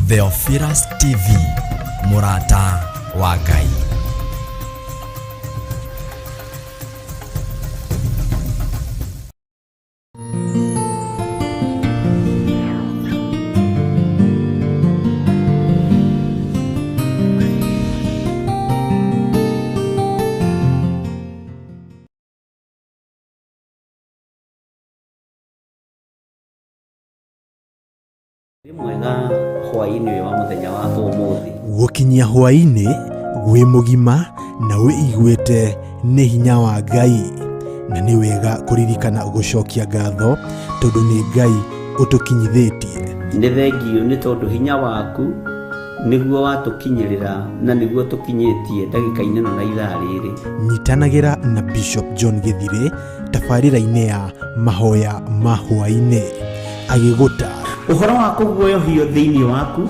Theophilus TV, mũrata wa Ngai. Wĩ mwega hwaĩ-inĩ ũyũ wa mũthenya wa ũmũthĩ. Gũkinyia hwaĩ-inĩ wĩ mũgima na wĩiguĩte nĩ hinya wa Ngai, na nĩ wega kũririkana gũcokia ngatho tondũ nĩ Ngai ũtũkinyithĩtie. Nĩ thengiũ nĩ tondũ hinya waku nĩguo watũkinyĩrĩra na nĩguo tũkinyĩtie ndagĩka-inĩ ĩno na ithaa rĩrĩ. Nyitanagĩra na Bishop John Gĩthirĩ tabarĩra-inĩ ya mahoya ma hwaĩ-inĩ agĩgũtaara. Ũhoro wa kũguoyohio thĩinĩ waku,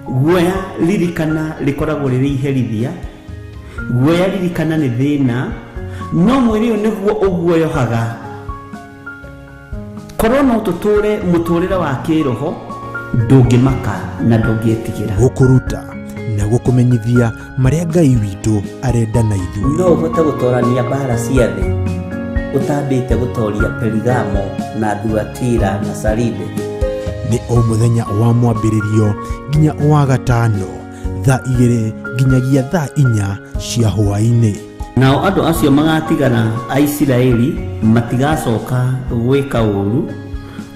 guoya ririkana rĩkoragwo rĩrĩ iherithia, guoya ririkana nĩ thĩna, no mwĩrĩ ũyũ nĩguo ũguoyohaga. Korwo no tũtũre mũtũrĩre wa kĩroho, ndũngĩmaka na ndũngĩtigĩra. Gũkũruta na gũkũmenyithia marĩa Ngai witũ arenda na ithuĩ. No ũhote gũtorania mbara cia thĩ ũtambĩte gũtoria Perigamo na Thuatira na Saride? Nĩ o mũthenya wa mwambĩrĩrio nginya wa gatano thaa 2 nginyagia thaa 4 cia hwaĩ-inĩ. Nao andũ acio magatigara a Isiraeli matigacoka gwĩka ũũru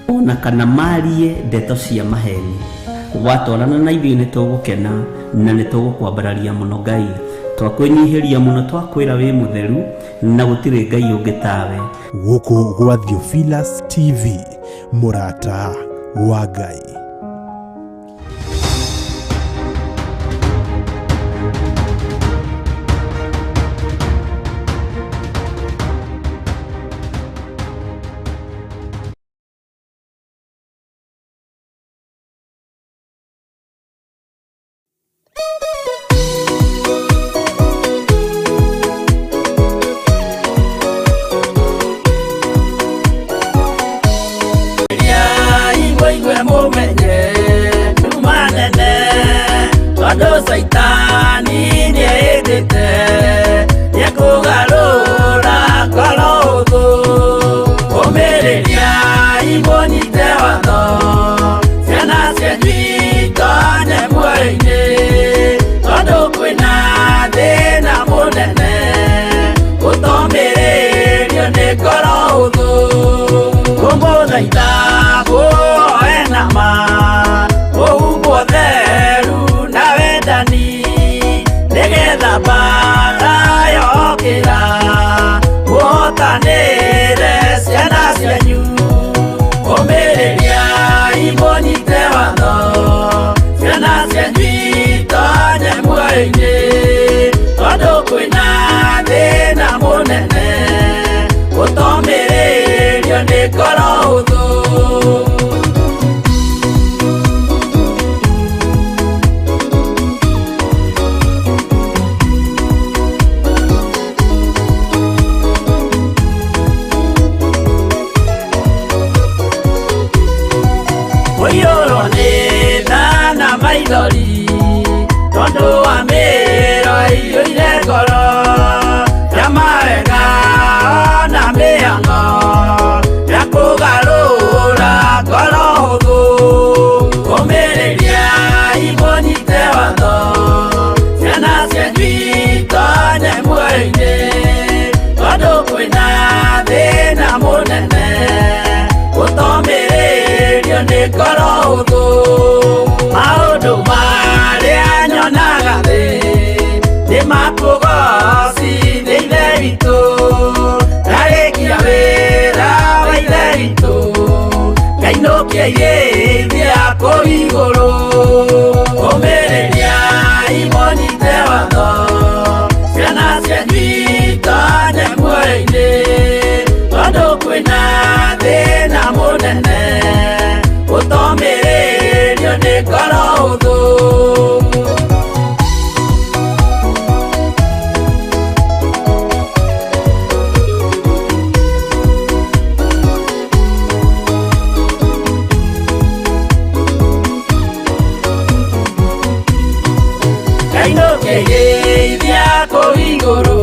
o na kana maarie ndeto cia maheeni. Watwarana na ithuĩ nĩ tũgũkena na nĩ tũgũkwambararia mũno Ngai. Twakwĩnyihĩria mũno twakwĩra wĩ mũtheru na gũtirĩ Ngai ũngĩ tawe. Gũkũ gwa Theophilus TV, mũrata wa Ngai. Igwe mumenye nduma nene tondũ caitani nĩendete nĩekũgarũra ngoro ũthũ ũmĩrĩria imũnyite watho ciana cianyu itonye muoyo-inĩ tondũ kwĩna thĩna mũnene gũtomĩrĩrio nĩ ngoro ũthũ kũmũthaitha muoe nama ũhumbwo theru na wendani nĩgetha mbara yokĩra mũhotanĩre ciana cianyu ũmĩrĩria imũnyite watho ciana cianyu itonye muoyo-inĩ tondũ kwĩna thĩna mũnene gũtomĩrĩrio nĩ ngoro ũthũ. Kũiyũrwo nĩ tha na maithori tondũ wa mĩro ĩiyũire ngoro ya mawega na mĩhang'o ya kũgarũra ngoro hũthũ ũmĩrĩria imũnyite watho ciana cianyu itonye muoyo-inĩ tondũ kwĩna thĩna mũnene gũtomĩrĩrio nĩ ngoro hũthũ maũndũ marĩa nyonaga thĩ nĩ makũgocithia Ithe witũ ndarĩkia wĩra wa Ithe witũ ngainũkia irĩithia kũu igũrũ ũmĩrĩria imũnyite watho ciana cianyu itonye muoyo-inĩ tondũ kwĩna thĩna mũnene gũtomĩrĩrio nĩ ngoro hũthũ. Ngũkĩgeithia kũu igũrũ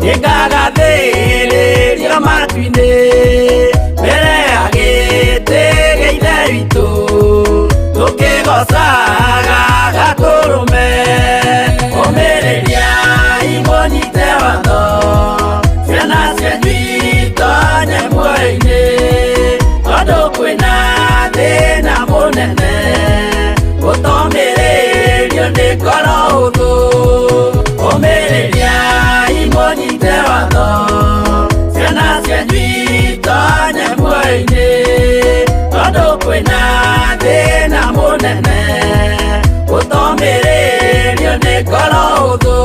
nĩngagathĩrĩrio matu-inĩ mbere ya gĩtĩ gĩa Ithe witũ tũkĩgocaga Gatũrũme. Ũmĩrĩriai mũnyite watho ciana cianyu itonye muoyo-inĩ tondũ kwĩna thĩna mũnene ũtomĩrĩrio nĩ ngoro hũthũ. Ũmĩrĩriai mũnyite watho ciana cianyu itonye muoyo-inĩ tondũ kwĩna thĩna mũnene ũtomĩrĩrio nĩ ngoro hũthũ.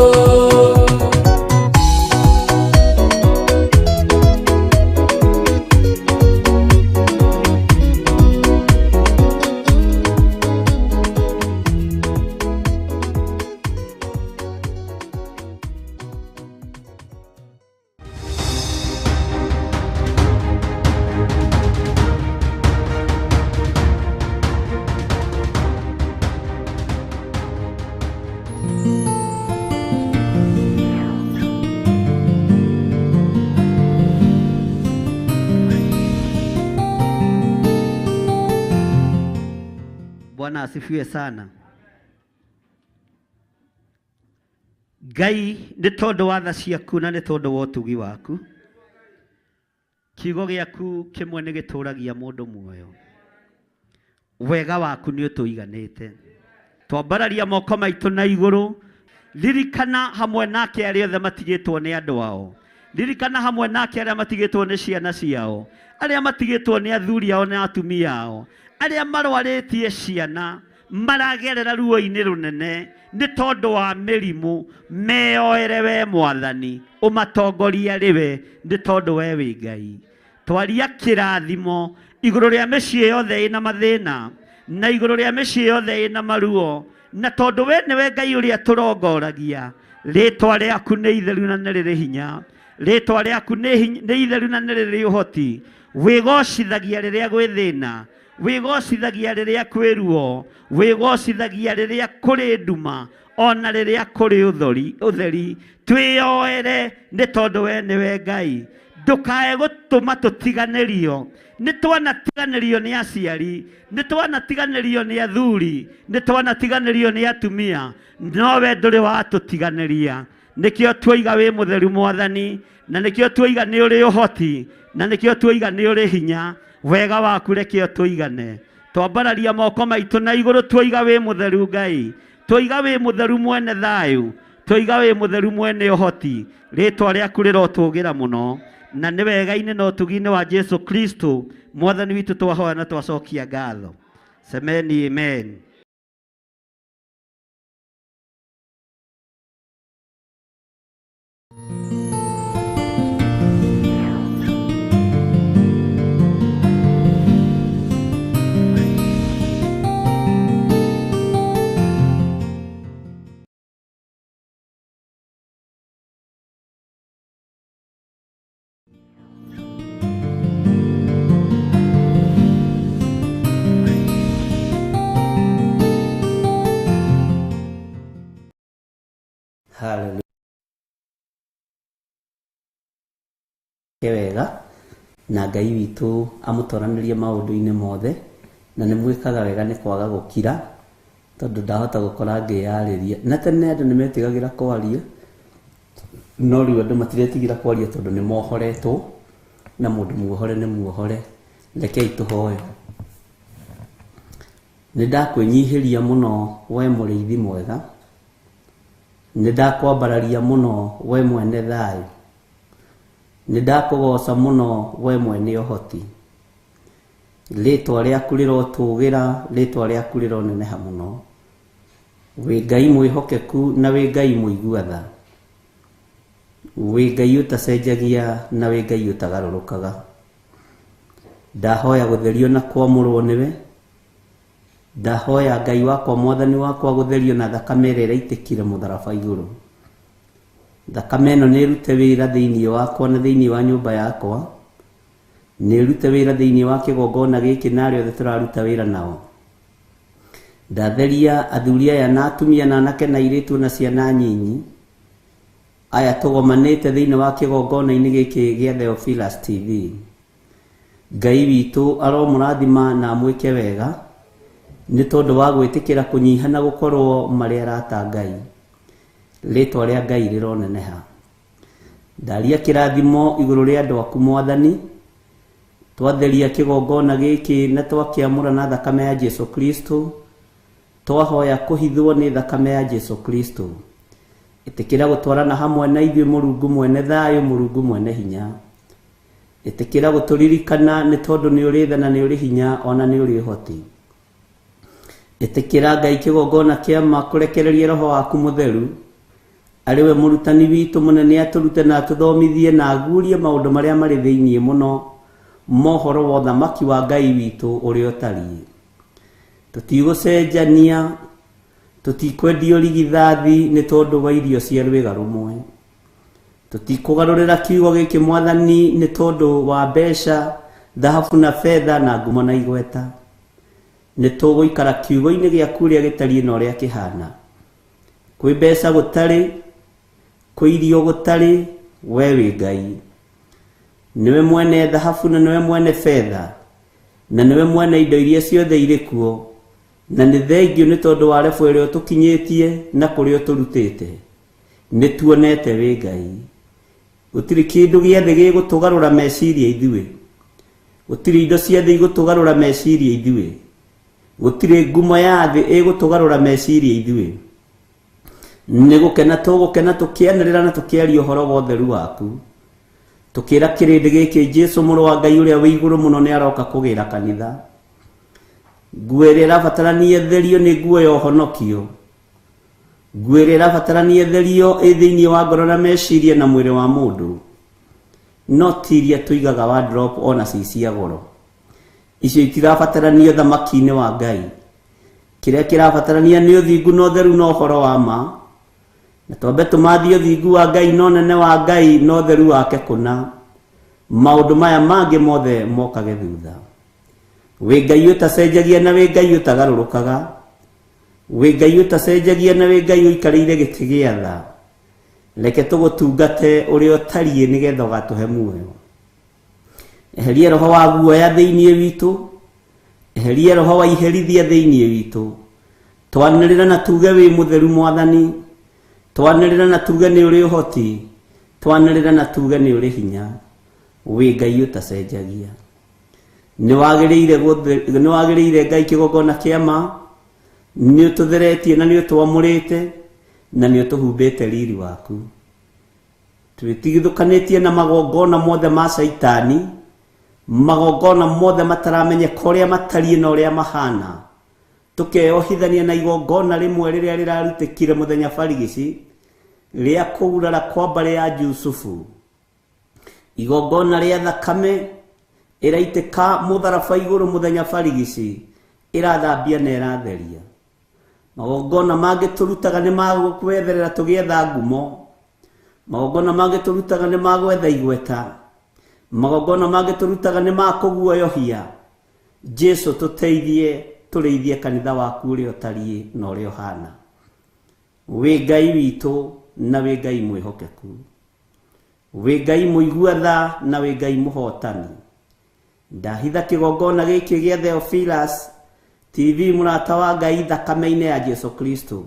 Bwana asifiwe sana. Ngai nĩ tondũ wa tha ciaku na nĩ tondũ wa ũtugi waku, kiugo gĩaku kĩmwe nĩ gĩtũragia mũndũ muoyo. Wega waku nĩ ũtũiganĩte. Twambararia moko maitũ na igũrũ, ririkana hamwe nake arĩa othe matigĩtwo nĩ andũ ao, ririkana hamwe nake arĩa matigĩtwo nĩ ciana ciao, arĩa matigĩtwo nĩ athuri ao na atumia ao, arĩa marwarĩtie ciana maragerera ruo-inĩ rũnene nĩ tondũ wa mĩrimũ, meyoere we Mwathani, ũmatongorie arĩ we nĩ tondũ we wĩ Ngai. Twaria kĩrathimo igũrũ rĩa mĩciĩ yothe ĩna mathĩna na igũrũ rĩa mĩciĩ yothe ĩna maruo, na tondũ we nĩwe Ngai ũrĩa tũrongoragia, rĩtwa rĩaku nĩ itheru na nĩ rĩrĩ hinya, rĩtwa rĩaku nĩ itheru na nĩ rĩrĩ ũhoti. Wĩgocithagia rĩrĩa gwĩ thĩna, wĩgocithagia rĩrĩa kwĩ ruo, wĩgocithagia rĩrĩa kũrĩ nduma, ona rĩrĩa kũrĩ ũtheri. Twĩyoere nĩ tondũ we nĩwe Ngai. Ndũkae gũtũma tũtiganĩrio. Nĩ twanatiganĩrio nĩ aciari, nĩ twanatiganĩrio nĩ athuri, nĩ twanatiganĩrio nĩ atumia, no we ndũrĩ watũtiganĩria. Nĩkĩo tuoiga wĩ mũtheru Mwathani, na nĩkĩo tuoiga nĩ ũrĩ ũhoti, na nĩkĩo tuoiga nĩ ũrĩ hinya. Wega waku reke ũtũigane. Twambararia moko maitũ na igũrũ tuoiga wĩ mũtheru Ngai, tuoiga wĩ mũtheru mwene thayũ, tuoiga wĩ mũtheru mwene ũhoti. Rĩtwa rĩaku rĩrotũgĩra mũno, na nĩ wega-inĩ na ũtugi-inĩ wa Jesu Kristo Mwathani witũ twahoya na twacokia ngatho. Semeni amen. Hallelujah. Wega na Ngai witũ amũtoranĩrie maũndũ-inĩ mothe, na nĩ mwĩkaga wega nĩ kwaga gũkira, tondũ ndahota gũkora ngĩyarĩria. Na tene andũ nĩ metigagĩra kwaria, no rĩu andũ matiretigĩra kwaria tondũ nĩ mohoretwo, na mũndũ muohore nĩ muohore. Rekei tũhoe. Nĩ ndakwĩnyihĩria mũno we mũrĩithi mwega, nĩ ndakwambararia mũno we mwene thayũ, nĩ ndakũgoca mũno we mwene ũhoti. Rĩtwa rĩaku rĩrotũgĩra, rĩtwa rĩaku rĩroneneha mũno. Wĩ Ngai mwĩhokeku na wĩ Ngai mũigua tha, wĩ Ngai ũtacenjagia na wĩ Ngai ũtagarũrũkaga. Ndahoya gũtherio na kwamũrwo nĩwe, ndahoya Ngai wakwa Mwathani wakwa gũtherio na thakame ĩrĩa ĩraitĩkire mũtharaba igũrũ. Thakame ĩno nĩ ĩrute wĩra thĩinĩ wakwa na thĩinĩ wa nyũmba yakwa, nĩ ĩrute wĩra thĩinĩ wa kĩgongona gĩkĩ na arĩa othe tũraruta wĩra nao. Ndatheria athuri aya na atumia na anake na airĩtu na ciana nyinyi aya tũgomanĩte thĩinĩ wa kĩgongona-inĩ gĩkĩ gĩa Theophilus TV. Ngai witũ aromũrathima na amwĩke wega nĩ tondũ wa gwĩtĩkĩra kũnyiha na gũkorwo marĩ arata a Ngai. Rĩtwa rĩa Ngai rĩroneneha. Ndaria kĩrathimo igũrũ rĩa andũ aku Mwathani, twatheria kĩgongona gĩkĩ na twakĩamũra na thakame ya Jesu Kristo, twahoya kũhithwo nĩ thakame ya Jesu Kristo. Ĩtĩkĩra gũtwarana hamwe na ithuĩ Mũrungu mwene thayũ, Mũrungu mwene hinya. Ĩtĩkĩra gũtũririkana nĩ tondũ nĩ ũrĩ tha na nĩ ũrĩ hinya ona nĩ ũrĩ ũhoti. Ĩtĩkĩra Ngai kĩgongona kĩa ma kũrekereria roho waku mũtheru, arĩ we mũrutani witũ mũnene, atũrute na atũthomithie na aguũrie maũndũ marĩa marĩ thĩinĩ mũno mohoro wa ũthamaki wa Ngai witũ ũrĩa ũtariĩ. Tũtigũcenjania, tũtikwendio rigithathi nĩ tondũ wa irio cia rwĩga rũmwe. Tũtikũgarũrĩra kiugo gĩkĩ Mwathani nĩ tondũ wa mbeca, thahabu na betha na ngumo na igweta. Nĩ tũgũikara kiugo-inĩ gĩaku ũrĩa gĩtariĩ na ũrĩa kĩhana. Kwĩ mbeca gũtarĩ, kwĩ irio gũtarĩ, we wĩ Ngai. Nĩwe mwene thahabu na nĩwe mwene betha na nĩwe mwene indo iria ciothe irĩ kuo, na nĩ thengio nĩ tondũ wa rebo ĩrĩa ũtũkinyĩtie na kũrĩa ũtũrutĩte. Nĩ tuonete wĩ Ngai. Gũtirĩ kĩndũ gĩa thĩ gĩgũtũgarũra meciria ithuĩ. Gũtirĩ indo cia thĩ igũtũgarũra meciria ithuĩ. Gũtirĩ ngumo ya thĩ ĩgũtũgarũra meciria ithuĩ. Nĩ gũkena tũgũkena tũkĩanĩrĩra na tũkĩaria ũhoro wa ũtheru waku. Tũkĩra kĩrĩndĩ gĩkĩ Jesu mũrũ wa Ngai ũrĩa wĩ igũrũ mũno nĩ aroka kũgĩra kanitha. Nguo ĩrĩa ĩrabatarania therio nĩ nguo ya ũhonokio. Nguo ĩrĩa ĩrabatarania therio ĩ thĩinĩ wa ngoro na meciria na mwĩrĩ wa mũndũ. No ti iria tũigaga wardrobe ona ci cia goro. Icio itirabatarania ũthamaki-inĩ wa Ngai. Kĩrĩa kĩrabatarania nĩ ũthingu na ũtheru na ũhoro wa ma. Na twambe tũmathie ũthingu wa Ngai na ũnene wa Ngai na ũtheru wake kũna. Maũndũ maya mangĩ mothe mokage thutha. Wĩ Ngai ũtacenjagia na wĩ Ngai ũtagarũrũkaga. Wĩ Ngai ũtacenjagia na wĩ Ngai ũikarĩire gĩtĩ gĩa tha. Reke tũgũtungate ũrĩa ũtariĩ nĩgetha ũgatũhe muoyo. Eheria roho wa guoya thĩinĩ witũ. Eheria roho wa iherithia thĩinĩ witũ. Twanĩrĩra na tuge wĩ mũtheru Mwathani. Twanĩrĩra na tuge nĩ ũrĩ ũhoti. Twanĩrĩra na tuge nĩ ũrĩ hinya. Wĩ Ngai ũtacenjagia. Nĩ wagĩrĩire Ngai kĩgongona kĩa ma. Nĩ ũtũtheretie na nĩ ũtwamũrĩte na nĩ ũtũhumbĩte riri waku. Twĩtigithũkanĩtie na magongona mothe ma Caitani, magongona mothe mataramenyeka ũrĩa matariĩ na ũrĩa mahana. Tũkeyohithania na igongona rĩmwe rĩrĩa rĩrarutĩkire mũthenya barigici rĩa kũgurara kwa mbarĩ ya Jusufu. Igongona rĩa thakame ĩraitĩka mũtharaba igũrũ mũthenya barigici, ĩrathambia na ĩratheria. Magongona mangĩ tũrutaga nĩ ma gwetherera tũgĩetha ngumo. Magongona mangĩ tũrutaga nĩ ma gwetha igweta. Magongona mangĩ tũrutaga nĩ ma kũguoyohia. Jesu tũteithie tũrĩithie kanitha waku ũrĩa ũtariĩ na ũrĩa ũhana. Wĩ Ngai witũ na wĩ Ngai mwĩhokeku. Wĩ Ngai mũigua tha na wĩ Ngai mũhotani. Ndahitha kĩgongona gĩkĩ gĩa Theophilus TV mũrata wa Ngai thakame-inĩ ya Jesu Kristo.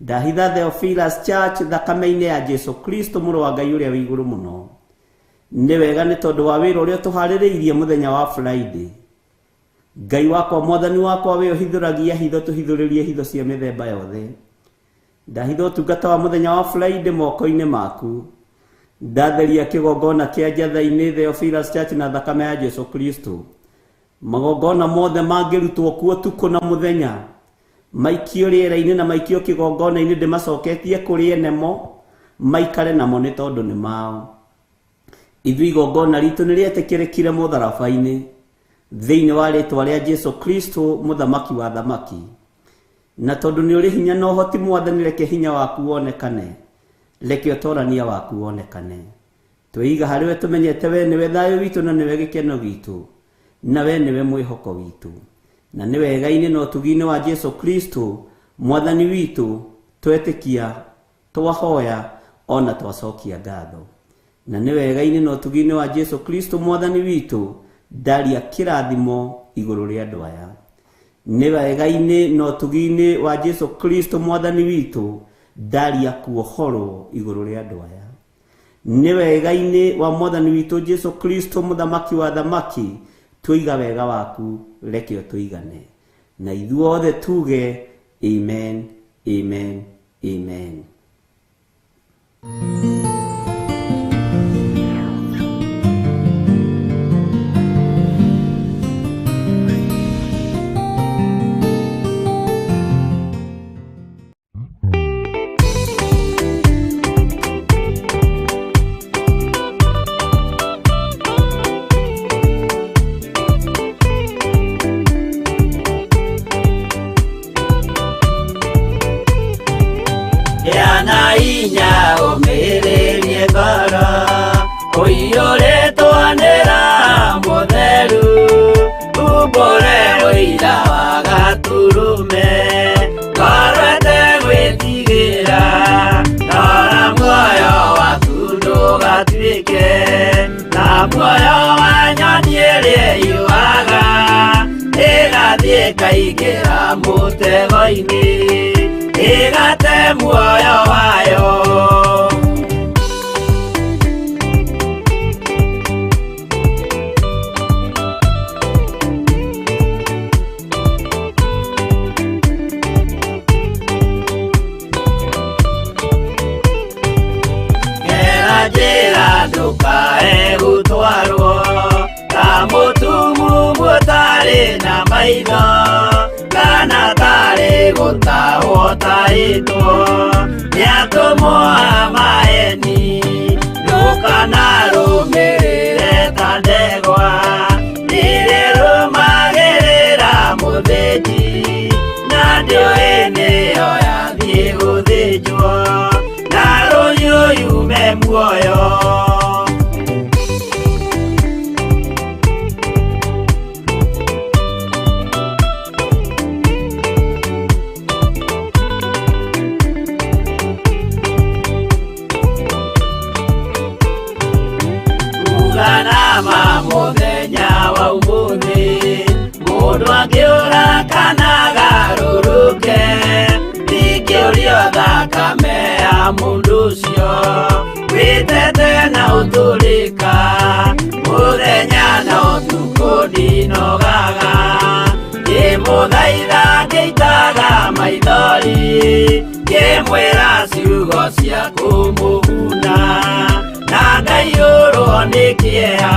Ndahitha Theophilus Church thakame-inĩ ya Jesu Kristo mũrũ wa Ngai ũrĩa wĩ igũrũ mũno. Nĩ wega nĩ tondũ wa wĩra ũrĩa tũharĩrĩirie mũthenya wa Friday. Ngai wakwa Mwathani wakwa we ũhithũragia hitho tũhithũrĩrie hitho cia mĩthemba yothe. Ndahitha ũtungata wa mũthenya wa Friday moko-inĩ maku. Ndatheria kĩgongona kĩa Njatha-inĩ Theophilus Church na thakame ya Jesu Kristo. Magongona mothe mangĩrutwo kuo ũtukũ na mũthenya, maikio rĩera-inĩ na maikio kĩgongona-inĩ, ndĩmacoketie kũrĩ ene mo, maikare namo nĩ tondũ nĩ mao. Ithuĩ igongona ritũ nĩ rĩetĩkĩrĩkire mũtharaba-inĩ thĩinĩ wa rĩtwa rĩa Jesu Kristo mũthamaki wa thamaki. Na tondũ nĩ ũrĩ hinya na ũhoti Mwathani, reke hinya waku wonekane, reke ũtorania waku wonekane. Twĩiga harĩ we tũmenyete we nĩwe thayũ witũ na nĩwe gĩkeno gitũ na we nĩwe mwĩhoko witũ. Na nĩ wega-inĩ na ũtugi-inĩ wa Jesu Kristo mwathani witũ twetĩkia twahoya ona twacokia ngatho. Na nĩ wega-inĩ na ũtugi-inĩ wa Jesu Kristo mwathani witũ ndaria kĩrathimo igũrũ rĩa andũ aya. Nĩ wega-inĩ na ũtugi-inĩ wa Jesu Kristo mwathani witũ ndaria kuohorwo igũrũ rĩa andũ aya. Nĩ wega-inĩ wa mwathani witũ Jesu Kristo mũthamaki wa thamaki tũiga wega waku reke ũtũigane. Na ithuothe tuge amen, amen, amen. Inya ũmĩrĩrie ngoro ũiyũrĩtwo nĩ Roho Mũtheru umbũre ũira wa Gatũrũme ngoro ĩtegwĩtigĩra rora muoyo waku ndũgatuĩke ta muoyo wa nyoni ĩrĩa ĩyũaga ĩgathiĩ ĩkaingĩra mũtego-inĩ ĩgate muoyo wayo. Gera njĩra ndũkae gũtwarwo ta mũtumumu ũtarĩ na maitho kana tarĩ gũtahwo tahĩtwo nĩ atũmwo a maeni ndũkanarũmĩrĩre ta ndegwa nĩrĩrũmagĩrĩra mũthĩnji na ndĩũĩ nĩyo yathiĩ gũthĩnjwo na rũhiũ yume muoyo. Mũthenya wa ũmũthĩ mũndũ angĩũra kana agarũrũke ndingĩũrio thakame ya mũndũ ũcio wĩtete na ũtũrĩka mũthenya na ũtukũ ndinogaga ngĩmũthaitha ngĩitaga maithori ngĩmwĩra ciugo cia kũmũguna na ngaiyũrwo nĩ kĩeha.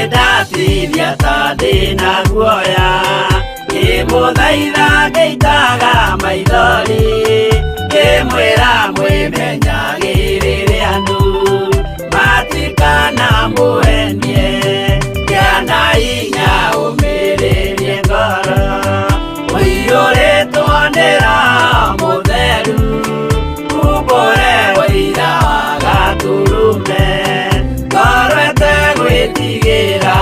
Ndatithia ta ndĩna guoya ngĩmũthaitha ngĩitaga maithori ngĩmwĩra mwĩmenyagĩrĩre andũ matikanamũhenie kĩana inya ũmĩrĩrie ngoro ũiyũrĩtwo nĩ Roho Mũtheru umbũre ũira wa Gatũrũme ngoro ĩtegwĩtigĩra.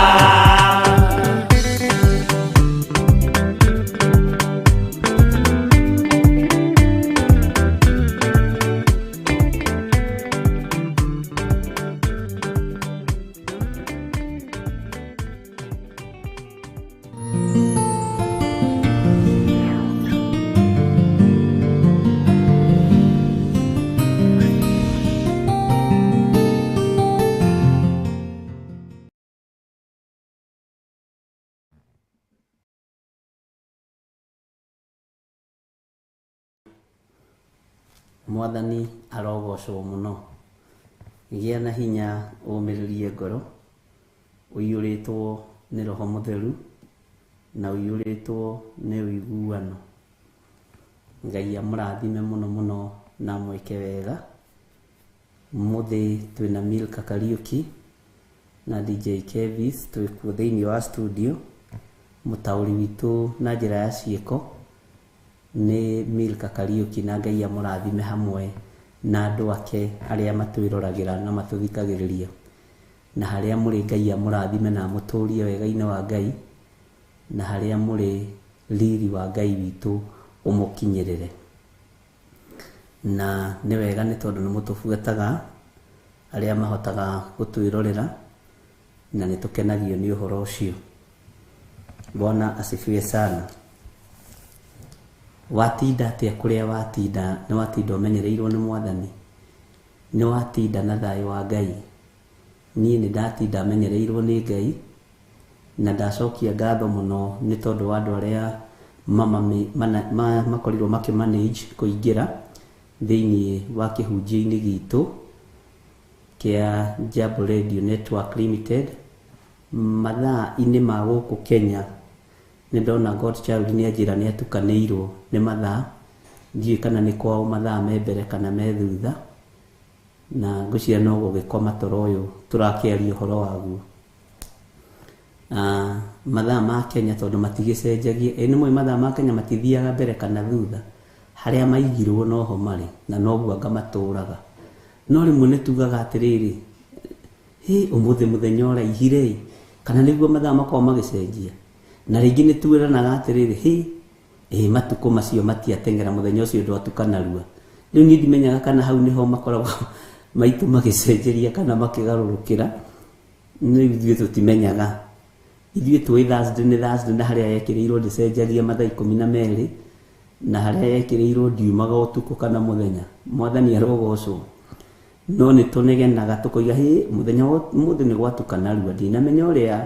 Mwathani arogocwo mũno. Gĩa na hinya ũmĩrĩrie ngoro ũiyũrĩtwo nĩ Roho Mũtheru na ũiyũrĩtwo nĩ ũiguano. Ngai amũrathime mũno mũno na amwĩke wega. Mũthĩ twĩna Milka Kariuki na DJ Kevis twĩkuo thĩinĩ wa studio. Mũtaũri witũ na njĩra ya ciĩko nĩ Milka Kariũki, na Ngai amũrathime hamwe na andũ ake arĩa matwĩroragĩra na matũthikagĩrĩria. Na harĩa mũrĩ Ngai amũrathime na amũtũrie wega-inĩ wa Ngai, na harĩa mũrĩ riri wa Ngai witũ ũmũkinyĩrĩre. Na nĩ wega nĩ tondũ nĩ mũtũbuataga arĩa mahotaga gũtwĩrorera, na nĩ tũkenagio nĩ ũhoro ũcio. Bwana asifiwe sana. Watinda atĩa kũrĩa watinda? Nĩ watinda ũmenyereirwo nĩ Mwathani? Nĩ watinda na thayũ wa Ngai? Niĩ nĩ ndatinda menyereirwo nĩ Ngai, na ndacokia ngatho mũno nĩ tondũ wa andũ arĩa makorirwo makĩmanage kũingĩra thĩinĩ wa kĩhunjio-inĩ gitũ kĩa Jambo Radio Network Limited. Mathaa-inĩ ma gũkũ Kenya nĩ ndona Godchild nĩ anjĩra nĩ atukanĩirwo nĩ mathaa, ndiũĩ kana nĩ kwao mathaa me mbere kana me thutha, na ngwĩciria no gũgĩkoma toro ũyũ tũrakĩaria ũhoro waguo. Mathaa ma Kenya tondũ matigĩcenjagia, ĩ nĩ mũĩ mathaa ma Kenya matithiaga mbere kana thutha, harĩa maigirwo noho marĩ na noguo anga matũraga. No rĩmwe nĩ tugaga atĩrĩrĩ, hĩ ũmũthĩ mũthenya ũraihire, kana nĩguo mathaa makoragwo magĩcenjia. Na rĩngĩ nĩ twĩranaga atĩrĩrĩ, hĩ ĩ matukũ macio matiateng'era, mũthenya ũcio ndwatuka narua. Rĩu niĩ ndimenyaga kana hau nĩho makoragwo maitũ magĩcenjeria kana makĩgarũrũkĩra. Rĩu ithuĩ tũtimenyaga. Ithuĩ tũĩ Thursday nĩ Thursday, na harĩa yekĩrĩirwo ndĩcenjagia mathaa 12, na harĩa yekĩrĩirwo ndiumaga ũtukũ kana mũthenya. Mwathani arogocwo. No nĩ tũnegenaga tũkoiga hĩ mũthenya ũmũthĩ nĩ gwatuka narua, ndinamenya ũrĩa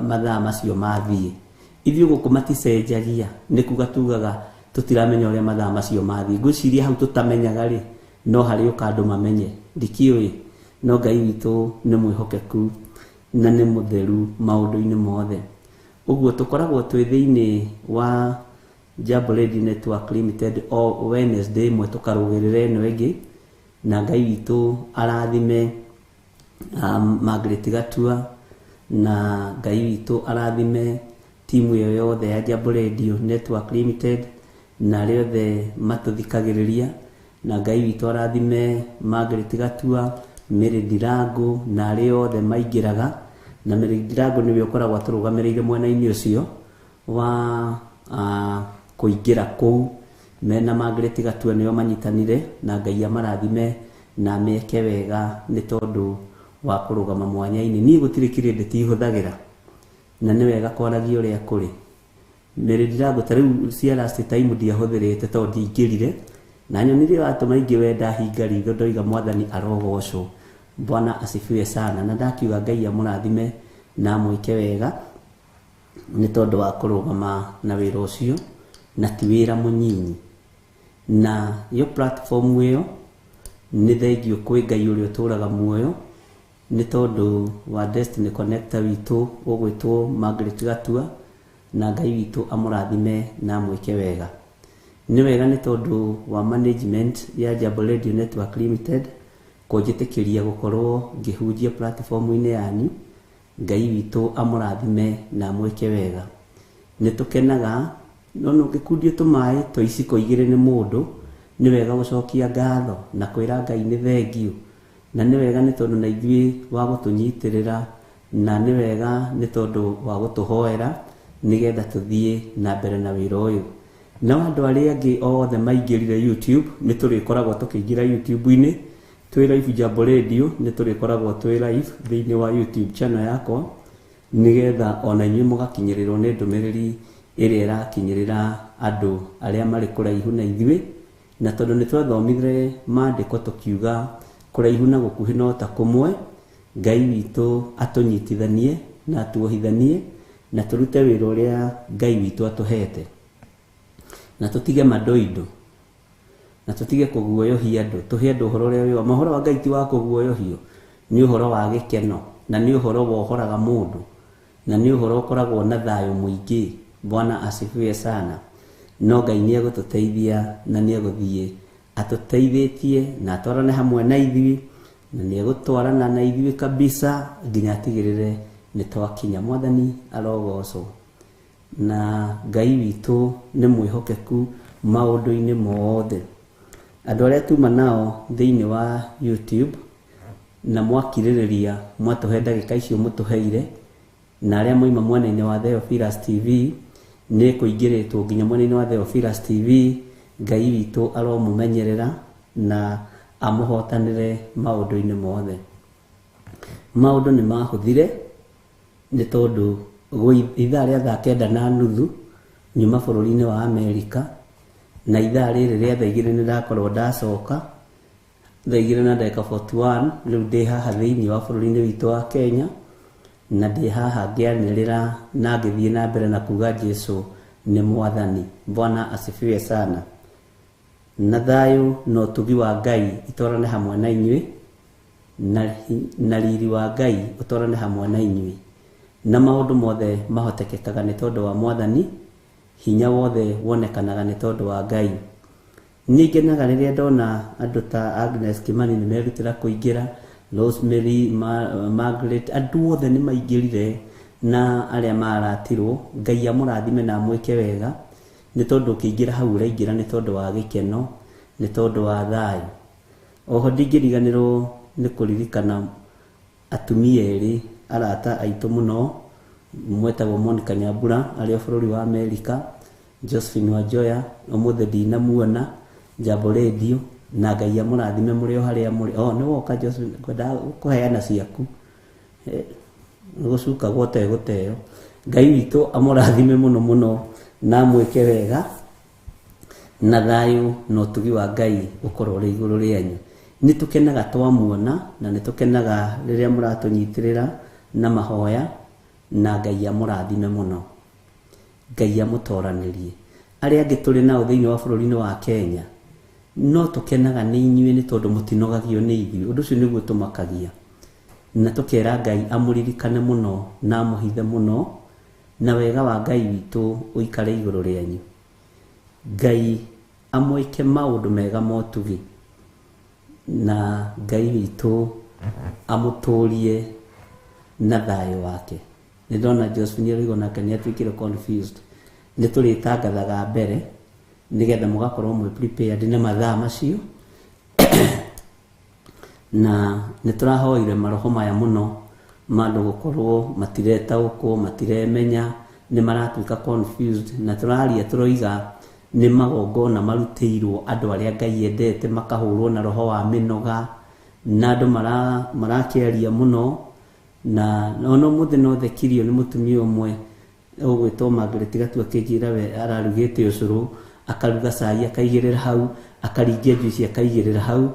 mathaa macio mathiĩ. Ithuĩ gũkũ maticenjagia, nĩ kuga tugaga tũtiramenya ũrĩa mathaa macio mathiĩ. Ngwĩciria hau tũtamenyaga rĩ, no harĩ ũka andũ mamenye, ndikĩũĩ. No Ngai witũ nĩ mwĩhokeku na nĩ mũtheru maũndũ-inĩ mothe. Ũguo tũkoragwo twĩ thĩinĩ wa Jambo Radio Network Limited o Wednesday ĩmwe tũkarũgĩrĩra ĩno ĩngĩ, na Ngai witũ arathime Margaret Gatua, na Ngai witũ arathime timu ĩyo yothe ya Jambo Radio Network Limited na arĩa othe matũthikagĩrĩria, na Ngai witũ arathime Margaret Gatua, Mary Ndirango na arĩa othe maingĩraga. Na Mary Ndirango nĩwe ũkoragwo atũrũgamĩrĩire mwena-inĩ ũcio wa kũingĩra kũu mena Margaret Gatua, nĩo manyitanire, na Ngai amarathime na meke wega nĩ tondũ wa kũrũgama mwanya-inĩ. Niĩ gũtirĩ kĩrĩndĩ tihũthagĩra, na nĩ wega kwaragia ũrĩa kũrĩ. Mary Ndirango ta rĩu cia last time ndiahũthĩrĩte tondũ ndingĩrire, na nyonire watũma ingĩ we ndahinga ritho ndoiga Mwathani arogocwo, Bwana asifiwe sana. Na ndakiuga Ngai amũrathime na amwĩke wega nĩ tondũ wa kũrũgama na wĩra ũcio, na ti wĩra mũnyinyi. Na yo platform ĩyo nĩ thengio kwĩ Ngai ũrĩa ũtũraga muoyo nĩ tondũ wa Destiny Connector witũ ũgwĩtwo Margaret Gatua, na Ngai witũ amũrathime na amwĩke wega. Nĩ wega nĩ tondũ wa management ya Jambo Radio Network Limited kũnjĩtĩkĩria gũkorwo ngĩhunjia platform-inĩ yanyu. Ngai witũ amũrathime na amwĩke wega. Nĩ tũkenaga no ũngĩkundio tũmaĩ twa iciko igĩrĩ nĩ mũndũ, nĩ wega gũcokia ngatho na kwĩra Ngai nĩ thengio. Na nĩ wega nĩ tondũ na ithuĩ wa gũtũnyitĩrĩra, na nĩ wega nĩ tondũ wa gũtũhoera nĩgetha tũthiĩ na mbere na wĩra ũyũ. Nao andũ arĩa angĩ othe maingĩrire YouTube, nĩ tũrĩkoragwo tũkĩingĩra YouTube-inĩ twĩ live Jambo Radio, nĩ tũrĩkoragwo twĩ live thĩinĩ wa YouTube channel yakwa, nĩgetha ona inyuĩ mũgakinyĩrĩrwo nĩ ndũmĩrĩri ĩrĩa ĩrakinyĩrĩra andũ arĩa marĩ kũraihu na ithuĩ. Na tondũ nĩ twathomire maandĩko tũkiuga kũraihu na gũkuhĩ no ta kũmwe, Ngai witũ atũnyitithanie na atuohithanie na tũrute wĩra ũrĩa Ngai witũ atũhete, na tũtige mandoindo, na tũtige kũguoyohia andũ, tũhe andũ ũhoro ũrĩa wĩ wa ma. Ũhoro wa Ngai ti wa kũguoyohio, nĩ ũhoro wa gĩkeno, na nĩ ũhoro wohoraga mũndũ, na nĩ ũhoro ũkoragwo na thayũ mũingĩ. Bwana asifiwe sana. No Ngai nĩ egũtũteithia na nĩ egũthiĩ atũteithĩtie na atwarane hamwe na ithuĩ, na nĩ egũtwarana na ithuĩ kabisa nginya atigĩrĩre Nĩ twakinya. Mwathani arogocwo. Na Ngai witũ nĩ mwĩhokeku maũndũ-inĩ mothe. Andũ arĩa tuma nao thĩinĩ wa YouTube na mwakirĩrĩria mwatũhe ndagĩka icio mũtũheire, na arĩa moima mwena-inĩ wa Theophilus TV, nĩ kũingĩrĩtwo nginya mwena-inĩ wa Theophilus TV. Ngai witũ aromũmenyerera na amũhotanĩre maũndũ-inĩ mothe. Maũndũ nĩ mahũthire nĩ tondũ ithaa rĩa thaa 9:30 nyuma bũrũri-inĩ wa Amerika, na ithaa rĩrĩ rĩa thaa 2 nĩ ndakorwo ndacoka, thaa 2:41 rĩu ndĩ haha thĩinĩ wa bũrũri-inĩ witũ wa Kenya, na ndĩ haha ngĩanĩrĩra na ngĩthiĩ na mbere na kuga Jesu nĩ Mwathani. Bwana asifiwe sana. Na thayũ na ũtugi wa Ngai itwarane hamwe na inyuĩ, na riri wa Ngai ũtwarane hamwe na inyuĩ. Na maũndũ mothe mahotekekaga nĩ tondũ wa Mwathani, hinya wothe wonekanaga nĩ tondũ wa Ngai. Nĩ ngenaga rĩrĩa ndona andũ ta Agnes Kimani nĩ merutĩra kũingĩra, Rosemary, Margaret, andũ othe nĩ maingĩrire na arĩa maratirwo. Ngai amũrathime na amwĩke wega, nĩ tondũ ũkĩingĩra hau ũraingĩra nĩ tondũ wa gĩkeno, nĩ tondũ wa thayũ. Oho ndingĩriganĩrwo nĩ kũririkana atumia erĩ arata aitũ mũno, mwetagwo Monica Nyambura arĩ o bũrũri wa Amerika, Josephine Wanjoya ũmũthĩ ndinamuona, Jambo Radio, na Ngai amũrathime mũrĩ o harĩa mũrĩ. Oh, nĩ woka Josephine, ngwendaga kũheana ciaku. Gũcukagwo ũtegũteo. Ngai witũ amũrathime mũno mũno na amwĩke wega, na thayũ na ũtugi wa Ngai ũkorwo ũrĩ igũrũ rĩanyu. Nĩ tũkenaga twamuona, na nĩ tũkenaga rĩrĩa mũratũnyitĩrĩra na mahoya, na Ngai amũrathime mũno. Ngai amũtoranĩrie. Arĩa angĩ tũrĩ nao thĩinĩ wa bũrũri-inĩ wa Kenya, no tũkenaga nĩ inyuĩ nĩ tondũ mũtinogagio nĩ ithuĩ. Ũndũ ũcio nĩguo tũmakagia. Na tũkera Ngai amũririkane mũno na amũhithe mũno, na wega wa Ngai witũ ũikare igũrũ rĩanyu. Ngai amwĩke maũndũ mega motugi, na Ngai witũ amũtũrie na thayũ wake. Nĩ ndona Josephine Arauga nake nĩ atuĩkire confused. Nĩ tũrĩtangathaga mbere nĩgetha mũgakorwo mwĩ prepared na mathaa macio. Na nĩ tũrahoire maroho maya mũno ma andũ gũkorwo matiretaũkwo, matiremenya, nĩ maratuĩka confused, na tũraria tũroiga nĩ magongona marutĩirwo andũ arĩa Ngai endete, makahũrwo na roho wa mĩnoga, na andũ marakĩaria mũno. Na ona ũmũthĩ no thekirio nĩ mũtumia ũmwe ũgwĩtwo Margaret Gatua akĩnjĩra we ararugĩte ũcũrũ, akaruga cai akaigĩrĩra hau, akaringia juice akaigĩrĩra hau,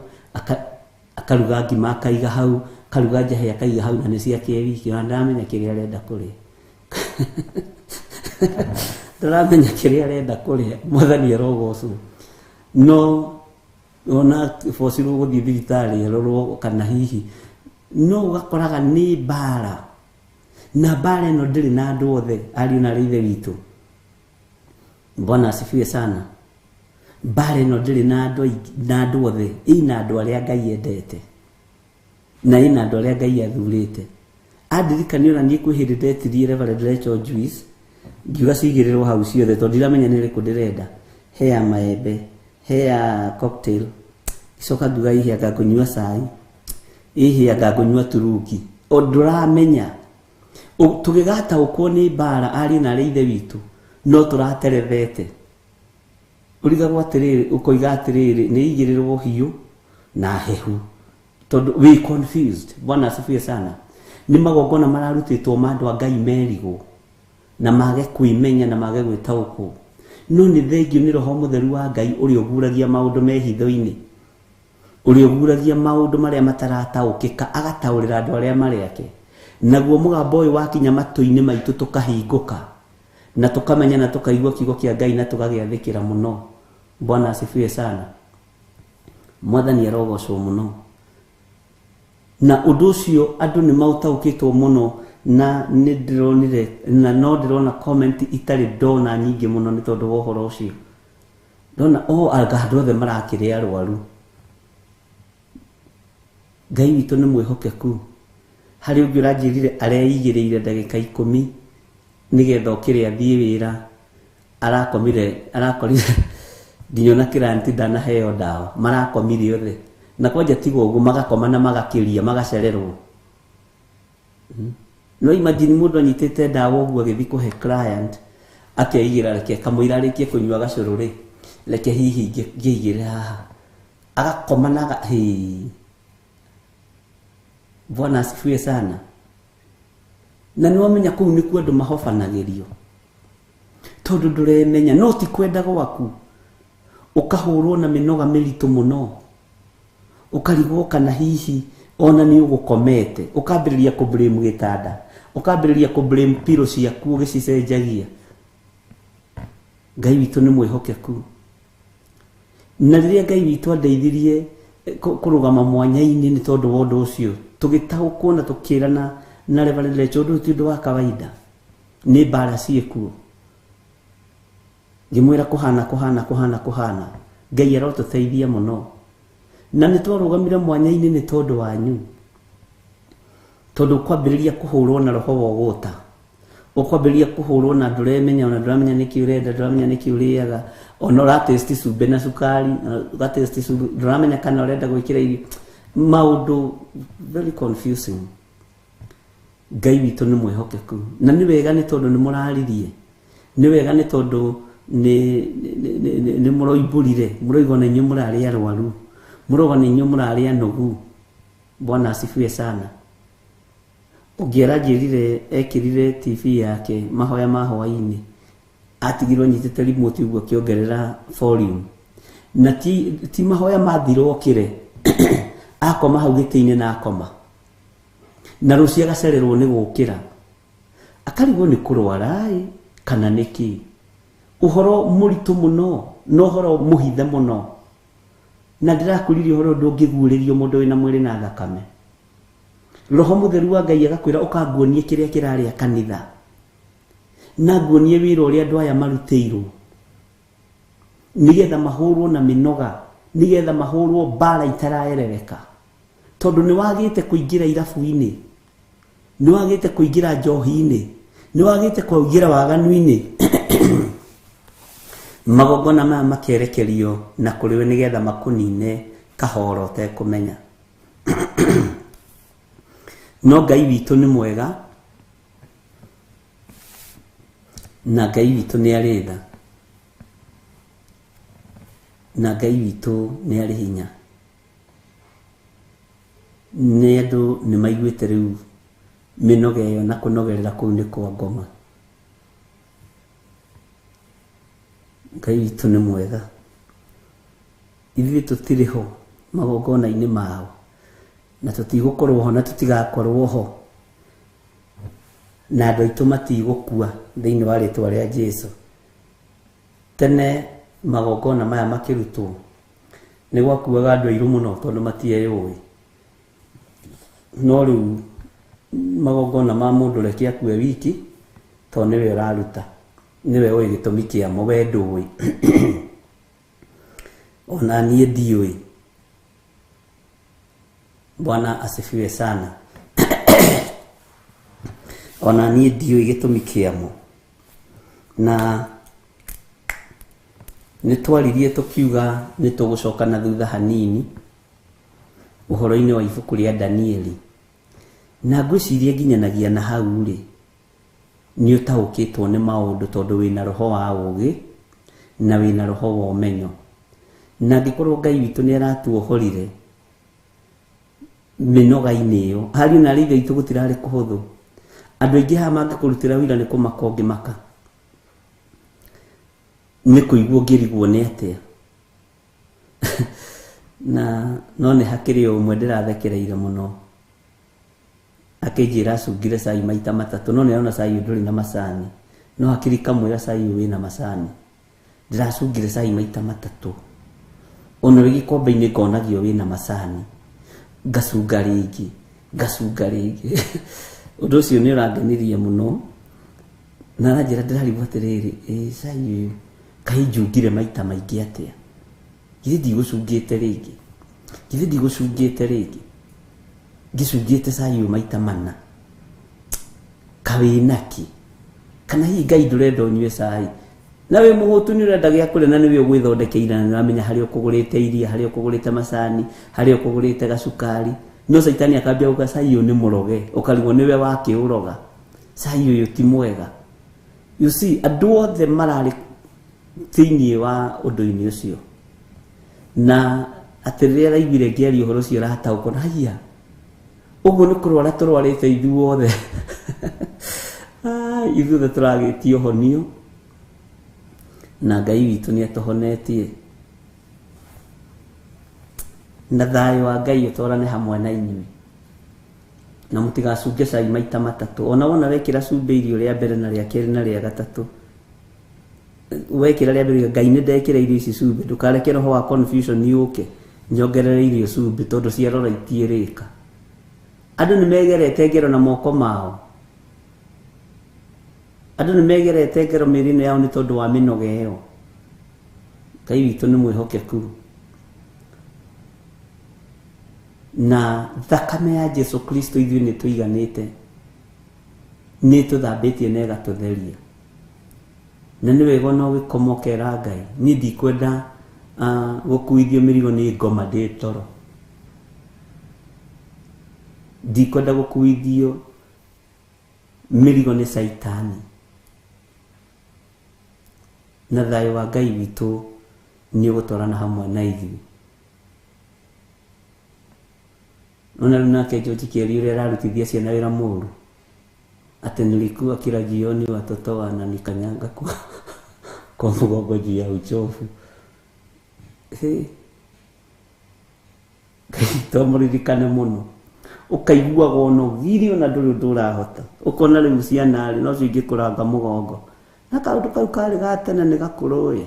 akaruga ngima akaiga hau, akaruga njahĩ akaiga hau, na nĩ ciake wiki. Ona ndaramenya kĩrĩa arenda kũrĩa. Ndaramenya kĩrĩa arenda kũrĩa. Mwathani arogocwo. No ona bocirwo gũthiĩ thibitarĩ arorwo kana hihi, no ũgakoraga nĩ mbara, na mbara ĩno ndĩrĩ na andũ othe ariũ na arĩ ithe witũ. Bwana asifiwe sana. Mbara ĩno ndĩrĩ na andũ aingĩ, na andũ othe, ĩna andũ arĩa Ngai endete, na ĩna andũ arĩa Ngai athurĩte. Andirikania ona niĩ kwĩ hĩndĩ ndetirie Reverend Rachel Juice, ngiuga cigĩrĩrwo hau ciothe tondũ ndiramenya nĩ ĩrĩkũ ndĩrenda. He ya maembe, he ya cocktail, icoka ngiuga ĩhĩ anga ngũnyua cai, ĩhĩ anga ngũnyua turungi. O ndũramenya. Tũgĩgataũkwo nĩ mbara ariũ na arĩ ithe witũ, no tũraterethete. Ũrigagwo atĩrĩrĩ, ũkoiga atĩrĩrĩ, nĩ igĩrĩrwo hiũ na hehu, tondũ we confused. Bwana asifiwe sana. Nĩ magongona mararutĩtwo ma andũ a Ngai merigwo, na mage kwĩmenya na mage gwĩtaũkwo. No nĩ thengio nĩ Roho Mũtheru wa Ngai ũrĩa ũguragia maũndũ me hitho-inĩ, ũrĩa ũguragia maũndũ marĩa matarataũkĩka, agataũrĩra andũ arĩa marĩ ake. Naguo mũgambo ũyũ wakinya matũ-inĩ maitũ tũkahingũka, na tũkamenya na tũkaigua kiugo kĩa Ngai na tũgagĩathĩkĩra mũno. Bwana asifiwe sana. Mwathani arogocwo mũno. Na ũndũ ũcio andũ nĩ maũtaũkĩtwo mũno, na nĩ ndĩronire, na no ndĩrona comment itarĩ ndona nyingĩ mũno nĩ tondũ wa ũhoro ũcio. Ndona, oh, anga andũ othe marakĩrĩ arwaru. Ngai witũ nĩ mwĩhokeku. Harĩ ũngĩ ũranjĩrire areigĩrĩire ndagĩka 10 nĩgetha okĩre athiĩ wĩra, arakomire, arakorire nginya ona kĩranti ndanaheo ndawa, marakomire othe. Na kwanja tiga ũguo magakoma na magakĩria magacererwo. No imagine mũndũ anyitĩte ndawa ũguo agĩthiĩ kũhe client, akeigĩra reke kamũira arĩkie kũnyua gacũrũ rĩ, reke hihi ngĩigĩre haha, agakoma na hĩ. Bwana asifiwe sana. Na nĩwamenya kũu nĩkuo andũ mahobanagĩrio, tondũ ndũremenya, no ti kwenda gwaku, ũkahũrwo na mĩnoga mĩritũ mũno, ũkarigwo kana hihi ona nĩ ũgũkomete, ũkambĩrĩria kũ blame gĩtanda, ũkambĩrĩria kũ blame pillow ciaku ũgĩcicenjagia. Ngai witũ nĩ mwĩhokeku. Na rĩrĩa Ngai witũ andeithirie kũrũgama mwanya-inĩ nĩ tondũ wa ũndũ ũcio, tũgĩtaũkwo na tũkĩrana na Reverend Rachel, ũndũ ũyũ ti ũndũ wa kawaida, nĩ mbara ciĩkuo. Ngĩmwĩra kũhana kũhana kũhana kũhana, Ngai arotũteithia mũno. Na nĩ twarũgamire mwanya-inĩ nĩ tondũ wanyu, tondũ ũkwambĩrĩria kũhũrwo na roho wa ũgũta, ũkwambĩrĩria kũhũrwo na ndũremenya, ona ndũramenya nĩkĩ ũrenda, ndũramenya nĩkĩ ũrĩaga, ona ũratesti cumbĩ na cukari, ũgatesti cumbĩ, ndũramenya kana ũrenda gwĩkĩra irio, maũndũ very confusing. Ngai witũ nĩ mwĩhokeku, na nĩ wega nĩ tondũ nĩ mũraririe, nĩ wega nĩ tondũ nĩ mũroimbũrire, mũroigua na inyuĩ mũrarĩ arwaru, mũroigua na inyuĩ mũrarĩ anogu. Bwana asifiwe sana. Ũngĩ aranjĩrire ekĩrire TV yake mahoya ma hwaĩ-inĩ, atigirwo anyitĩte remote ũguo akĩongerera volume, na ti mahoya mathira okĩre, akoma hau gĩtĩ-inĩ na akoma, na rũciũ agacererwo nĩ gũkĩra, akarigwo nĩ kũrwara-ĩ kana nĩkĩ. Ũhoro mũritũ mũno na ũhoro mũhithe mũno, na ndĩrakwĩrire ũhoro ndũngĩguũrĩrio mũndũ wĩna mwĩrĩ na thakame. Roho mũtheru wa Ngai agakwĩra ũkanguonie kĩrĩa kĩrarĩa kanitha, na nguonie wĩra ũrĩa andũ aya marutĩirwo, nĩgetha mahũrwo na mĩnoga, nĩgetha mahũrwo mbara itaraerereka, tondũ nĩ wagĩte kũingĩra irabu-inĩ, nĩ wagĩte kũingĩra njohi-inĩ, nĩ wagĩte kũingĩra waganu-inĩ. Magongona maya makerekerio na kũrĩ we nĩgetha makũnine kahora ũtekũmenya. No Ngai witũ nĩ mwega, na Ngai witũ nĩ arĩ tha, na Ngai witũ nĩ arĩ hinya. Nĩ andũ nĩ maiguĩte rĩu mĩnoga ĩyo na kũnogerera kũu nĩ kwa ngoma. Ngai witũ nĩ mwega, ithuĩ tũtirĩ ho magongona-inĩ mao, na tũtigũkorwo ho na tũtigakorwo ho, na andũ aitũ matigũkua thĩinĩ wa rĩtwa rĩa Jesũ. Tene magongona maya makĩrutwo nĩ gwakuaga andũ airũ mũno tondũ matieyũĩ, no rĩu magongona ma mũndũ reke akue wiki, tondũ nĩwe ũraruta, nĩwe ũĩ gĩtũmi kĩamo, we ndũĩ. Ona niĩ ndiũĩ. Bwana asifiwe sana. Ona niĩ ndiũĩ gĩtũmi kĩamo. Na nĩ twaririe tũkiuga nĩ tũgũcoka na thutha hanini ũhoro-inĩ wa ibuku rĩa Danieli, na ngwĩciria nginyanagia na hau rĩ, nĩ ũtaũkĩtwo nĩ maũndũ tondũ wĩna roho wa ũũgĩ na wĩna roho wa ũmenyo. Na angĩkorwo Ngai witũ nĩ aratuohorire mĩnoga-inĩ ĩyo, ariũ na aarĩ a Ithe witũ gũtirarĩ kũhũthũ. Andũ aingĩ haha mangĩkũrutĩra wĩra nĩ kũmaka ũngĩmaka, nĩ kũigua ũngĩrigwo nĩ atĩa. Na no nĩ hakĩrĩ ũmwe ndĩrathekereire mũno, akĩnjĩra acungire cai maita matatũ, no nĩarona cai ũyũ ndũrĩ na macani, no hakiri kamwĩra cai ũyũ wĩna macani. Ndĩracungire cai maita matatũ, ona wĩ gĩkombe-inĩ ngonagio wĩna macani, ngacunga rĩngĩ, ngacunga rĩngĩ. Ũndũ ũcio nĩ ũrangenirie mũno, na aranjĩra ndĩrarigwo atĩrĩrĩ, ĩ cai ũyũ kaĩ njungire maita maingĩ atĩa, githĩ ndigũcungĩte rĩngĩ, githĩ ndigũcungĩte rĩngĩ. Ngĩcungĩte cai ũyũ maita mana. Kawĩnaki. Kana hihi Ngai ndũrenda ũnyue cai. Na wĩ mũhũtu nĩ ũrenda gĩa kũrĩa na nĩwe ũgwĩthondekeire na nĩũramenya harĩa ũkũgũrĩte iria, harĩa ũkũgũrĩte macani, harĩa ũkũgũrĩte gacukari. No caitani akambia gũka cai ũyũ nĩ mũroge, ũkarigwo nĩwe wakĩũroga. Cai ũyũ ti mwega. You see, andũ othe mararĩ thĩinĩ wa ũndũ-inĩ ũcio. Na atĩ rĩrĩa araiguire ngĩaria ũhoro ũcio arataũkwo na haiya. Ũguo nĩ kũrwara tũrwarĩte ithuothe. Ithuothe tũragĩtio ũhonio. Na Ngai witũ nĩ atũhonetie. Na thayũ wa Ngai ũtwarane hamwe na inyuĩ. Na mũtigacunge cai maita matatũ. Ona wona wekĩra cumbĩ irio rĩa mbere na rĩa kerĩ na rĩa gatatũ. Wekĩra rĩa mbere Ngai nĩ ndekĩra irio ici cumbĩ. Ndũkareke roho wa confusion yũke. Nyongerere irio cumbĩ tondũ ciarora itiĩrĩka. Andũ nĩ megerete ngero na moko mao. Andũ nĩ megerete ngero mĩĩrĩ-inĩ yao nĩ tondũ wa mĩnoga ĩyo. Ngai witũ nĩ mwĩhokeku. Na thakame ya Jesu Kristo ithuĩ nĩ tũiganĩte. Nĩ tũthambĩtie na ĩgatũtheria. Na nĩ wega ona ũgĩkoma ũkera Ngai, niĩ ndikwenda gũkuithio mĩrigo nĩ ngoma ndĩ toro. Ndikwenda gũkuithio mĩrigo nĩ caitani. Na thayũ wa Ngai witũ nĩ ũgũtwarana hamwe na ithuĩ. Ona rĩu nake George Kĩeri ũrĩa ararutithia ciana wĩra mũũru. Atĩ nilikuwa kila jioni watoto wananikanyanga kwa mgongo juu ya uchovu. Ngai tomũririkane mũno. Ũkaiguaga ũnogirio na ndũrĩ ũndũ ũrahota. Ũkona rĩu ciana rĩ no cingĩkũranga mũgongo. Na kaũndũ kau karĩ ga tene nĩ gakũrũ ĩ.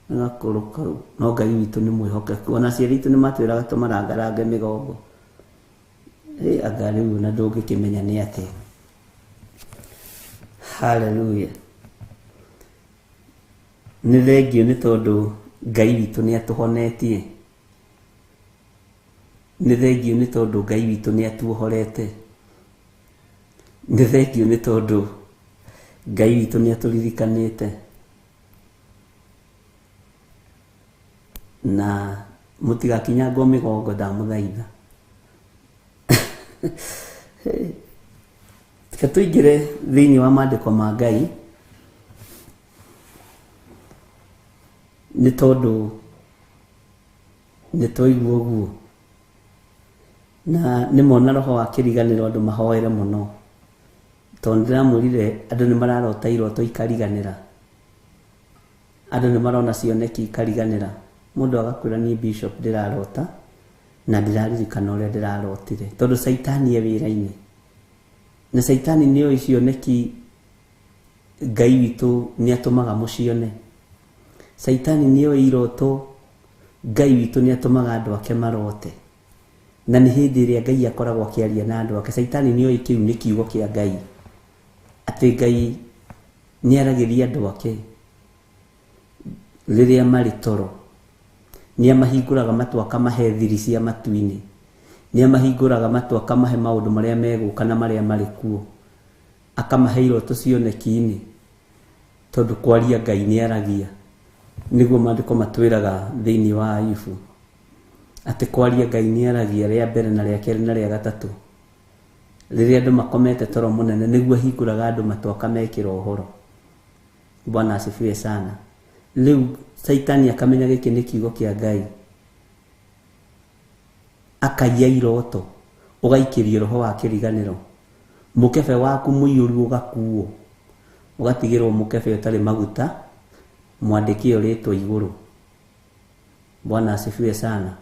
Nĩ gakũrũ kau. No Ngai witũ nĩ mwĩhokeku. Ona aciari aitũ nĩ matwĩraga tũmarangarange mĩgongo. Anga rĩu ona ndũngĩkĩmenya nĩ atĩa. Hallelujah. Nĩ thengio nĩ tondũ Ngai witũ nĩ atũhonetie. Nĩ thengio nĩ tondũ Ngai witũ nĩ atuohorete. Nĩ thengio nĩ tondũ Ngai witũ nĩ atũririkanĩte. Na mũtigakinyangwo mĩgongo ndamũthaitha. Reke tũingĩre thĩinĩ wa maandĩko ma Ngai nĩ tondũ nĩ twaigua ũguo. Na nĩ mona roho wa kĩriganĩro andũ mahoere mũno. Tondũ ndĩramwĩrire andũ nĩ mararota iroto ikariganĩra. Andũ nĩ marona cioneki ikariganĩra. Mũndũ agakwĩra niĩ bishop ndĩrarota na ndĩraririkana ũrĩa ndĩrarotire. Tondũ caitani e wĩra-inĩ. Na caitani nĩ oĩ cioneki Ngai witũ nĩ atũmaga mũcione. Caitani nĩ oĩ iroto Ngai witũ nĩ atũmaga andũ ake marote. Na nĩ hĩndĩ ĩrĩa Ngai akoragwo akĩaria na andũ ake. Caitani nĩ oĩ kĩu nĩ kiugo kĩa Ngai. Atĩ Ngai nĩ aragĩria andũ ake rĩrĩa marĩ toro. Nĩ amahingũraga matũ akamahe thiri cia matu-inĩ. Nĩ amahingũraga matũ akamahe maũndũ marĩa megũka na marĩa marĩ kuo. Akamahe iroto cioneki-inĩ. Tondũ kwaria Ngai nĩ aragia. Nĩguo maandĩko matwĩraga thĩinĩ wa Ayubu. Atĩ kwaria Ngai nĩ aragia rĩa mbere na rĩa kerĩ na rĩa gatatũ. Rĩrĩa andũ makomete toro mũnene nĩguo ahingũraga andũ matũ akamekĩra ũhoro. Bwana asifiwe sana. Rĩu caitani akamenya gĩkĩ nĩ kiugo kĩa Ngai. Akaiya iroto, ũgaikĩrio roho wa kĩriganĩro. Mũkebe waku mũiyũru ũgakuo. Ũgatigĩrwo mũkebe ũtarĩ maguta, mwandĩke rĩtwa igũrũ. Bwana asifiwe sana.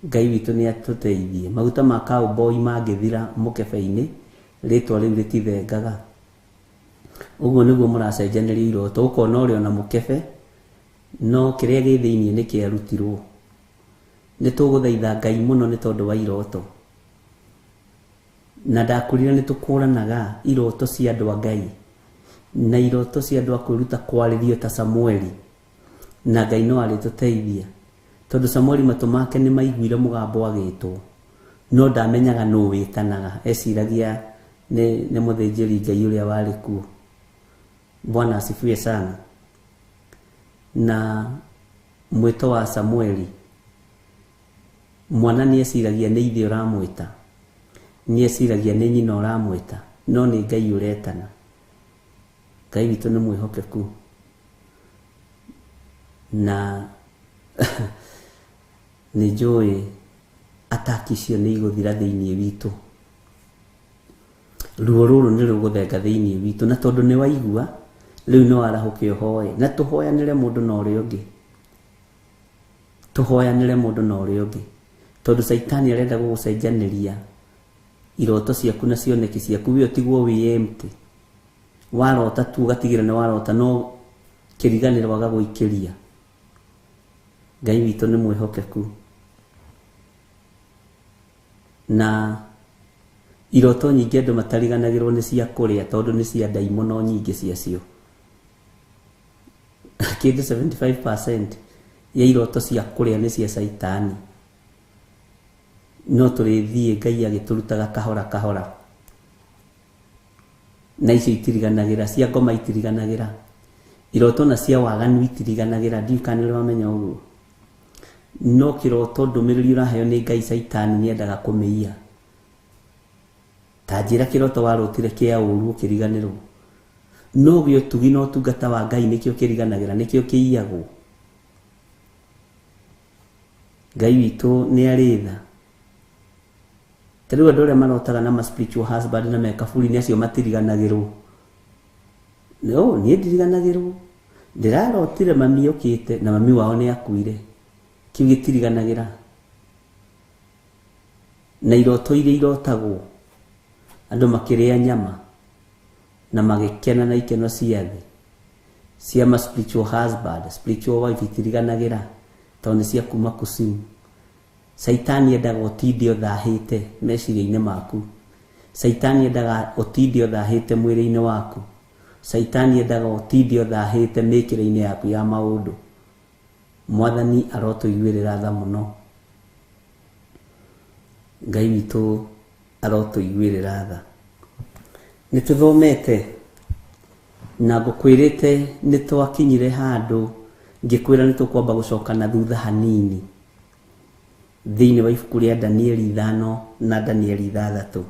Ngai witũ nĩ atũteithie. Maguta ma cowboy mangĩthira mũkebe-inĩ, rĩtwa rĩu rĩtithengaga. Ũguo nĩguo mũracenjanĩria iroto, ũkona ũrĩ ona mũkebe, no kĩrĩa gĩ thĩinĩ nĩ kĩarutirwo. Nĩ tũgũthaitha Ngai mũno nĩ tondũ wa iroto. Na ndakwĩrire nĩ tũkũranaga iroto cia andũ a Ngai. Na iroto cia andũ a kwĩruta kwarĩrio ta Samueli. Na Ngai no arĩtũteithia. Tondũ Samueli matũ make nĩ maiguire mũgambo agĩtwo. No ndamenyaga nũ wĩtanaga, eciragia nĩ mũthĩnjĩri Ngai ũrĩa warĩ kuo. Bwana asifiwe sana. Na mwĩto wa Samueli, mwana nĩ eciragia nĩ ithe ũramwĩta, nĩ eciragia nĩ nyina ũramwĩta, no nĩ Ngai ũretana. Ngai witũ nĩ mwĩhokeku. Na nĩ njũĩ ataki icio nĩ igũthira thĩinĩ witũ. Ruo rũrũ nĩ rũgũthenga thĩinĩ witũ, na tondũ nĩ waigua rĩu nĩ warahũke ũhoe, na tũhoyanĩre mũndũ na ũrĩa ũngĩ, tũhoyanĩre mũndũ na ũrĩa ũngĩ, tondũ Caitani arenda gũgũcenjanĩria iroto ciaku na cioneki ciaku, we ũtigwo wĩ empty. Warota tu ũgatigĩra nĩ warota, no kĩriganĩro agagũikĩria. Ngai witũ nĩ mwĩhokeku. Na iroto nyingĩ andũ matariganagĩrwo nĩ cia kũrĩa, tondũ nĩ cia ndaimono nyingĩ ciacio. Kĩndũ 75% ya iroto cia kũrĩa nĩ cia Caitani. No tũrĩthiĩ Ngai agĩtũrutaga kahora kahora. Na icio itiriganagĩra, cia ngoma itiriganagĩra, iroto na cia waganu itiriganagĩra. Ndiũĩ kana nĩ ũramenya ũguo. No kĩroto ndũmĩrĩri ũraheo nĩ Ngai, Caitani nĩendaga kũmĩiya. Ta njĩra kĩroto warotire kĩa ũru ũkĩriganĩrwo. No gĩa ũtugi na ũtungata wa Ngai nĩkĩo kĩriganagĩra, nĩkĩo kĩiyagwo. Ngai witũ nĩ arĩ tha. Ta rĩu andũ arĩa marotaga na ma spiritual husband na me kaburi-inĩ acio matiriganagĩrwo. No, niĩ ndiriganagĩrwo. Ndĩrarotire mami okĩte na mami wao nĩ akuire. Kĩu gĩtiriganagĩra. Na iroto iria irotagwo andũ makĩrĩa nyama na magĩkena na ikeno cia thĩ cia ma spiritual husband, spiritual wife itiriganagĩra, tondũ nĩ cia kuma kusimu. Caitani endaga ũtinde ũthahĩte meciria-inĩ maku. Caitani endaga ũtinde ũthahĩte mwĩrĩ-inĩ waku. Caitani endaga ũtinde ũthahĩte mĩkĩre-inĩ yaku ya maũndũ. Mwathani arotũiguĩrĩra tha mũno. Ngai witũ arotũiguĩrĩra tha. Nĩ tũthomete na ngũkwĩrĩte nĩ twakinyire handũ ngĩkwĩra nĩ tũkwamba gũcoka na thutha hanini thĩinĩ wa ibuku rĩa Danieli 5 na Danieli 6.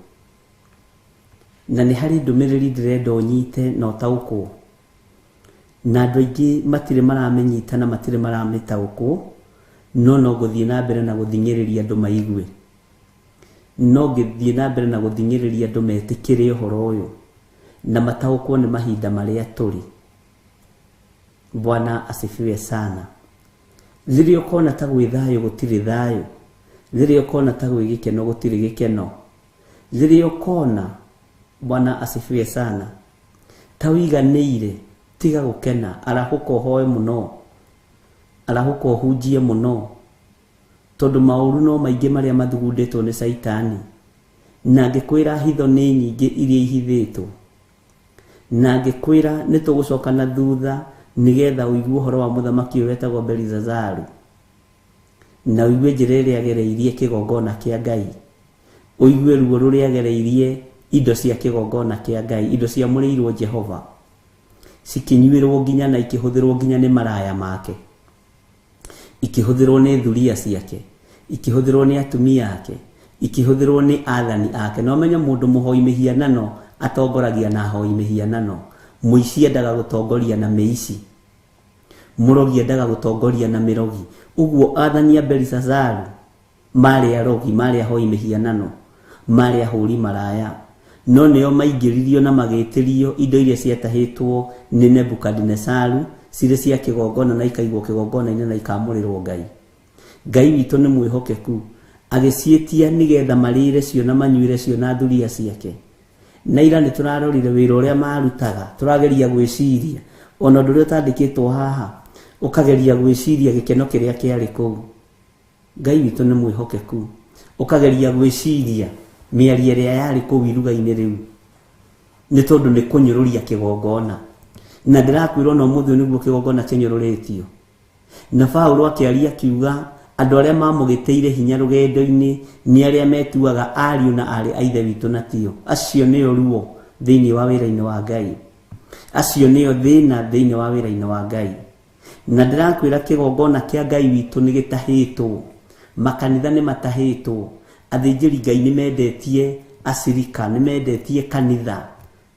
Na nĩ harĩ ndũmĩrĩri ndĩrenda ũnyite na ũtaũkwo. Na andũ aingĩ matirĩ maramĩnyita na matirĩ maramĩtaũkwo, no no gũthiĩ na mbere na gũthing'ĩrĩria andũ maigue. No ngĩthiĩ na mbere na gũthing'ĩrĩria andũ metĩkĩre ũhoro ũyũ na mataũkwo nĩ mahinda marĩa tũrĩ. Bwana asifiwe sana. Rĩrĩa ũkona ta gwĩ thayũ gũtirĩ thayũ, rĩrĩa ũkona ta gwĩ gĩkeno gũtirĩ gĩkeno, rĩrĩa ũkona, Bwana asifiwe sana, ta ũiganĩire, tiga gũkena, arahũka ũhoe mũno, arahũka ũhunjie mũno, tondũ maũru no maingĩ marĩa mathugundĩtwo nĩ Caitani. Na ngĩkwĩra hitho nĩ nyingĩ iria ihithĩtwo, na ngĩkwĩra nĩ tũgũcoka na thutha nĩgetha ũigue ũhoro wa mũthamaki ũyũ wetagwo Belizazaru, na ũigue njĩra ĩrĩa agereirie kĩgongona kĩa Ngai, ũigue ruo rũrĩa agereirie indo cia kĩgongona kĩa Ngai, indo ciamũrĩirwo Jehova cikinyuĩrwo nginya na ikĩhũthĩrwo nginya nĩ maraya make, ikĩhũthĩrwo nĩ thuria ciake, ikĩhũthĩrwo nĩ atumia ake, ikĩhũthĩrwo nĩ athani ake. Na ũmenye mũndũ mũhoi mĩhianano atongoragia na ahoi mĩhianano. Mũici endaga gũtongoria na mĩici, mũrogi endaga gũtongoria na mĩrogi. Ũguo athani a Belisazaru marĩ arogi, marĩ ahoi mĩhianano, marĩ ahũri maraya, no nĩo maingĩririo na magĩtĩrio indo iria ciatahĩtwo nĩ Nebukadinesaru cirĩ cia kĩgongona na ikaigwo kĩgongona-inĩ na ikamũrĩrwo Ngai. Ngai witũ nĩ mwĩhokeku, agĩciĩtia nĩgetha marĩre cio na manyuĩre cio na thuria ciake. Na ira nĩ tũrarorire wĩra ũrĩa marutaga, tũrageria gwĩciria ona ũndũ ũrĩa ũtandĩkĩtwo haha, ũkageria gwĩciria gĩkeno kĩrĩa kĩarĩ kũu. Ngai witũ nĩ mwĩhokeku, ũkageria gwĩciria mĩario ĩrĩa yarĩ kũu iruga-inĩ rĩu, nĩ tondũ nĩ kũnyũrũria kĩgongona. Na ndĩrakwĩra ona ũmũthĩ ũyũ nĩguo kĩgongona kĩnyũrũrĩtio. Na Paũlũ akĩaria akiuga Andũ arĩa mamũgĩtĩire hinya rũgendo-inĩ nĩ arĩa metuaga ariũ na aarĩ a Ithe witũ na tio. Acio nĩo ruo thĩinĩ wa wĩra-inĩ wa Ngai. Acio nĩo thĩna thĩinĩ wa wĩra-inĩ wa Ngai. Na ndĩrakwĩra kĩgongona kĩa Ngai witũ nĩ gĩtahĩtwo. Makanitha nĩ matahĩtwo. Athĩnjĩri Ngai nĩ mendetie acirika, nĩ mendetie kanitha.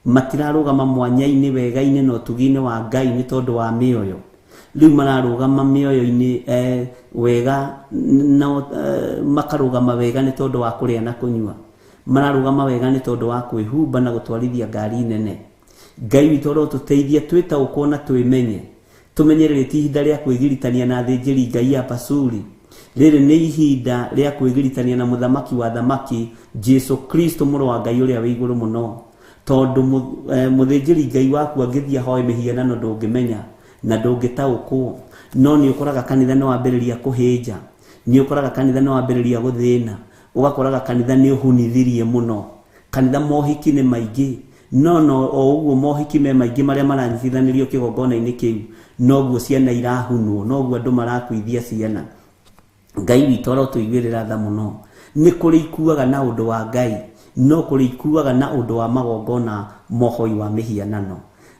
Matirarũgama mwanya-inĩ wega-inĩ na ũtugi-inĩ wa Ngai nĩ tondũ wa mĩoyo. Rĩu mararũgama mĩoyo-inĩ wega na makarũgama wega nĩ tondũ wa kũrĩa na kũnyua. Mararũgama wega nĩ tondũ wa kwĩhumba na gũtwarithia ngari nene. Ngai witũ arotũteithia twĩtaũkwo na twĩmenye. Tũmenye rĩrĩ ti ihinda rĩa kwĩgiritania na athĩnjĩri Ngai a Pasuri. Rĩrĩ nĩ ihinda rĩa kwĩgiritania na mũthamaki wa thamaki Jesu Kristo mũrũ wa Ngai ũrĩa wĩ igũrũ mũno. Tondũ mũthĩnjĩri Ngai waku angĩthiĩ ahoe mĩhianano ndũngĩmenya na ndũngĩtaũkwo. No nĩ ũkoraga kanitha nĩ wambĩrĩria kũhĩnja, nĩ ũkoraga kanitha nĩ wambĩrĩria gũthĩna, ũgakoraga kanitha nĩ ũhunithirie mũno. Kanitha mohiki nĩ maingĩ, no no o ũguo mohiki me maingĩ marĩa maranyitithanĩrio kĩgongona-inĩ kĩu, noguo ciana irahunwo, noguo andũ marakuithia ciana. Ngai witũ arotũiguĩrĩra tha mũno. Nĩ kũrĩ ikuaga na ũndũ wa Ngai, no kũrĩ ikuaga na ũndũ wa magongona mohoi wa mĩhianano.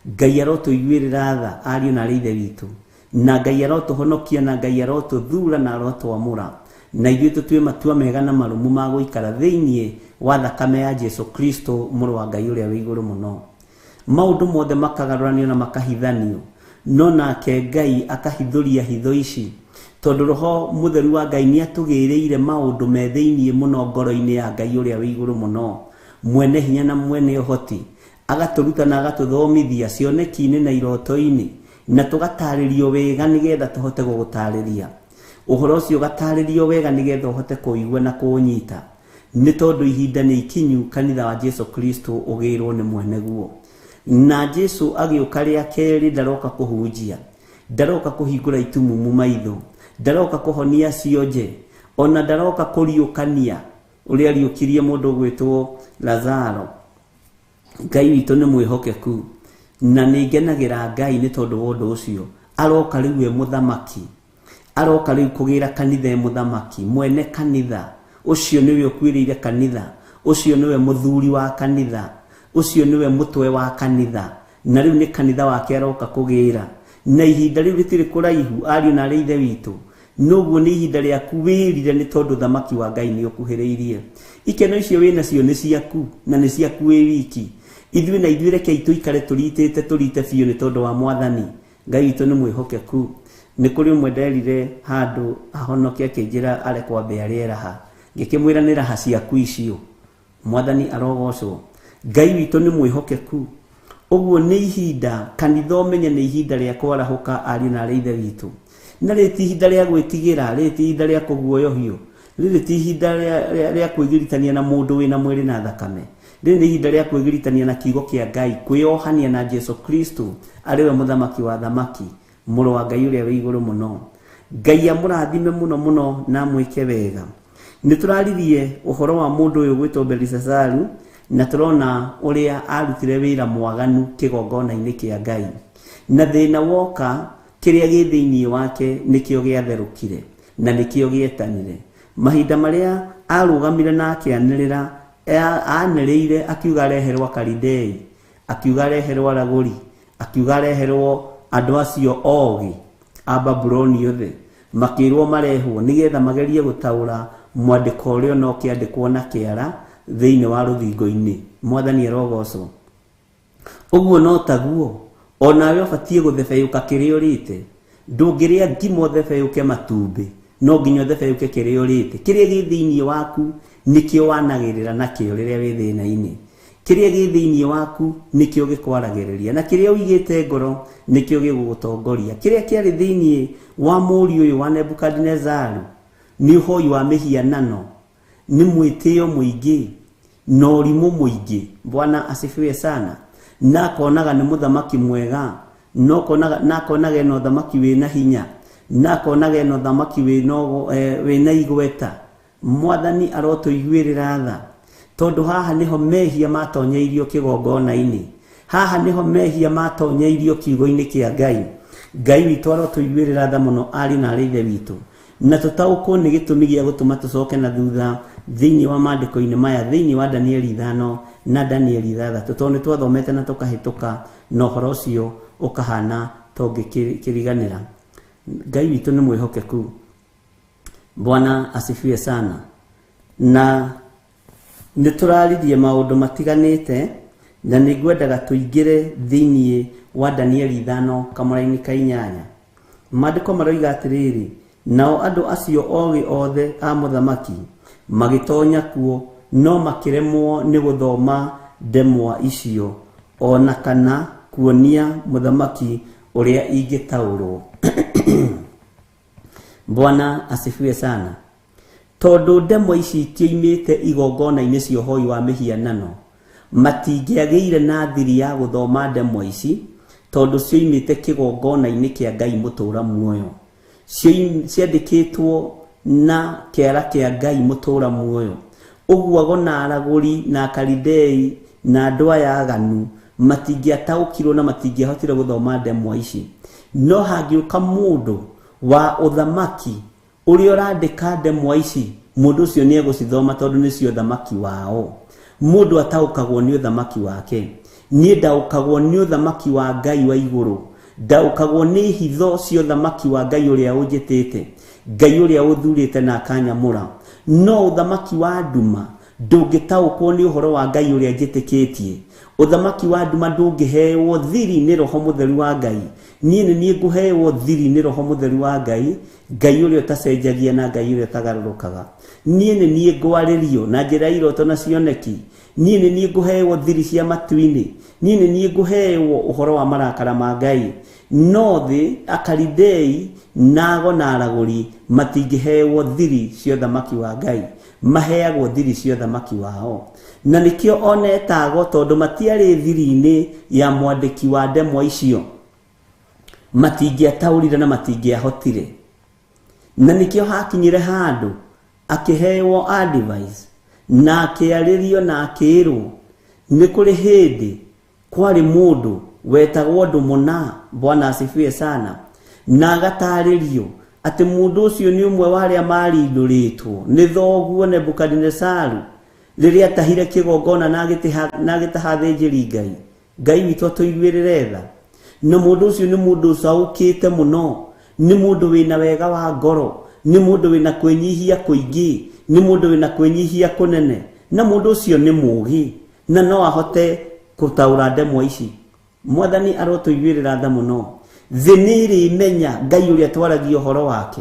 Ngai arotũiguĩrĩra tha ariũ na aarĩ Ithe witũ, na Ngai arotũhonokia, na Ngai arotũthura na arotwamũra, na ithuĩ tũtue matua mega na marũmu ma gũikara thĩinĩ wa thakame ya Jesu Kristo mũrũ wa Ngai ũrĩa wĩ igũrũ mũno. Maũndũ mothe makagarũranio na makahithanio, no nake Ngai akahithũria hitho ici, tondũ Roho Mũtheru wa Ngai nĩ atũgĩrĩire maũndũ me thĩinĩ mũno ngoro-inĩ ya Ngai ũrĩa wĩ igũrũ mũno, mwene hinya na mwene ũhoti, agatũruta na agatũthomithia cioneki-inĩ na iroto-inĩ, na tũgatarĩrio wega nĩgetha tũhote gũgũtarĩria. Ũhoro ũcio ũgatarĩrio wega nĩgetha ũhote kũigua na kũũnyita. Nĩ tondũ ihinda nĩ ikinyu kanitha wa Jesu Kristo ũgĩrwo nĩ mwene guo. Na Jesu agĩũka rĩa kerĩ ndaroka kũhunjia, ndaroka kũhingũra itumumu maitho, ndaroka kũhonia cionje, ona ndaroka kũriũkania ũrĩa ariũkirie mũndũ ũgwĩtwo Lazaro. Ngai witũ nĩ mwĩhokeku na nĩ ngenagĩra Ngai nĩ tondũ wa ũndũ ũcio. Aroka rĩu e mũthamaki, aroka rĩu kũgĩra kanitha e mũthamaki, mwene kanitha ũcio nĩwe ũkuĩrĩire kanitha, ũcio nĩwe mũthuri wa kanitha, ũcio nĩwe mũtwe wa kanitha, na rĩu nĩ kanitha wake aroka kũgĩra. Na ihinda rĩu rĩtirĩ kũraihu ariũ na aarĩ Ithe witũ, noguo nĩ ihinda rĩaku wĩrire nĩ tondũ thamaki wa Ngai nĩ ũkuhĩrĩirie. Ikeno icio wĩ nacio nĩ ciaku na nĩ ciaku wĩ wiki. Ithuĩ na ithuĩ rekei tũikare tũritĩte tũrite biũ nĩ tondũ wa Mwathani. Ngai witũ nĩ mwĩhokeku. Nĩ kũrĩ ũmwe nderire handũ ahonoke akĩnjĩra arekwo ambe arĩe raha, ngĩkĩmwĩra nĩ raha ciaku icio. Mwathani arogocwo. Ngai witũ nĩ mwĩhokeku. Ũguo nĩ ihinda kanitha ũmenye nĩ ihinda rĩa kwarahũka ariũ na aarĩ Ithe witũ. Na rĩrĩ ti ihinda rĩa gwĩtigĩra, rĩrĩ ti ihinda rĩa kũguoyohio, rĩrĩ ti ihinda rĩa kwĩgiritania na mũndũ wĩna mwĩrĩ na thakame. Rĩrĩ nĩ ihinda rĩa kwĩgiritania na kiugo kĩa Ngai, kwĩyohania na Jesu Kristo arĩ we mũthamaki wa thamaki, mũrũ wa Ngai ũrĩa wĩ igũrũ mũno. Ngai amũrathime mũno mũno na amwĩke wega. Nĩ tũraririe ũhoro wa mũndũ ũyũ gwĩtwo Belishazaru, na tũrona ũrĩa arutire wĩra mwaganu kĩgongona-inĩ kĩa Ngai. Na thĩna woka, kĩrĩa gĩ thĩinĩ wake nĩkĩo gĩatherũkire na nĩkĩo gĩetanire. Mahinda marĩa arũgamire na akĩanĩrĩra, anĩrĩire akiuga areherwo Akalidei, akiuga areherwo aragũri, akiuga areherwo andũ acio ogĩ a Babuloni othe, makĩrwo marehwo nĩgetha magerie gũtaũra mwandĩko ũrĩa ona ũkĩandĩkwo na kĩara thĩinĩ wa rũthingo-inĩ. Mwathani arogocwo. Ũguo no taguo onawe ũbatiĩ gũthebeyũka kĩrĩa ũrĩte. Ndũngĩrĩa ngima ũthebeyũke matumbĩ, no nginya ũthebeyũke kĩrĩa ũrĩte. Kĩrĩa gĩ thĩinĩ waku nĩkĩo wanagĩrĩra nakĩo rĩrĩa wĩ thĩna-inĩ. Kĩrĩa gĩ thĩinĩ waku nĩkĩo gĩkwaragĩrĩria, na kĩrĩa ũigĩte ngoro nĩkĩo gĩgũgũtongoria. Kĩrĩa kĩarĩ thĩinĩ wa mũriũ ũyũ wa Nebukadinezaru nĩ ũhoi wa mĩhianano, nĩ mwĩtĩo mũingĩ na ũrimũ mũingĩ. Bwana asifiwe sana. Na akonaga nĩ mũthamaki mwega, na akonaga ena ũthamaki wĩna hinya, na akonaga ena ũthamaki wĩna igweta. Mwathani arotũiguĩrĩra tha, tondũ haha nĩho mehia matonyeirio kĩgongona-inĩ, haha nĩho mehia matonyeirio kiugo-inĩ kĩa Ngai. Ngai witũ arotũiguĩrĩra tha mũno ariũ na aarĩ Ithe witũ. Na tũtaũkwo nĩ gĩtũmi gĩa gũtũma tũcoke na thutha thĩinĩ wa maandĩko-inĩ maya, thĩinĩ wa Danieli 5 na Danieli 6, tondũ nĩ twathomete na tũkahĩtũka, na ũhoro ũcio ũkahana tũngĩkĩriganĩra. Ngai witũ nĩ mwĩhokeku. Bwana asifiwe sana. Na nĩ tũraririe maũndũ matiganĩte, na nĩ ngwendaga tũingĩre thĩinĩ wa Danieli 5 kamũra-inĩ ka 8. Maandĩko maroiga atĩrĩrĩ, nao andũ acio ogĩ othe a mũthamaki magĩtonya kuo, no makĩremwo nĩ gũthoma ndemwa icio, ona kana kuonia mũthamaki ũrĩa ingĩtaũrwo. Bwana asifiwe sana. Tondũ ndemwa ici itioimĩte igongona-inĩ cia ũhoi wa mĩhianano, matingĩagĩire na thiri ya gũthoma ndemwa ici, tondũ cioimĩte kĩgongona-inĩ kĩa Ngai mũtũũra muoyo. Ciandĩkĩtwo na kĩara kĩa Ngai mũtũũra muoyo. Ũguo ago na aragũri na akaridei na andũ aya aganu matingĩataũkirwo na matingĩahotire gũthoma ndemwa ici. No hangĩũka mũndũ wa ũthamaki ũrĩa ũrandĩka ndemwa ici, mũndũ ũcio nĩ egũcithoma tondũ nĩcio ũthamaki wao. Mũndũ ataũkagwo nĩ ũthamaki wake. Niĩ ndaũkagwo nĩ ũthamaki wa Ngai wa igũrũ, ndaũkagwo nĩ hitho cia ũthamaki wa Ngai ũrĩa ũnjĩtĩte, Ngai ũrĩa ũthurĩte na akanyamũra. No ũthamaki wa nduma ndũngĩtaũkwo nĩ ũhoro wa Ngai ũrĩa njĩtĩkĩtie. Ũthamaki wa nduma ndũngĩhewo thiri nĩ Roho Mũtheru wa Ngai. Niĩ nĩ niĩ ngũhewo thiri nĩ Roho Mũtheru wa Ngai, Ngai ũrĩa ũtacenjagia na Ngai ũrĩa ũtagarũrũkaga. Niĩ nĩ niĩ ngwarĩrio na njĩra ya iroto na cioneki. Niĩ nĩ niĩ ngũhewo thiri cia matu-inĩ. Niĩ nĩ niĩ ngũhewo ũhoro wa marakara ma Ngai. No thĩ akaridei nago na aragũri matingĩhewo thiri cia ũthamaki wa Ngai, maheagwo thiri cia ũthamaki wao. Na nĩkĩo onetago, tondũ matiarĩ thiri-inĩ ya mwandĩki wa ndemwa icio, matingĩataũrire na matingĩahotire. Na nĩkĩo hakinyire handũ akĩhewo advice na akĩarĩrio na akĩĩrwo nĩ kũrĩ hĩndĩ kwarĩ mũndũ wetagwo Ndũmũna. Bwana asifiwe sana. Na agatarĩrio atĩ mũndũ ũcio nĩ ũmwe wa arĩa marindũrĩtwo nĩ thoguo Nebukadinesaru rĩrĩa atahire kĩgongona na agĩtaha athĩnjĩri Ngai. Ngai witũ atũiguĩrĩre tha. Na mũndũ ũcio nĩ mũndũ ũcaũkĩte mũno, nĩ mũndũ wĩna wega wa ngoro, nĩ mũndũ wĩna kwĩnyihia kũingĩ, nĩ mũndũ wĩna kwĩnyihia kũnene, na mũndũ ũcio nĩ mũũgĩ na no ahote gũtaũra ndemwa ici. Mwathani arotũiguĩrĩra tha mũno. Thĩ nĩ ĩrĩmenya Ngai ũrĩa twaragia ũhoro wake.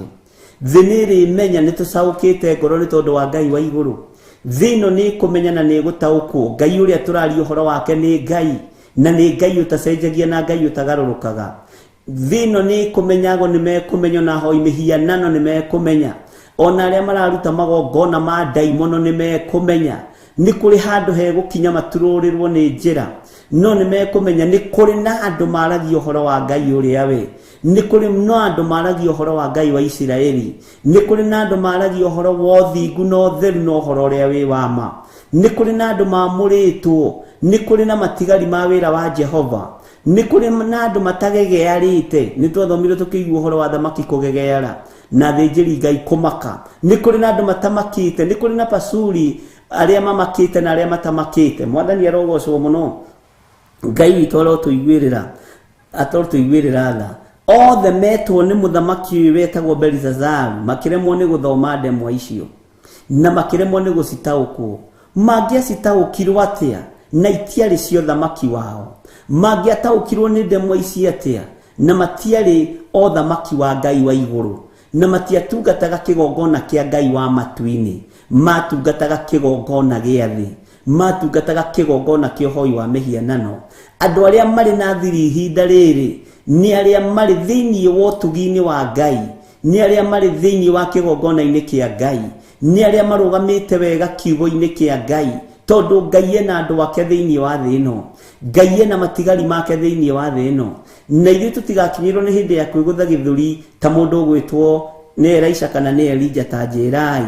Thĩ nĩ ĩrĩmenya nĩ tũcaũkĩte ngoro nĩ tondũ wa Ngai wa igũrũ. Thĩ ĩno nĩ ĩkũmenya na nĩ ĩgũtaũkwo Ngai ũrĩa tũraria ũhoro wake nĩ Ngai, na nĩ Ngai ũtacenjagia na Ngai ũtagarũrũkaga. Thĩ ĩno nĩ ĩkũmenya, ago nĩ mekũmenya, na ahoi mĩhianano nĩ mekũmenya, ona arĩa mararuta magongona ma ndaimono nĩ mekũmenya. Nĩ kũrĩ handũ hegũkinya maturũrĩrwo nĩ njĩra, no nĩ mekũmenya nĩ kũrĩ na andũ maragia ũhoro wa Ngai ũrĩa we, nĩ kũrĩ na andũ maragia ũhoro wa Ngai wa Isiraeli, nĩ kũrĩ na andũ maragia ũhoro wa ũthingu na ũtheru na ũhoro ũrĩa wĩ wa ma, nĩ kũrĩ na andũ mamũrĩtwo, nĩ kũrĩ na matigari ma wĩra wa Jehova, nĩ kũrĩ na andũ matagegearĩte. Nĩ twathomire tũkĩigua ũhoro wa thamaki kũgegeara na athĩnjĩri Ngai kũmaka. Nĩ kũrĩ na andũ matamakĩte, nĩ kũrĩ na pasuri arĩa mamakĩte na arĩa matamakĩte. Mwathani arogocwo mũno. Ngai witũ arotũiguĩrĩra, arotũiguĩrĩra tha. Othe metwo nĩ mũthamaki ũyũ wetagwo Belisazaru makĩremwo nĩ gũthoma ndemwa icio na makĩremwo nĩ gũcitaũkwo. Mangĩacitaũkirwo atĩa na itiarĩ cia ũthamaki wao? Mangĩataũkirwo nĩ ndemwa ici atĩa na matiarĩ o thamaki wa Ngai wa igũrũ, na matiatungataga kĩgongona kĩa Ngai wa matu-inĩ, matungataga kĩgongona gĩa thĩ, matungataga kĩgongona kĩa ũhoi wa mĩhianano. Andũ arĩa marĩ na thiri ihinda rĩrĩ nĩ arĩa marĩ thĩinĩ wa ũtugi-inĩ wa Ngai, nĩ arĩa marĩ thĩinĩ wa kĩgongona-inĩ kĩa Ngai, nĩ arĩa marũgamĩte wega kiugo-inĩ kĩa Ngai, tondũ Ngai ena andũ ake thĩinĩ wa thĩ ĩno, Ngai ena matigari make thĩinĩ wa thĩ ĩno. Na ithuĩ tũtigakinyĩrwo nĩ hĩndĩ ya kwĩgũtha gĩthũri ta mũndũ ũgwĩtwo nĩ Elisha kana nĩ Elijah ta njĩrai.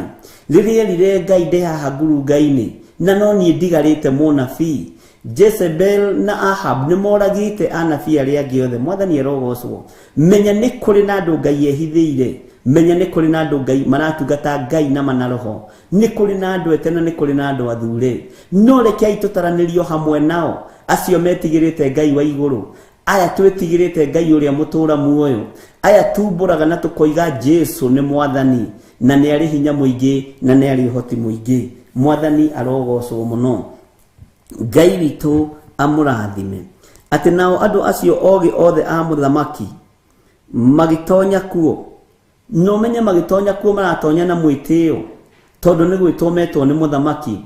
Rĩrĩa erire Ngai ndĩ haha ngurunga-inĩ na no niĩ ndigarĩte mũnabii, Jezebel na Ahab nĩ moragĩte anabii arĩa angĩ othe. Mwathani arogocwo. Menya nĩ kũrĩ na andũ Ngai ehithĩire Menya nĩ kũrĩ na andũ Ngai maratungata Ngai na mana roho, nĩ kũrĩ na andũ etene, nĩ kũrĩ na andũ athure. No rekei tũtaranĩrio hamwe nao acio metigĩrĩte Ngai wa igũrũ, aya twĩtigĩrĩte Ngai ũrĩa mũtũũra muoyo, aya tumbũraga na tũkoiga Jesu nĩ mwathani na nĩ arĩ hinya mũingĩ na nĩ arĩ ũhoti mũingĩ. Mwathani arogocwo mũno. Ngai witũ amũrathime. Atĩ nao andũ acio ogĩ othe a mũthamaki magĩtonya kuo, no menye magĩtonya kuo maratonya na mwĩtĩo, tondũ nĩ gwĩtwo metwo nĩ mũthamaki.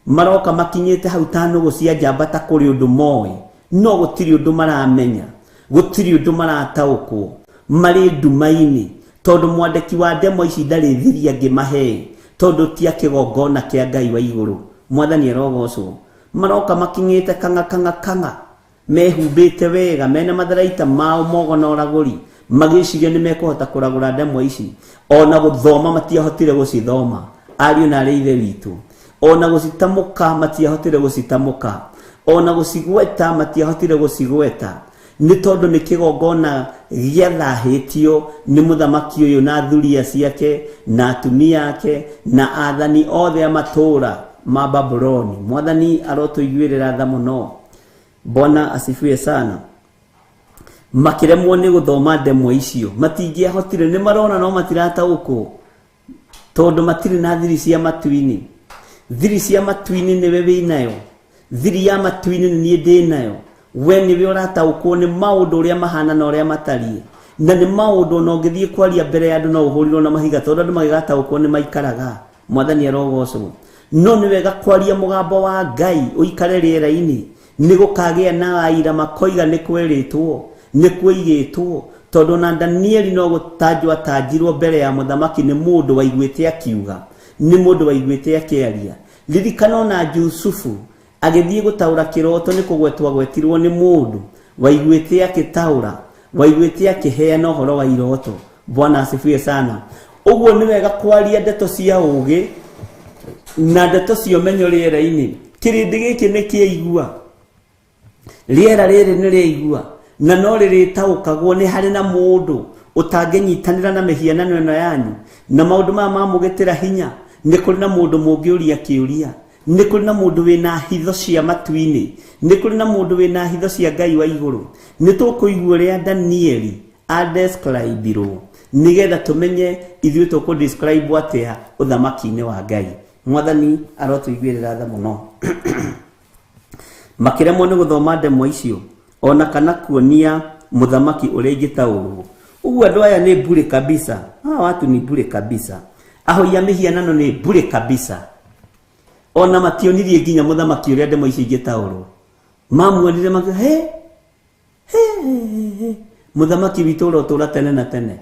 Maroka makinyĩte hau ta nũgũ cia njamba ta kũrĩ ũndũ moĩ, no gũtirĩ ũndũ maramenya, gũtirĩ ũndũ marataũkwo, marĩ nduma-inĩ, tondũ mwandĩki wa ndemwa ici ndarĩ thiri angĩmahe, tondũ ti a kĩgongona kĩa Ngai wa igũrũ. Mwathani arogocwo. Maroka makinyĩte kang'a kang'a kang'a, mehumbĩte wega, mena matharaita mao mogo na ũragũri, magĩciria nĩ mekũhota kũragũra ndemwa ici. Ona gũthoma matiahotire gũcithoma, ariũ na arĩ ithe witũ. Ona gũcitamũka matiahotire gũcitamũka, ona gũcigweta matiahotire gũcigweta, nĩ tondũ nĩ kĩgongona gĩathahĩtio nĩ mũthamaki ũyũ na thuria ciake na atumia ake na athani othe a matũũra ma Babuloni. Mwathani arotũiguĩrĩra tha mũno. Bwana asifiwe sana. Makĩremwo nĩ gũthoma ndemwa icio, matingĩahotire, nĩ marona no matirataũkwo, tondũ matirĩ na thiri cia matu-inĩ. Thiri cia matu-inĩ nĩwe wĩnayo, thiri ya matu-inĩ nĩ niĩ ndĩnayo. We nĩwe ũrataũkwo nĩ maũndũ ũrĩa mahana na ũrĩa matariĩ, na nĩ maũndũ ona ũngĩthiĩ kwaria mbere ya andũ no ũhũrirwo na mahiga, tondũ andũ magĩgataũkwo nĩ maikaraga. Mwathani arogocwo. No nĩ wega kwaria mũgambo wa Ngai ũikare rĩera-inĩ, nĩ gũkagĩa na aira makoiga nĩ kwerĩtwo, nĩ kwoigĩtwo, tondũ na Danieli no gũtanjwo atanjirwo mbere ya mũthamaki nĩ mũndũ waiguĩte akiuga, nĩ mũndũ waiguĩte akĩaria. Ririkana ona Jusufu agĩthiĩ gũtaũra kĩroto nĩ kũgwetwo agwetirwo nĩ mũndũ waiguĩte akĩtaũra, waiguĩte akĩheana ũhoro wa iroto. Bwana asifiwe sana. Ũguo nĩ wega kwaria ndeto cia ũũgĩ na ndeto cia ũmenyo rĩera-inĩ. Kĩrĩndĩ gĩkĩ nĩ kĩaigua, rĩera rĩrĩ nĩ rĩaigua, na no rĩrĩtaũkagwo nĩ harĩ na mũndũ ũtangĩnyitanĩra na mĩhianano ĩno yanyu na maũndũ maya mamũgĩtĩra hinya. Nĩ kũrĩ na mũndũ mũngĩũria kĩũria, nĩ kũrĩ na mũndũ wĩna hitho cia matu-inĩ, nĩ kũrĩ na mũndũ wĩna hitho cia Ngai wa igũrũ. Nĩ tũkũigua ũrĩa Danieli adescribirwo, nĩgetha tũmenye ithuĩ tũkũ describe atĩa ũthamaki-inĩ wa Ngai. Mwathani arotũiguĩrĩra tha mũno. Makĩremwo nĩ gũthoma ndemwa icio ona kana kuonia mũthamaki ũrĩa ingĩtaũrwo. Ũguo andũ aya nĩ bure kabisa, hawa watu ni bure kabisa, ahoi a mĩhianano nĩ bure kabisa. Ona mationirie nginya mũthamaki ũrĩa ndemwa icio ingĩtaũrwo. Mamuonire makiuga, he he he, mũthamaki witũ ũrotũũra tene na tene,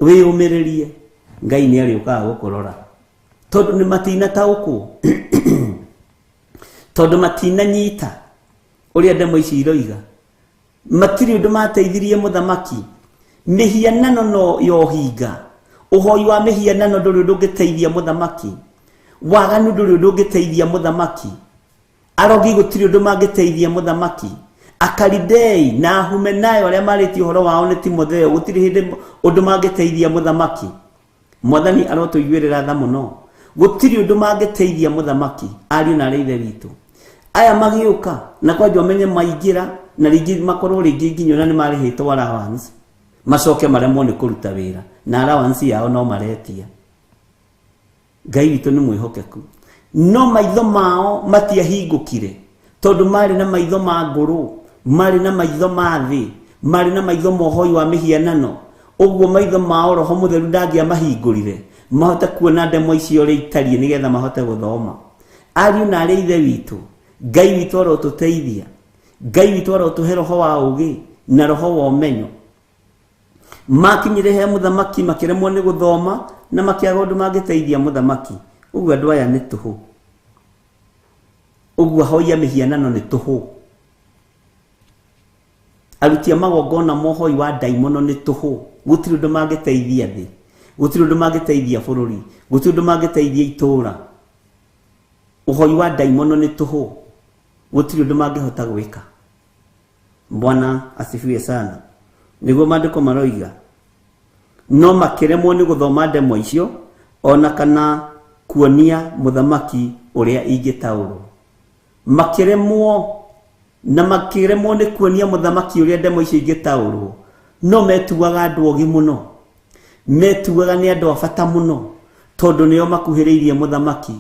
wĩyũmĩrĩrie, Ngai nĩ arĩũkaga gũkũrora, tondũ nĩ matinataũkwo, tondũ matinanyita ũrĩa ndemwa ici iroiga. Matirĩ ũndũ mateithirie mũthamaki. Mĩhianano no yohinga, ũhoi wa mĩhianano ndũrĩ ũndũ ũngĩteithia mũthamaki, waganu ndũrĩ ũndũ ũngĩteithia mũthamaki, arogi gũtirĩ ũndũ mangĩteithia mũthamaki, Akalidei na Ahumenayo arĩa marĩtie ũhoro wao nĩ Timotheo gũtirĩ hĩndĩ ũndũ mangĩteithia mũthamaki. Mwathani arotũiguĩrĩra tha mũno. Gũtirĩ ũndũ mangĩteithia mũthamaki, ariũ na arĩ ithe witũ. Aya magĩũka na kwanja ũmenye maingĩra na rĩngĩ makorwo rĩngĩ nginya ona nĩ marĩhĩtwo allowance, macoke maremwo nĩ kũruta wĩra na allowance yao no maretia. Ngai witũ nĩ mwĩhokeku, no maitho mao matiahingũkire, tondũ marĩ na maitho ma ngũrũ, marĩ na maitho ma thĩ, marĩ na maitho ma ũhoi wa mĩhianano. Ũguo maitho mao Roho Mũtheru ndangĩamahingũrire mahote kuona ndemwa icio ũrĩa itariĩ nĩgetha mahote gũthoma. Ariũ na arĩ ithe witũ, Ngai witũ arotũteithia, Ngai witũ arotũhe roho wa ũũgĩ na roho wa ũmenyo. Makinyire he mũthamaki makĩremwo nĩ gũthoma na makĩaga ũndũ mangĩteithia mũthamaki. Ũguo andũ aya nĩ tũhũ, ũguo ahoi a mĩhianano nĩ tũhũ, aruti a magongona ma ũhoi wa ndaimono nĩ tũhũ. Gũtirĩ ũndũ mangĩteithia thĩ, gũtirĩ ũndũ mangĩteithia bũrũri, gũtirĩ ũndũ mangĩteithia itũũra. Ũhoi wa ndaimono nĩ tũhũ, gũtirĩ ũndũ mangĩhota gwĩka. Bwana asifiwe sana. Nĩguo maandĩko maroiga. No makĩremwo nĩ gũthoma ndemwa icio ona kana kuonia mũthamaki ũrĩa ingĩtaũrwo. Makĩremwo na makĩremwo nĩ kuonia mũthamaki ũrĩa ndemwa icio ingĩtaũrwo. No metuaga andũ ogĩ mũno, metuaga nĩ andũ a bata mũno, tondũ nĩo makuhĩrĩirie mũthamaki,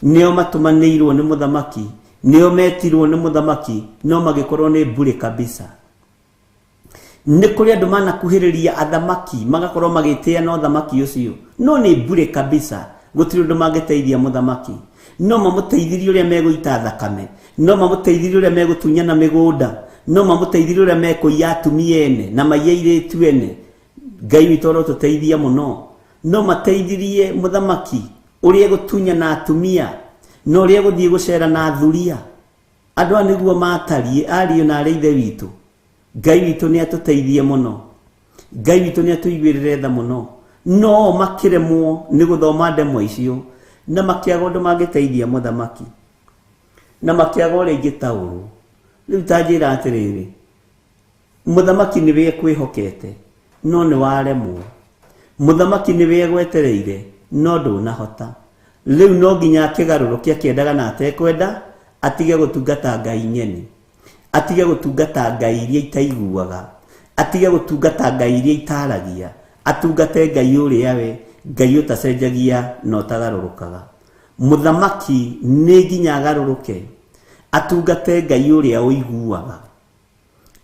nĩo matũmanĩirwo nĩ mũthamaki, nĩo metirwo nĩ mũthamaki, no magĩkorwo nĩ mbure kabisa. Nĩ kũrĩ andũ manakuhĩrĩria athamaki magakorwo magĩtĩa na ũthamaki ũcio, no nĩ mbure kabisa, gũtirĩ ũndũ mangĩteithia mũthamaki. No mamũteithirie ũrĩa megũita thakame, no mamũteithirie ũrĩa megũtunyana mĩgũnda, no mamũteithirie ũrĩa mekũiya atumia ene na maiye airĩtu ene. Ngai witũ arotũteithia mũno. No mateithirie mũthamaki ũrĩa egũtunyana atumia na ũrĩa egũthiĩ gũcera na athuria. Andũ aya nĩguo matariĩ, ariũ na arĩ ithe witũ. Ngai witũ nĩ atũteithie mũno, Ngai witũ nĩ atũiguĩrĩre tha mũno. No makĩremwo nĩ gũthoma ndemwa icio na makĩaga ũndũ mangĩteithia mũthamaki na makĩaga ũrĩa ingĩtaũrwo. Rĩu ta njĩra atĩrĩrĩ, mũthamaki nĩwe ekwĩhokete no nĩ waremwo, mũthamaki nĩwe egwetereire no ndũnahota. Rĩu no nginya akĩgarũrũke akĩendaga na atekwenda, atige gũtungata ngai ng'eni, atige gũtungata ngai iria itaiguaga, atige gũtungata ngai iria itaragia, atungate ngai ũrĩa we, ngai ũtacenjagia na ũtagarũrũkaga. Mũthamaki nĩ nginya agarũrũke atungate ngai ũrĩa ũiguaga,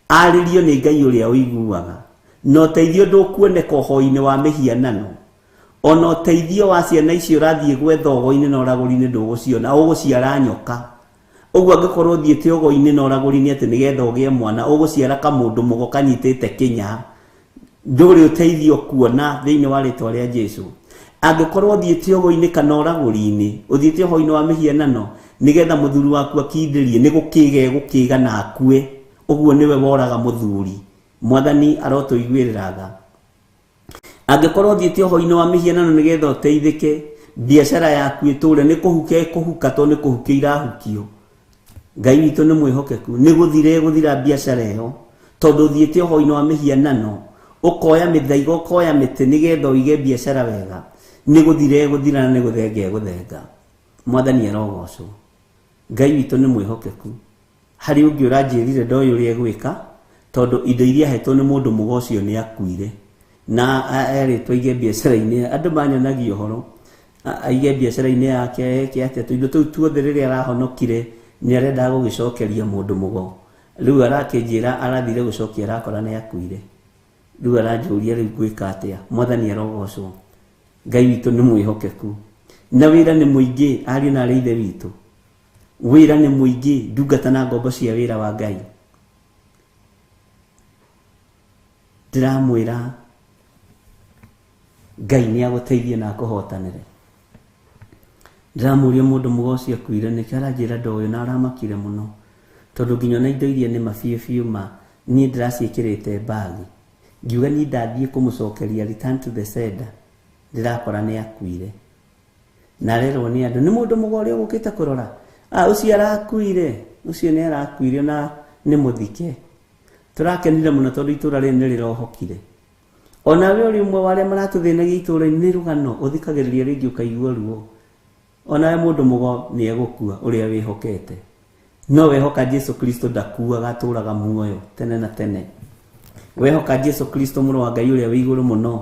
arĩrio nĩ ngai ũrĩa ũiguaga, na ũteithio ndũkuoneka ũhoi-inĩ wa mĩhianano. Ona ũteithio wa ciana icio ũrathiĩ gwetha ũgo-inĩ na ũragũri-inĩ ndũgũciona, ũgũciara nyoka. Ũguo angĩkorwo ũthiĩte ũgo-inĩ na ũragũri-inĩ atĩ nĩgetha ũgĩe mwana, ũgũciara kamũndũ mũgo kanyitĩte kĩnya, ndũrĩ ũteithio kuona thĩinĩ wa rĩtwa rĩa Jesu. Angĩkorwo ũthiĩte ũgo-inĩ kana ũragũri-inĩ, ũthiĩte ũhoi-inĩ wa mĩhianano nĩgetha mũthuri waku akindĩrie, nĩ gũkĩga egũkĩga na akue, ũguo nĩwe woraga mũthuri. Mwathani arotũiguĩrĩra tha. Angĩkorwo ũthiĩte ũhoi-inĩ wa mĩhianano nĩgetha ũteithĩke, biacara yaku ĩtũre, nĩ kũhuka ĩkũhuka tondũ nĩ kũhukia irahukio. Ngai witũ nĩ mwĩhokeku, nĩ gũthira ĩgũthira biacara ĩyo, tondũ ũthiĩte ũhoi-inĩ wa mĩhianano, ũkoya mĩthaiga, ũkoya mĩtĩ nĩgetha ũige biacara wega, nĩ gũthira ĩgũthira na nĩ gũthenga ĩgũthenga. Mwathani arogocwo. Ngai witũ nĩ mwĩhokeku. Harĩ ũngĩ ũranjĩrire ndoĩ ũrĩa egwĩka, tondũ indo iria ahetwo nĩ mũndũ mũgo ũcio nĩ akuire, na erĩtwo aige biacara-inĩ. Andũ manyonagia ũhoro, aige biacara-inĩ yake, eke atĩa, tũindo tũu tuothe rĩrĩa arahonokire nĩ arendaga gũgĩcokeria mũndũ mũgo. Rĩu arakĩnjĩra arathire gũcokia arakora nĩ akuire. Rĩu aranjũria rĩu ngwĩka atĩa. Mwathani arogocwo. Ngai witũ nĩ mwĩhokeku na wĩra nĩ mũingĩ, ariũ na arĩ ithe witũ. Wĩra nĩ mũingĩ, ndungata na ngombo cia wĩra wa Ngai. Ndĩramwĩra Ngai nĩ agũteithie na akũhotanĩre. Ndĩramũria mũndũ mũgo ũcio akuire nĩkĩ, aranjĩra ndoĩ na aramakire mũno, tondũ nginya ona indo iria nĩ ma biũ biũ ma niĩ ndĩraciĩkĩrĩte mbagi. Ngiuga niĩ ndathiĩ kũmũcokeria return to the sender, ndĩrakora nĩ akuire. Na arerwo nĩ andũ nĩ mũndũ mũgo ũrĩa ũgũkĩte kũrora, ũcio arakuire, ũcio nĩ arakuire na nĩ mũthike. Tũrakenire mũno tondũ itũra rĩrĩ nĩ rĩrohokire. Ona we ũrĩ ũmwe wa arĩa maratũthĩnagia itũra-inĩ, nĩ rũgano ũthikagĩrĩria rĩngĩ ũkaigua ruo. Ona we mũndũ mũgo nĩ egũkua ũrĩa wĩhokete. No wehoka Jesu Kristo ndakuaga, atũraga muoyo tene na tene. Wehoka Jesu Kristo mũrũ wa Ngai ũrĩa wĩ igũrũ mũno,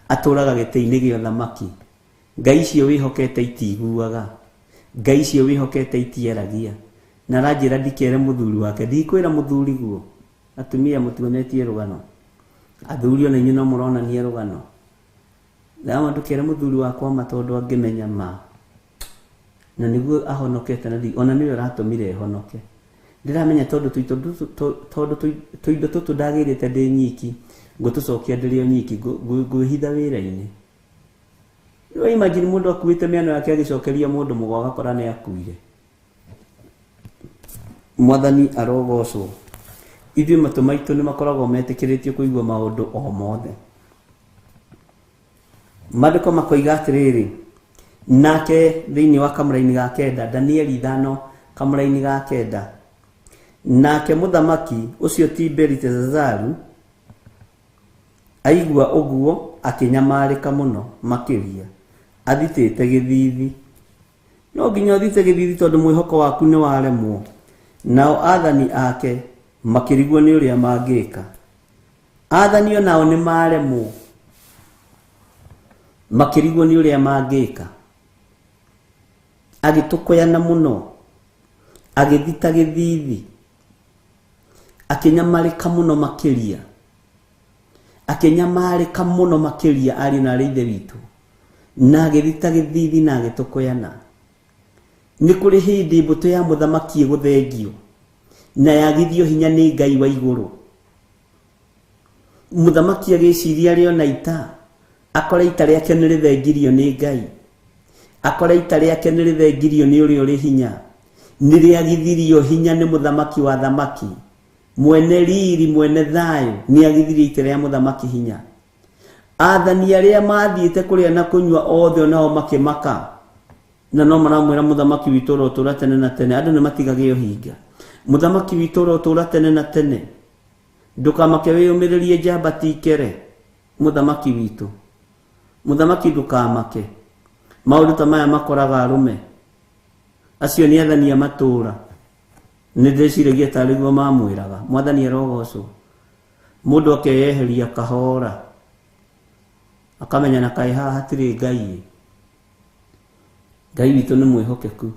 atũraga gĩtĩ-inĩ gĩa ũthamaki. Ngai icio wĩhokete itiguaga, Ngai icio wĩhokete itiaragia. Na aranjĩra ndikere mũthuri wake, ndikwĩra mũthuri guo. Atumia mũtuonetie rũgano, athuri ona inyuĩ no mũronania rũgano. Ndama ndũkere mũthuri wakwa ma tondũ angĩmenya ma na nĩguo ahonokete, na ona nĩwe ũratũmire honoke. Ndĩramenya tondũ tũindo tũtũ ndagĩrĩte ndĩ nyiki, ngũtũcokia ndĩrĩ o nyiki, ngwĩhitha wĩra-inĩ. Rĩu imagine mũndũ akuĩte mĩano yake agĩcokeria mũndũ mũgo agakora nĩ akuire. Mwathani arogocwo. Ithuĩ matũ maitũ nĩ makoragwo metĩkĩrĩtio kũigua maũndũ o mothe. Maandĩko makoiga atĩrĩrĩ, nake thĩinĩ wa kamũraini ga kenda, Danieli 5 kamũraini ga kenda, nake mũthamaki ũcio ti Beliteshazaru aigua ũguo Akĩnyamarĩka mũno makĩria, athitĩte gĩthithi. No nginya ũthite gĩthithi tondũ mwĩhoko waku nĩ waremwo. Nao athani ake makĩrigwo nĩ ũrĩa mangĩka. Athani onao nĩ maremwo, makĩrigwo nĩ ũrĩa mangĩka. Agĩtũkũyana mũno, agĩthita gĩthithi, akĩnyamarĩka mũno makĩria, akĩnyamarĩka mũno makĩria ariũ na arĩ ithe witũ, na agĩthita gĩthithi na agĩtũkũyana. Nĩ kũrĩ hĩndĩ mbũtũ ya mũthamaki ĩgũthengio na yagithio hinya nĩ Ngai wa igũrũ. Mũthamaki agĩciria arĩ ona ita, akore ita rĩake nĩ rĩthengirio nĩ Ngai, akore ita rĩake nĩ rĩthengirio nĩ ũrĩa ũrĩ hinya, nĩ rĩagithirio hinya nĩ mũthamaki wa thamaki, mwene riri, mwene thayũ, nĩ agithirie ita rĩa mũthamaki hinya. Athani arĩa mathiĩte kũrĩa na kũnyua othe onao makĩmaka, na no maramwĩra mũthamaki witũ ũrotũũra tene na tene. Andũ nĩ matigagĩo hinga. Mũthamaki witũ ũrotũũra tene na tene, ndũkamake wĩyũmĩrĩrie njamba ti ikere. Mũthamaki witũ, mũthamaki ndũkamake. Maũndũ ta maya makoraga arũme acio nĩ athani a matũũra. Nĩ ndĩciragia tarĩ guo mamwĩraga. Mwathani arogocwo. Mũndũ akeyeheria kahora, akamenya na kaĩ haha hatirĩ Ngai. Ngai witũ nĩ mwĩhokeku.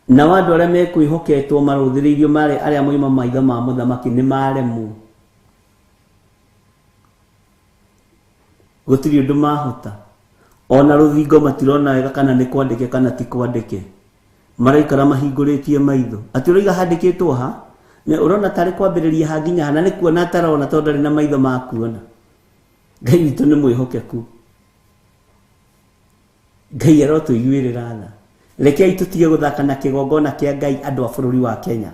Nao andũ arĩa mekwĩhoketwo marũthĩrĩirio marĩ arĩa moima maitho ma mũthamaki nĩ maremwo. Gũtirĩ ũndũ mahota. Ona rũthingo matirona wega kana nĩ kwandĩke kana ti kwandĩke. Maraikara mahingũrĩtie maitho. Atĩ ũraiga handĩkĩtwo ha? Nĩ ũrona tarĩ kwambĩrĩria ha nginya ha, na nĩ kuona atarona tondũ ndarĩ na maitho ma kuona. Ngai witũ nĩ mwĩhokeku. Ngai arotũiguĩrĩra tha. Rekei tũtige gũthaka na kĩgongona kĩa Ngai andũ a bũrũri wa Kenya.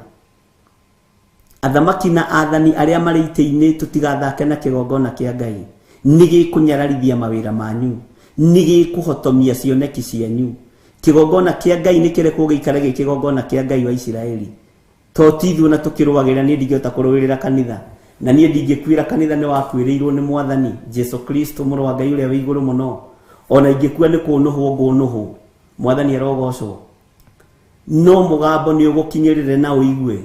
Athamaki na athani arĩa marĩ itĩ-inĩ tũtigathake na kĩgongona kĩa Ngai. Nĩ gĩkũnyararithia mawĩra manyu, nĩ gĩkũhotomia cioneki cianyu. Kĩgongona kĩa Ngai nĩ kĩrekwo gĩikare gĩ kĩgongona kĩa Ngai wa Isiraeli. To ti ithuĩ ona tũkĩrũagĩrĩra, niĩ ndingĩhota kũrũĩrĩra kanitha, na niĩ ndingĩkuĩra kanitha, nĩ wakuĩrĩirwo nĩ Mwathani Jesu Kristo mũrũ wa Ngai ũrĩa wĩ igũrũ mũno. Ona ingĩkua nĩ kũnũhwo ngũnũhwo. Mwathani arogocwo. No mũgambo nĩ ũgũkinyĩrĩre na ũigue.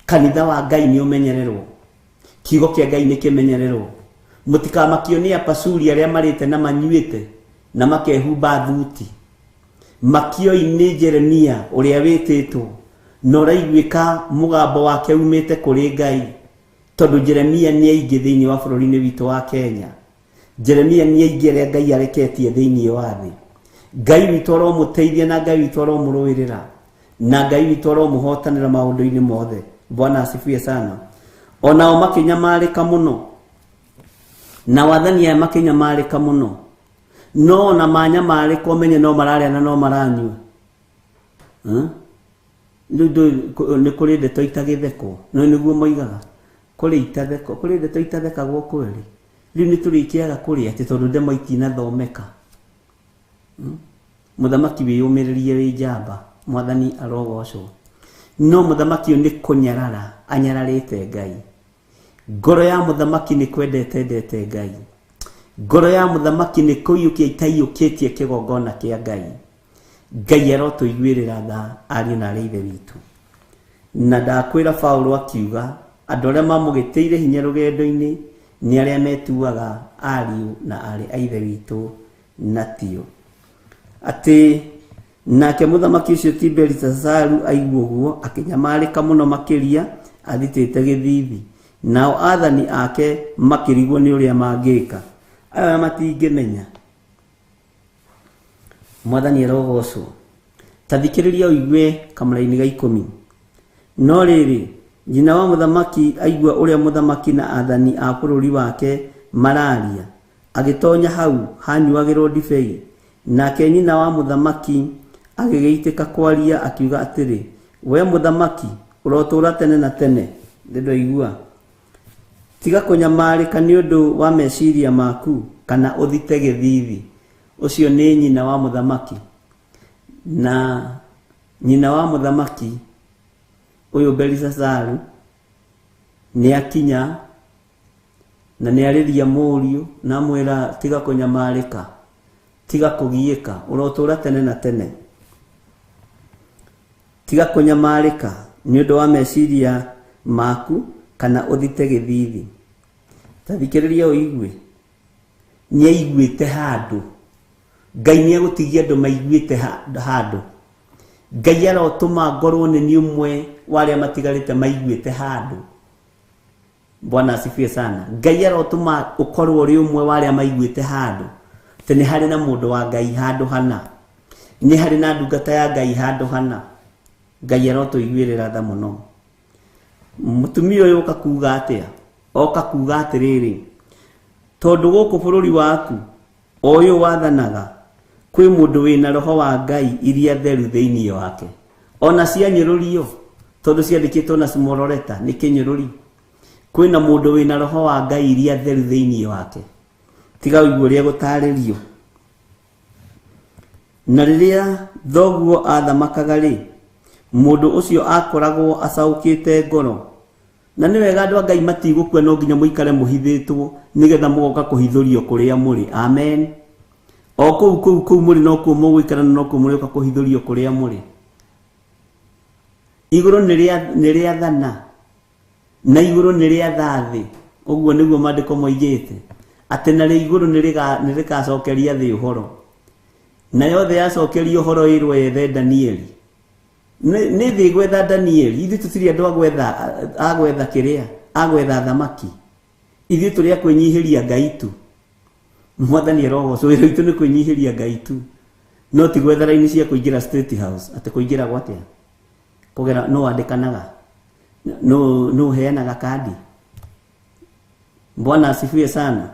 Kanitha wa Ngai nĩ ũmenyererwo, kiugo kĩa Ngai nĩ kĩmenyererwo. Mũtikamakio nĩ apacuri arĩa marĩte na manyuĩte na makehumba thuti. Makioi nĩ Jeremia ũrĩa wĩtĩtwo na ũraiguĩka mũgambo wake umĩte kũrĩ Ngai, tondũ Jeremia nĩ aingĩ thĩinĩ wa bũrũri-inĩ witũ wa Kenya. Jeremia nĩ aingĩ arĩa Ngai areketie thĩinĩ wa thĩ. Ngai witũ aromũteithia na Ngai witũ aromũrũĩrĩra na Ngai witũ aromũhotanĩra maũndũ-inĩ mothe. Bwana asifiwe sana. Onao makĩnyamarĩka mũno, na wathani aya makĩnyamarĩka mũno, no ona manyamarĩka ũmenye no mararĩa na no maranyua. Nĩ kũrĩ ndeto itagĩthekwo, no nĩguo moigaga kũrĩ itathekwo, kũrĩ ndeto itathekagwo kweri. Rĩu nĩ tũrĩkĩaga kũrĩa atĩ tondũ ndemo itinathomeka. Mũthamaki wĩyũmĩrĩrie wĩ njamba, Mwathani arogocwo. No mũthamaki ũyũ nĩ kũnyarara anyararĩte Ngai. Ngoro ya mũthamaki nĩ kwendete endete Ngai. Ngoro ya mũthamaki nĩ kũiyũkia itaiyũkĩtie kĩgongona kĩa Ngai. Ngai arotũiguĩrĩra tha ariũ na arĩ ithe witũ. Na ndakwĩra Paulo akiuga andũ arĩa mamũgĩtĩire hinya rũgendo-inĩ nĩ arĩa metuaga ariũ na arĩ a ithe witũ na tio. Atĩ nake mũthamaki ũcio ti Belithasaru aigua ũguo akĩnyamarĩka mũno makĩria athitĩte gĩthithi. Nao athani ake makĩrigwo nĩ ũrĩa mangĩka. Aya matingĩmenya. Mwathani arogocwo. Ta thikĩrĩria ũigue kamũraini ga 10. No rĩrĩ, nyina wa mũthamaki aigua ũrĩa mũthamaki na athani a bũrũri wake mararia, agĩtonya hau hanyuagĩrwo ndibei. Nake nyina wa mũthamaki agĩgĩitĩka kwaria akiuga atĩrĩ, we mũthamaki ũrotũũra tene na tene. Nĩndaigua. Tiga kũnyamarĩka nĩ ũndũ wa meciria maku kana ũthite gĩthithi. Ũcio nĩ nyina wa mũthamaki. Na nyina wa mũthamaki ũyũ Belisasaru nĩ akinya Na nĩ arĩria mũriũ na amwĩra tiga kũnyamarĩka, tiga kũgiĩka, ũrotũra tene na tene. Tiga kũnyamarĩka nĩ ũndũ wa meciria maku kana ũthite gĩthithi. Ta thikĩrĩria ũigue, nĩ aiguĩte handũ. Ngai nĩ egũtigia andũ maiguĩte handũ. Ngai arotũma ngorwo nĩ niĩ ũmwe wa arĩa matigarĩte maiguĩte handũ. Bwana asifiwe sana. Ngai arotũma ũkorwo ũrĩ ũmwe wa arĩa maiguĩte handũ. Atĩ nĩ harĩ na mũndũ wa Ngai handũ hana, nĩ harĩ na ndungata ya Ngai handũ hana. Ngai arotũiguĩrĩra tha mũno. Mũtumia ũyũ oka kuga atĩa? Oka kuga atĩrĩrĩ, tondũ gũkũ bũrũri waku o ũyũ wathanaga kwĩ mũndũ wĩna roho wa Ngai iria theru thĩinĩ wake, ona cianyũrũrio tondũ ciandĩkĩtwo na small letter nĩ kĩnyũrũri. Kwĩna mũndũ wĩna roho wa Ngai iria theru thĩinĩ wake. Tiga ũigue ũrĩa gũtarĩrio. Na rĩrĩa thoguo athamakaga rĩ, mũndũ ũcio akoragwo acaũkĩte ngoro. Na nĩ wega andũ a Ngai matigũkua, no nginya mũikare mũhithĩtwo nĩgetha mũgoka kũhithũrio kũrĩa mũrĩ. Amen. O kũu kũu kũu mũrĩ no kuo mũgũikara, na no kuo mũrĩũka kũhithũrio kũrĩa mũrĩ. Igũrũ nĩ rĩathana na igũrũ nĩ rĩatha thĩ. Ũguo nĩguo maandĩko moigĩte, atĩ narĩo igũrũ nĩ rĩgacokeria thĩ ũhoro, nayo thĩ yacokeria ũhoro ĩrwo yethe Danieli. Nĩ thĩ gwetha Danieli. Ithuĩ tũtirĩ andũ a gwetha kĩrĩa, a gwetha thamaki. Ithuĩ tũrĩ a kwĩnyihĩria Ngai tu. Mwathani arogocwo. Wĩra witũ nĩ kwĩnyihĩria Ngai tu, no ti gwetha raini cia kũingĩra State House. Atĩ kũingĩra gwatia kũgera no wandĩkanaga, no ũheanaga kandi. Bwana asifiwe sana.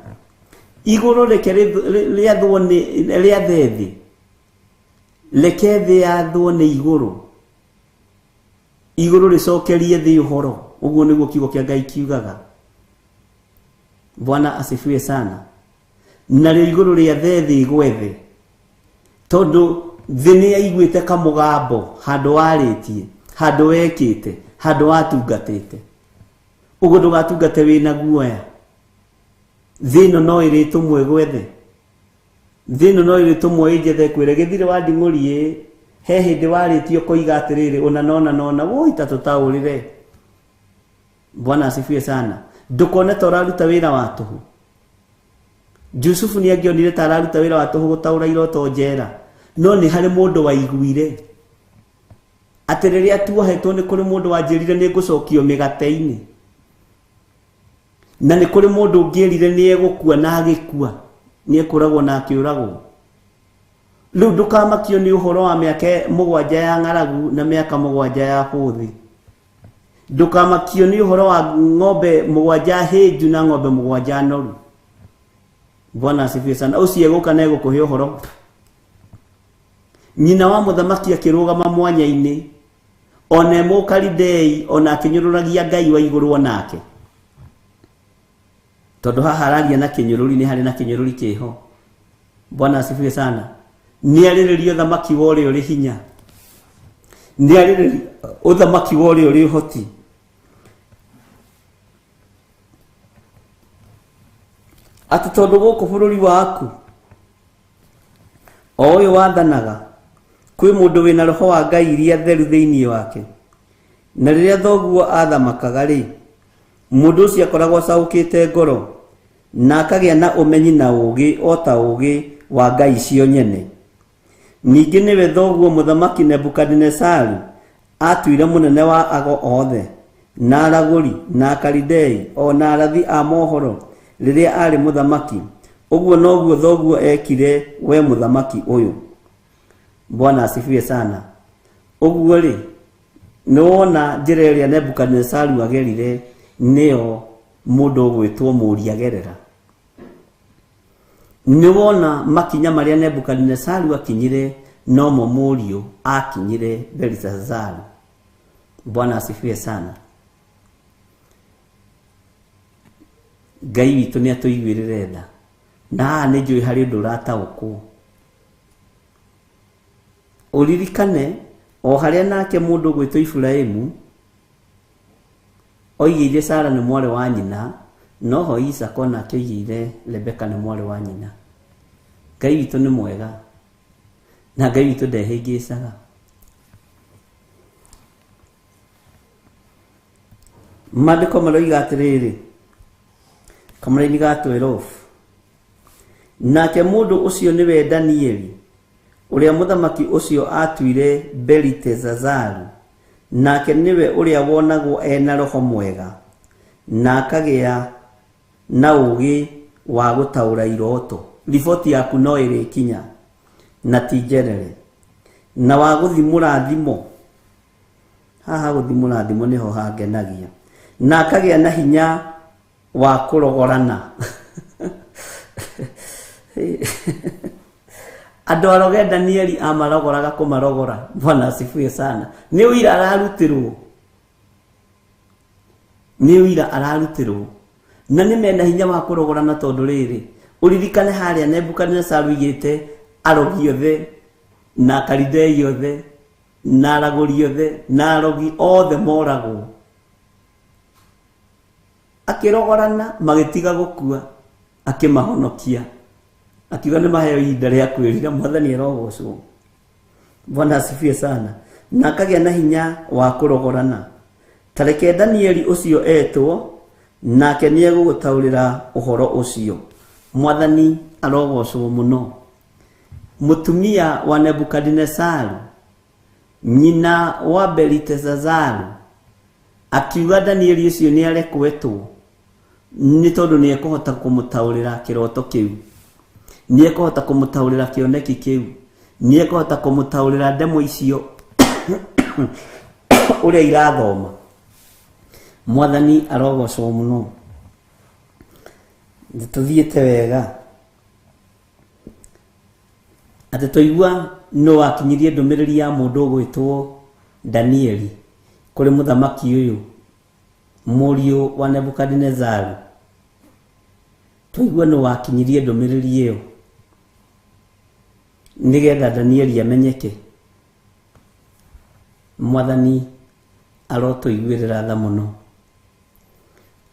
Igũrũ reke rĩathwo nĩ rĩathe thĩ, reke thĩ yathwo nĩ igũrũ, igũrũ rĩcokerie thĩ ũhoro. Ũguo nĩguo kiugo kĩa Ngai kiugaga. Bwana asifiwe sana. Narĩo igũrũ rĩathe thĩ gwethe, tondũ thĩ nĩ yaiguĩte kamũgambo handũ warĩtie, handũ wekĩte, handũ watungatĩte. Ũguo ndũgatungate wĩna guoya. Thĩ ĩno no ĩrĩtũmwo ĩgwethe, thĩ ĩno no ĩrĩtũmwo ĩnjethe, ĩkwĩre gĩthire wa nding'ũri ĩ, he hĩndĩ warĩtie ũkoiga atĩrĩrĩ, ũna nona nona, woi ta tũtaũrĩre. Bwana asifiwe sana. Ndũkone ta ũraruta wĩra wa tũhũ. Jusufu nĩ angĩonire ta araruta wĩra wa tũhũ gũtaũra iroto njera, no nĩ harĩ mũndũ waiguire atĩ rĩrĩa tuohetwo nĩ kũrĩ mũndũ wanjĩrire nĩ ngũcokio mĩgate-inĩ, na nĩ kũrĩ mũndũ ũngĩrire nĩ egũkua na agĩkua, nĩ ekũragwo na akĩũragwo. Rĩu ndũkamakio nĩ ũhoro wa mĩaka 7 ya ng'aragu na mĩaka 7 ya bũthi. Ndũkamakio nĩ ũhoro wa ng'ombe 7 hĩnju na ng'ombe 7 noru. Bwana asifiwe sana. Ũcio egũka na egũkũhe ũhoro. Nyina wa mũthamaki akĩrũgama mwanya-inĩ, ona e Mũkalidei, ona akĩnyũrũragia Ngai wa igũrũ onake. Tondũ haha araria na kĩnyũrũri, nĩ harĩ na kĩnyũrũri kĩho. Bwana asifiwe sana. Nĩ arĩrĩria ũthamaki wa ũrĩa ũrĩ hinya, nĩ arĩrĩria ũthamaki wa ũrĩa ũrĩ ũhoti. Atĩ tondũ gũkũ bũrũri waku o ũyũ wathanaga kwĩ mũndũ wĩna roho wa Ngai iria theru thĩinĩ wake. Na rĩrĩa thoguo athamakaga rĩ, mũndũ ũcio akoragwo acaũkĩte ngoro na akagĩa na ũmenyi na ũũgĩ o ta ũũgĩ wa Ngai cio nyene. Ningĩ nĩwe thoguo mũthamaki Nebukadinesaru atuire mũnene wa ago othe na aragũri na Akalidei o na arathi a mohoro rĩrĩa arĩ mũthamaki. Ũguo noguo thoguo ekire we mũthamaki ũyũ. Bwana asifiwe sana. Ũguo rĩ, nĩ wona njĩra ĩrĩa Nebukadinesaru agerire nĩyo mũndũ ũgwĩtwo mũri agerera. Nĩ wona makinya marĩa Nebukadinesaru akinyire nomo mũriũ akinyire Beliteshazaru. Bwana asifiwe sana. Ngai witũ nĩ atũiguĩrĩre tha. Na haha nĩ njũĩ harĩ ũndũ ũrataũkwo. Ũririkane o harĩa nake mũndũ ũgwĩtwo Iburahĩmu oigĩire Sara nĩ mwarĩ wa nyina, Noho Isaka onake oigire Rebeka nĩ mwarĩ wa nyina. Ngai witũ nĩ mwega na Ngai witũ ndehĩngĩcaga. Maandĩko maroiga atĩrĩrĩ, kamũraini ga 12, nake mũndũ ũcio nĩwe Danieli, ũrĩa mũthamaki ũcio atuire Belitezazaru, nake nĩwe ũrĩa wonagwo ena roho mwega na akagĩa na ũũgĩ wa gũtaũra iroto. Riboti yaku no ĩrĩkinya na ti njerere, na wa gũthimũra thimo. Haha gũthimũra thimo nĩho hangenagia. Na akagĩa na hinya wa kũrogorana. Andũ aroge Danieli amarogoraga kũmarogora. Bwana asifiwe sana. Nĩ ũira ararutĩrwo, nĩ ũira ararutĩrwo, na nĩ mena hinya wa kũrogorana tondũ rĩrĩ, ũririkane harĩa Nebukadnezaru aigĩte arogi othe na Akalidei othe na aragũri othe na arogi othe moragwo. Akĩrogorana magĩtiga gũkua, akĩmahonokia, akiuga nĩ maheo ihinda rĩa kwĩrira. Mwathani arogocwo. Bwana asifiwe sana. Na akagĩa na hinya wa kũrogorana. Ta reke Danieli ũcio etwo, nake nĩ egũgũtaũrĩra ũhoro ũcio. Mwathani arogocwo mũno. Mũtumia wa Nebukadinesaru, nyina wa Belitezazaru, akiuga Danieli ũcio nĩ arekwetwo nĩ tondũ nĩ ekũhota kũmũtaũrĩra kĩroto kĩu, nĩ ekũhota kũmũtaũrĩra kĩoneki kĩu, nĩ ekũhota kũmũtaũrĩra ndemo icio ũrĩa irathoma. Mwathani arogocwo mũno. Tũthiĩte wega atĩ tũigua nũ wakinyirie ndũmĩrĩri ya mũndũ ũgwĩtwo Danieli kũrĩ mũthamaki ũyũ mũriũ wa Nebukadinezaru. Tũigua nũ wakinyirie ndũmĩrĩri ĩyo nĩgetha Danieli amenyeke. Mwathani arotũiguĩrĩra tha mũno.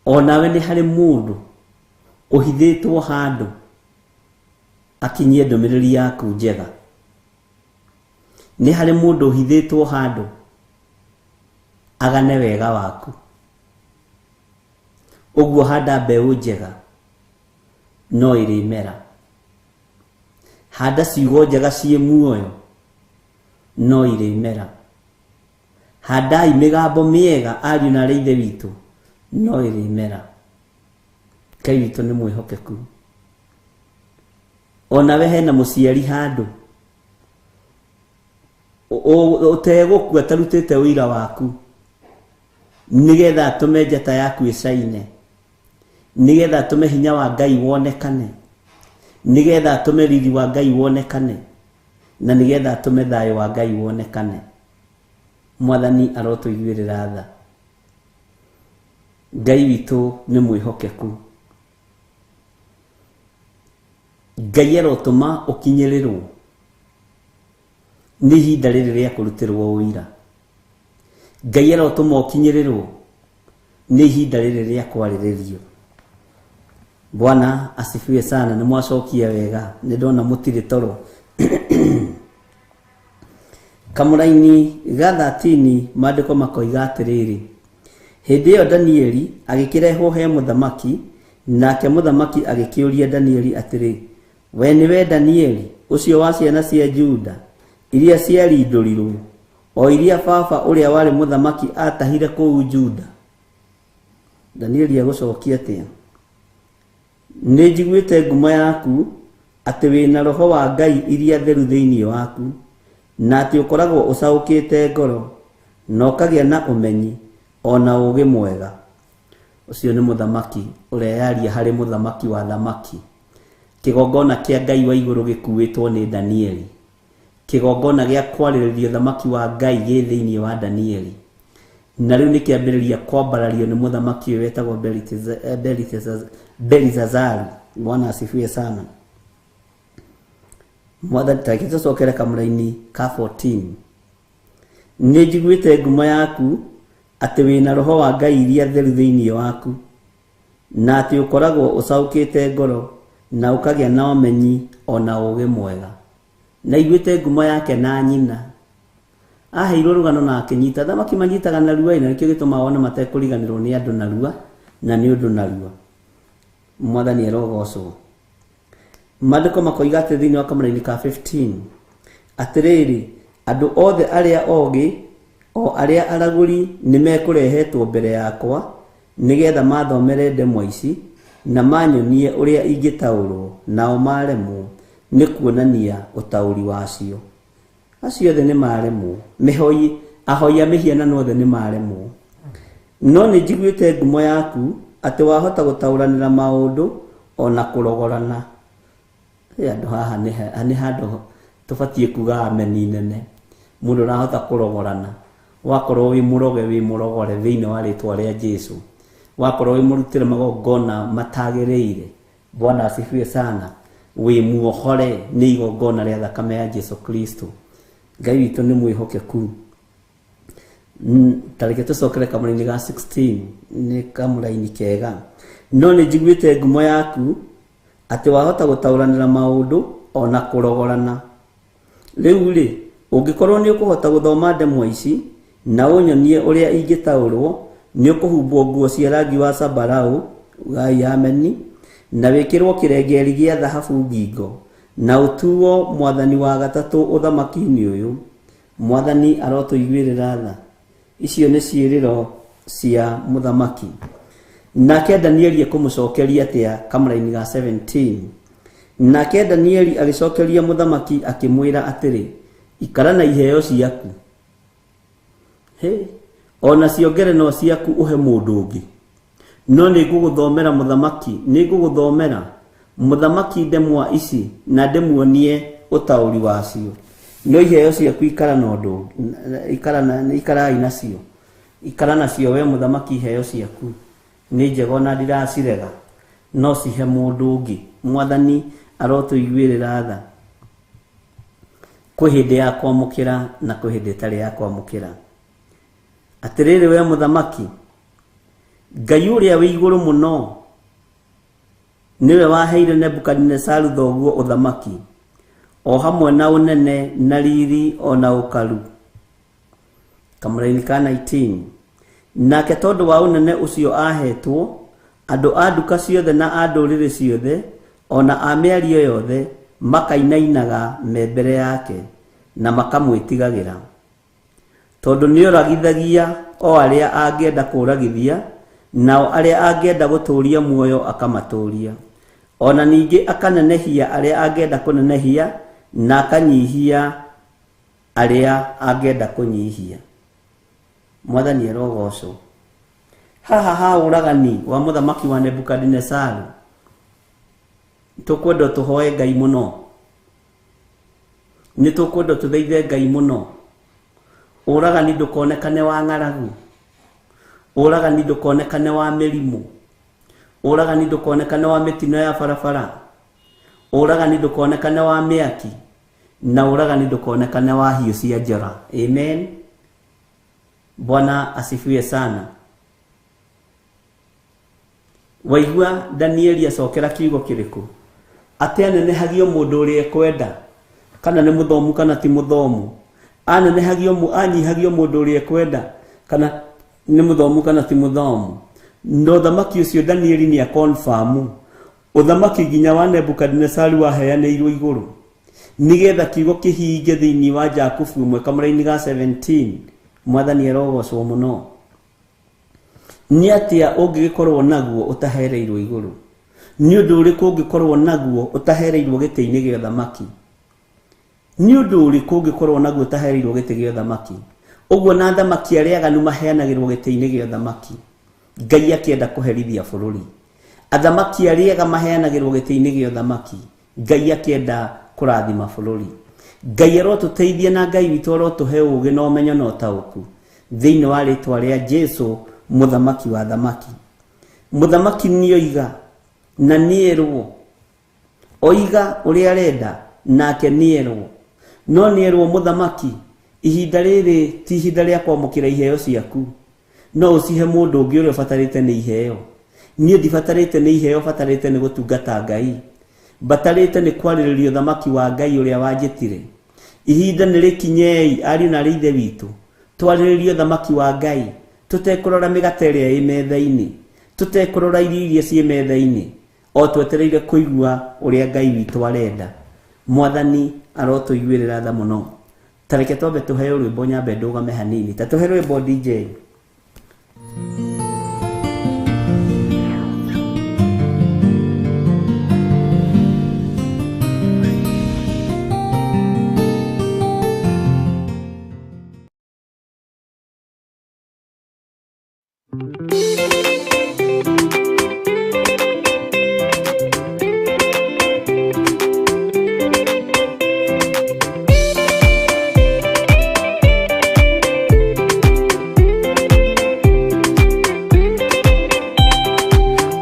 Onawe nĩ harĩ mũndũ ũhithĩtwo handũ akinyie ndũmĩrĩri yaku njega. Nĩ harĩ mũndũ ũhithĩtwo handũ agane wega waku. Ũguo handa mbeũ njega no ĩrĩmera. Handa ciugo njega ciĩ muoyo no irĩmera. Handai mĩgambo mĩega ariũ na arĩ ithe witũ no ĩrĩmera. Ngai witũ nĩ mwĩhokeku. Onawe hena mũciari handũ ũtegũkua atarutĩte ũira waku nĩgetha atũme njata yaku ĩcaine, nĩgetha atũme hinya wa Ngai wonekane, nĩgetha atũme riri wa Ngai wonekane, na nĩgetha atũme thayũ wa Ngai wonekane. Mwathani arotũiguĩrĩra tha. Ngai witũ nĩ mwĩhokeku. Ngai arotũma ũkinyĩrĩrwo nĩ ihinda rĩrĩ rĩa kũrutĩrwo ũira. Ngai arotũma ũkinyĩrĩrwo nĩ ihinda rĩrĩ rĩa kwarĩrĩrio. Bwana asifiwe sana. Nĩ mwacokia wega, nĩ ndona mũtirĩ toro. Kamũraini ga 13 maandĩko makoiga atĩrĩrĩ, hĩndĩ ĩyo Danieli agĩkĩrehwo he mũthamaki, nake mũthamaki agĩkĩũria Danieli atĩrĩ, we nĩwe Danieli ũcio wa ciana cia Juda iria ciarindũrirwo, o iria baba ũrĩa warĩ mũthamaki atahire kũu Juda? Danieli agũcokia atĩa? Nĩ njiguĩte ngumo yaku atĩ wĩna roho wa Ngai iria theru thĩinĩ waku, na atĩ ũkoragwo ũcaũkĩte ngoro na ũkagĩa na ũmenyi ona ũũgĩ mwega. Ũcio nĩ mũthamaki ũreyaria harĩ mũthamaki wa thamaki. Kĩgongona kĩa Ngai wa igũrũ gĩkuĩtwo nĩ Danieli. Kĩgongona gĩa kwarĩrĩria thamaki wa Ngai gĩ thĩinĩ wa Danieli. Na rĩu nĩ kĩambĩrĩria kwambarario nĩ mũthamaki ũyũ wetagwo Belizazaru. Bwana asifiwe sana. Mwathani, ta reke tũcokere kamũraini ka 14. Nĩ njiguĩte ngumo yaku atĩ wĩna roho wa Ngai iria theru thĩinĩ waku, Na atĩ ũkoragwo ũcaũkĩte ngoro na ũkagĩa na ũmenyi o na ũũgĩ mwega. Na iguĩte ngumo yake na nyina. Aheirwo rũgano na akĩnyita. Athamaki manyitaga narua, na nĩkĩo gĩtũmaga wone matekũriganĩrwo nĩ andũ narua na nĩ ũndũ narua. Mwathani arogocwo. Maandĩko makoiga atĩ thĩinĩ wa kamũraini ka 15, atĩrĩrĩ, andũ othe arĩa ogĩ o arĩa aragũri nĩ mekũrehetwo mbere yakwa nĩgetha mathomere ndemwa ici na manyonie ũrĩa ingĩtaũrwo, nao maremwo nĩ kuonania ũtaũri wacio. Acio othe nĩ maremwo. Mĩhoi ahoi a mĩhianano othe nĩ maremwo. No nĩ njiguĩte ngumo yaku atĩ wahota gũtaũranĩra maũndũ o na kũrogorana. Andũ haha nĩ handũ tũbatiĩ kuga ameni nene. Mũndũ ũrahota kũrogorana, wakorwo wĩ mũroge wĩ mũrogore thĩinĩ wa rĩtwa rĩa Jesu. Wakorwo wĩ mũrutĩre magongona matagĩrĩire, Bwana asifiwe sana, wĩ muohore nĩ igongona rĩa thakame ya Jesu Kristo. Ngai witũ nĩ mwĩhokeku. Ta reke tũcokere kamũraini ga 16, nĩ kamũraini kega. No nĩ njiguĩte ngumo yaku atĩ wahota gũtaũranĩra maũndũ o na kũrogorana. Rĩu rĩ, ũngĩkorwo nĩ ũkũhota gũthoma ndemwa ici na ũnyonie ũrĩa ingĩtaũrwo, nĩ ũkũhumbwo nguo cia rangi wa zambarau, ugai ameni, na wĩkĩrwo kĩrengeri gĩa thahabu ngingo, na ũtuo mwathani wa gatatũ ũthamaki-inĩ ũyũ. Mwathani arotũiguĩrĩra tha. Icio nĩ ciĩrĩro cia mũthamaki. Nake Danieli ekũmũcokeria atĩa kamũraini ga 17? Nake Danieli agĩcokeria mũthamaki akĩmwĩra atĩrĩ, ikara na iheo ciaku. He, o nacio ngerenwa ciaku ũhe mũndũ ũngĩ. No nĩ ngũgũthomera mũthamaki, nĩ ngũgũthomera mũthamaki ndemwa ici na ndĩmuonie ũtaũri wacio. No iheo ciaku ikara na ũndũ, ikara na, ikarai nacio. Ikara nacio we mũthamaki, iheo ciaku nĩ njega ona ndiracirega, no cihe mũndũ ũngĩ. Mwathani arotũiguĩrĩra tha. Kwĩ hĩndĩ ya kwamũkĩra na kwĩ hĩndĩ ĩtarĩ ya kwamũkĩra. Atĩrĩrĩ we mũthamaki, Ngai ũrĩa wĩ igũrũ mũno nĩwe waheire Nebukadinesaru thoguo ũthamaki, o hamwe na ũnene na riri o na ũkaru. Kamũraini ka 19. Nake tondũ wa ũnene ũcio ahetwo, andũ a nduka ciothe na a ndũrĩrĩ ciothe o na a mĩario yothe makainainaga me mbere yake na makamwĩtigagĩra. Tondũ nĩoragithagia o arĩa angĩenda kũragithia, nao arĩa angĩenda gũtũũria muoyo akamatũũria. O na ningĩ akanenehia arĩa angĩenda kũnenehia, na akanyihia arĩa angĩenda kũnyihia. Mwathani arogocwo. Haha ha ũragani wa mũthamaki wa Nebukadinesaru, tũkwenda tũhoe Ngai mũno, nĩ tũkwenda tũthaithe Ngai mũno. Ũragani ndũkonekane wa ng'aragu, ũragani ndũkonekane wa mĩrimũ, ũragani ndũkonekane wa mĩtino ya barabara, ũragani ndũkonekane wa mĩaki, na ũragani ndũkonekane wa hiũ cia njora. Amen. Bwana asifiwe sana. Waigua Danieli acokera kiugo kĩrĩkũ? Atĩ anenehagio mũndũ ũrĩa ekwenda, kana nĩ mũthomu kana ti mũthomu. Anenehagio, anyihagio mũndũ ũrĩa ekwenda, kana nĩ mũthomu kana ti mũthomu. Na ũthamaki ũcio Danieli nĩ akonfamu ũthamaki nginya wa Nebukadinesaru waheanĩirwo igũrũ, nĩgetha kiugo kĩhinge thĩinĩ wa Jakubu ĩmwe kamũraini ga 17. Mwathani arogocwo mũno. Nĩ atĩa ũngĩgĩkorwo naguo ũtahereirwo igũrũ? Nĩ ũndũ ũrĩkũ ũngĩkorwo naguo ũtahereirwo gĩtĩ-inĩ gĩa ũthamaki? Nĩ ũndũ ũrĩkũ ũngĩkorwo naguo ũtahereirwo gĩtĩ gĩa ũthamaki? Ũguo na athamaki arĩa aganu maheanagĩrwo gĩtĩ-inĩ gĩa ũthamaki. Ngai akĩenda kũherithia bũrũri. Athamaki arĩa ega maheanagĩrwo gĩtĩ-inĩ gĩa ũthamaki. Ngai akĩenda kũrathima bũrũri. Ngai arotũteithia na Ngai witũ arotũhe ũũgĩ na ũmenyo na ũtaũku thĩinĩ wa rĩtwa rĩa Jesu mũthamaki wa thamaki. Mũthamaki nĩoiga na nĩerwo, oiga ũrĩa arenda nake nĩerwo. No nĩerwo mũthamaki, ihinda rĩrĩ ti ihinda rĩa kwamũkĩra iheo ciaku, no ũcihe mũndũ ũngĩ ũrĩa ũbatarĩte nĩ iheo. Niĩ ndibatarĩte nĩ iheo, batarĩte nĩ gũtungata Ngai, mbatarĩte nĩ kwarĩrĩria ũthamaki wa Ngai ũrĩa wanjĩtire. Ihinda nĩ rĩkinyei, ariũ na arĩ ithe witũ, twarĩrĩrie ũthamaki wa Ngai, tũtekũrora mĩgate ĩrĩa ĩ metha-inĩ, tũtekũrora irio iria ciĩ metha-inĩ, o twetereire kũigua ũrĩa Ngai witũ arenda. Mwathani arotũiguĩrĩra tha mũno. Ta reke twambe tũheo rwĩmbo, nyambe ndũgame hanini. Ta tũhe rwĩmbo DJ.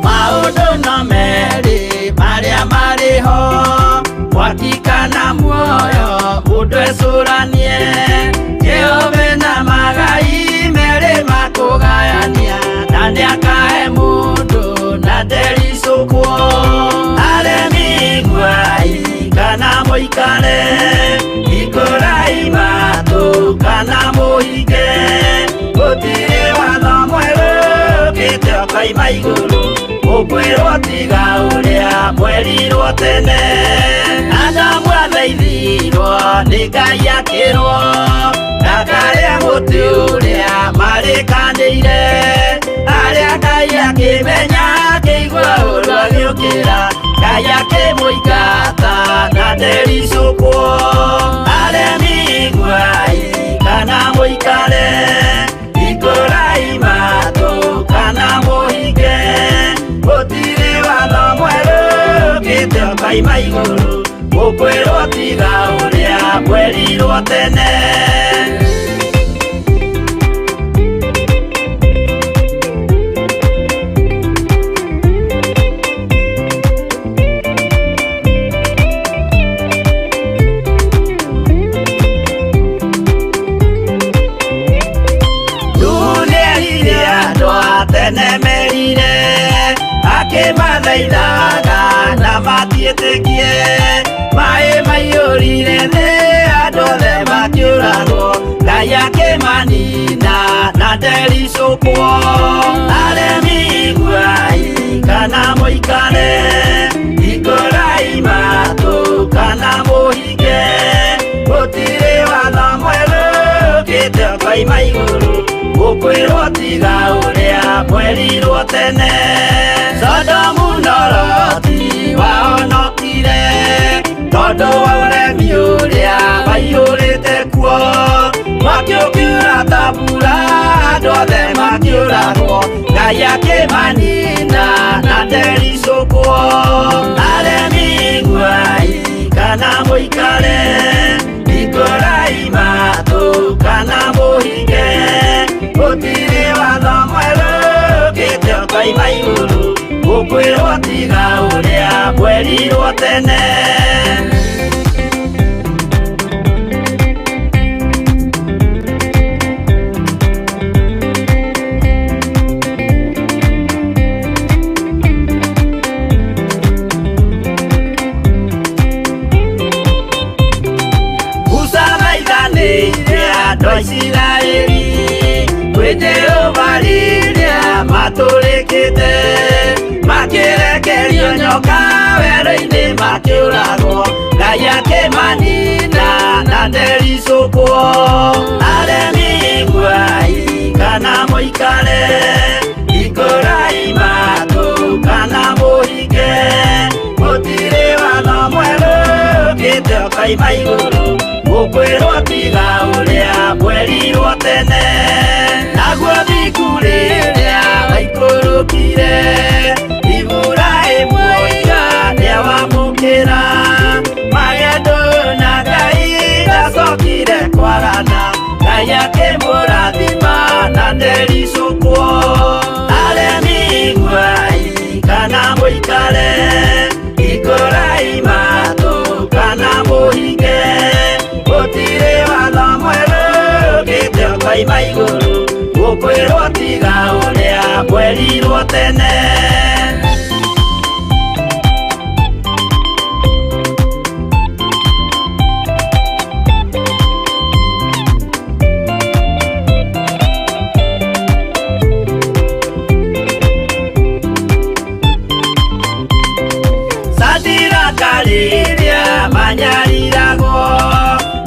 Maũndũ no merĩ marĩa marĩ ho, mwaki kana muoyo, mũndũ ecũranie. Jehova na magai merĩ makũgayania, na nĩakahe mũndũ na ndericũkwo. Aremi iguai kana mũikare, hingũrai matũ kana mũhinge, gũtirĩ watho mwerũ ũkĩte ũkoima igũrũ, ũkwĩrwo tiga ũrĩa mwerirwo tene. Adamu athaithirwo nĩ Ngai akĩrwo ndakarĩa mũtĩ ũrĩa marĩkanĩire, arĩa Ngai akĩmenya akĩigua ũru agĩũkĩra, Ngai akĩmũingata na ndericũkwo. Aremi iguai kana mũikare, hingũrai matũ kana mũhinge, gũtirĩ watho mwerũ ũkĩte ũkoima igũrũ, ũkwĩrwo tiga ũrĩa mwerirwo tene. Nuhu nĩerire andũ a tene merire, akĩmathaithaga na matiĩtĩkie. Maĩ maiyũrire thĩ, andũ othe makĩũragwo, Ngai akĩmanina na ndericũkwo. Aremi iguai kana mũikare, hingũrai matũ kana mũhinge, gũtirĩ watho mwerũ ũkĩte ũkoima igũrũ, ũkwĩrwo tiga ũrĩa mwerirwo tene. Sodomu na Loti wahonokire tondũ wa ũremi ũrĩa waiyũrĩte kuo, mwaki ũkiura ta mbura, andũ othe makĩũragwo, Ngai akĩmanina na ndericũkwo. Aremi iguai kana mũikare, hingũrai matũ kana mũhinge, gũtirĩ watho mwerũ ũkĩte ũkoima igũrũ, ũkwĩrwo tiga ũrĩa mwerirwo tene. Musa thaithanĩire andũ a Isiraeli kwĩ Jehova rĩrĩa matũrĩkĩte, makĩrekerio nyoka werũ-inĩ makĩũragwo, Ngai akĩmanina na ndericũkwo. Aremi iguai kana mũikare, hingũrai matũ kana mũhinge, gũtirĩ watho mwerũ ũkĩte ũkoima igũrũ, ũkwĩrwo tiga ũrĩa mwerirwo tene. Naguo thingu rĩrĩa waikũrũkire, Iburahĩmu oiga nĩawamũkĩra, magendo na Ngai ndacokire kwarana, Ngai akĩmũrathima na ndericũkwo. Aremi iguai kana mũikare, hingũrai matũ kana mũhinge, gũtirĩ watho mwerũ ũkĩte ũkoima igũrũ, ũkwĩrwo tiga ũrĩa mwerirwo tene. Rĩrĩa manyariragwo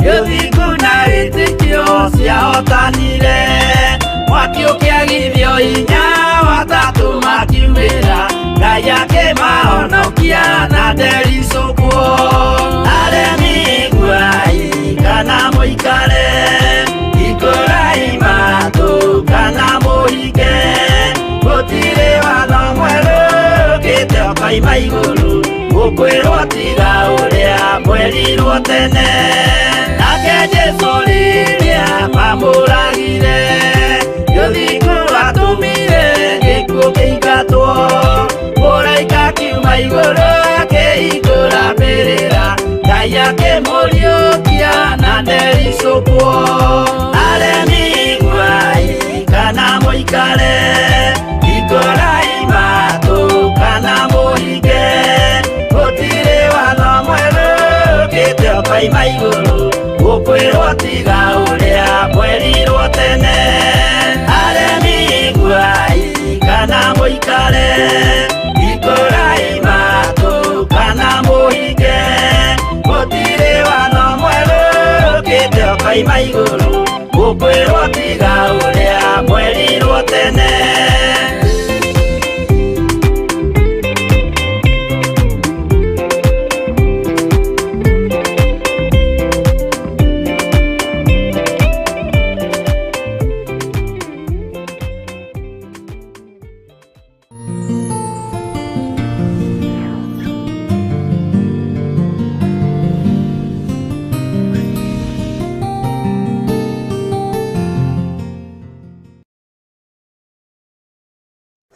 Gĩthingu na wĩtĩkio ciahotanire Mwaki ũkĩagithio hinya watatũ makiumĩra Ngai akĩmahonokia na ndericũkwo Aremi iguai kana mũikare Ikũrai matũ kana mũhinge Gũtirĩ watho mwerũ ũkĩte ũkoima igũrũ Gũkwĩrwo tiga ũrĩa mwerirwo tene Nake Jesũ rĩrĩa mamũragire Gĩthingu atũmire gĩkuũ kĩingatwo Mũraika akiuma igũrũ akĩhingũra mbĩrĩra Ngai akĩmũriũkia na ndericũkwo Aremi iguai kana mũikare Ikũrai matũ kana mũhinge Gũtirĩ watho mwerũ ũkĩte ũkoima igũrũ Gũkwĩrwo tiga ũrĩa mwerirwo tene Aremi iguai kana mũikare Ikũrai matũ kana mũhinge Gũtirĩ watho mwerũ ũkĩte ũkoima igũrũ Gũkwĩrwo tiga ũrĩa mwerirwo tene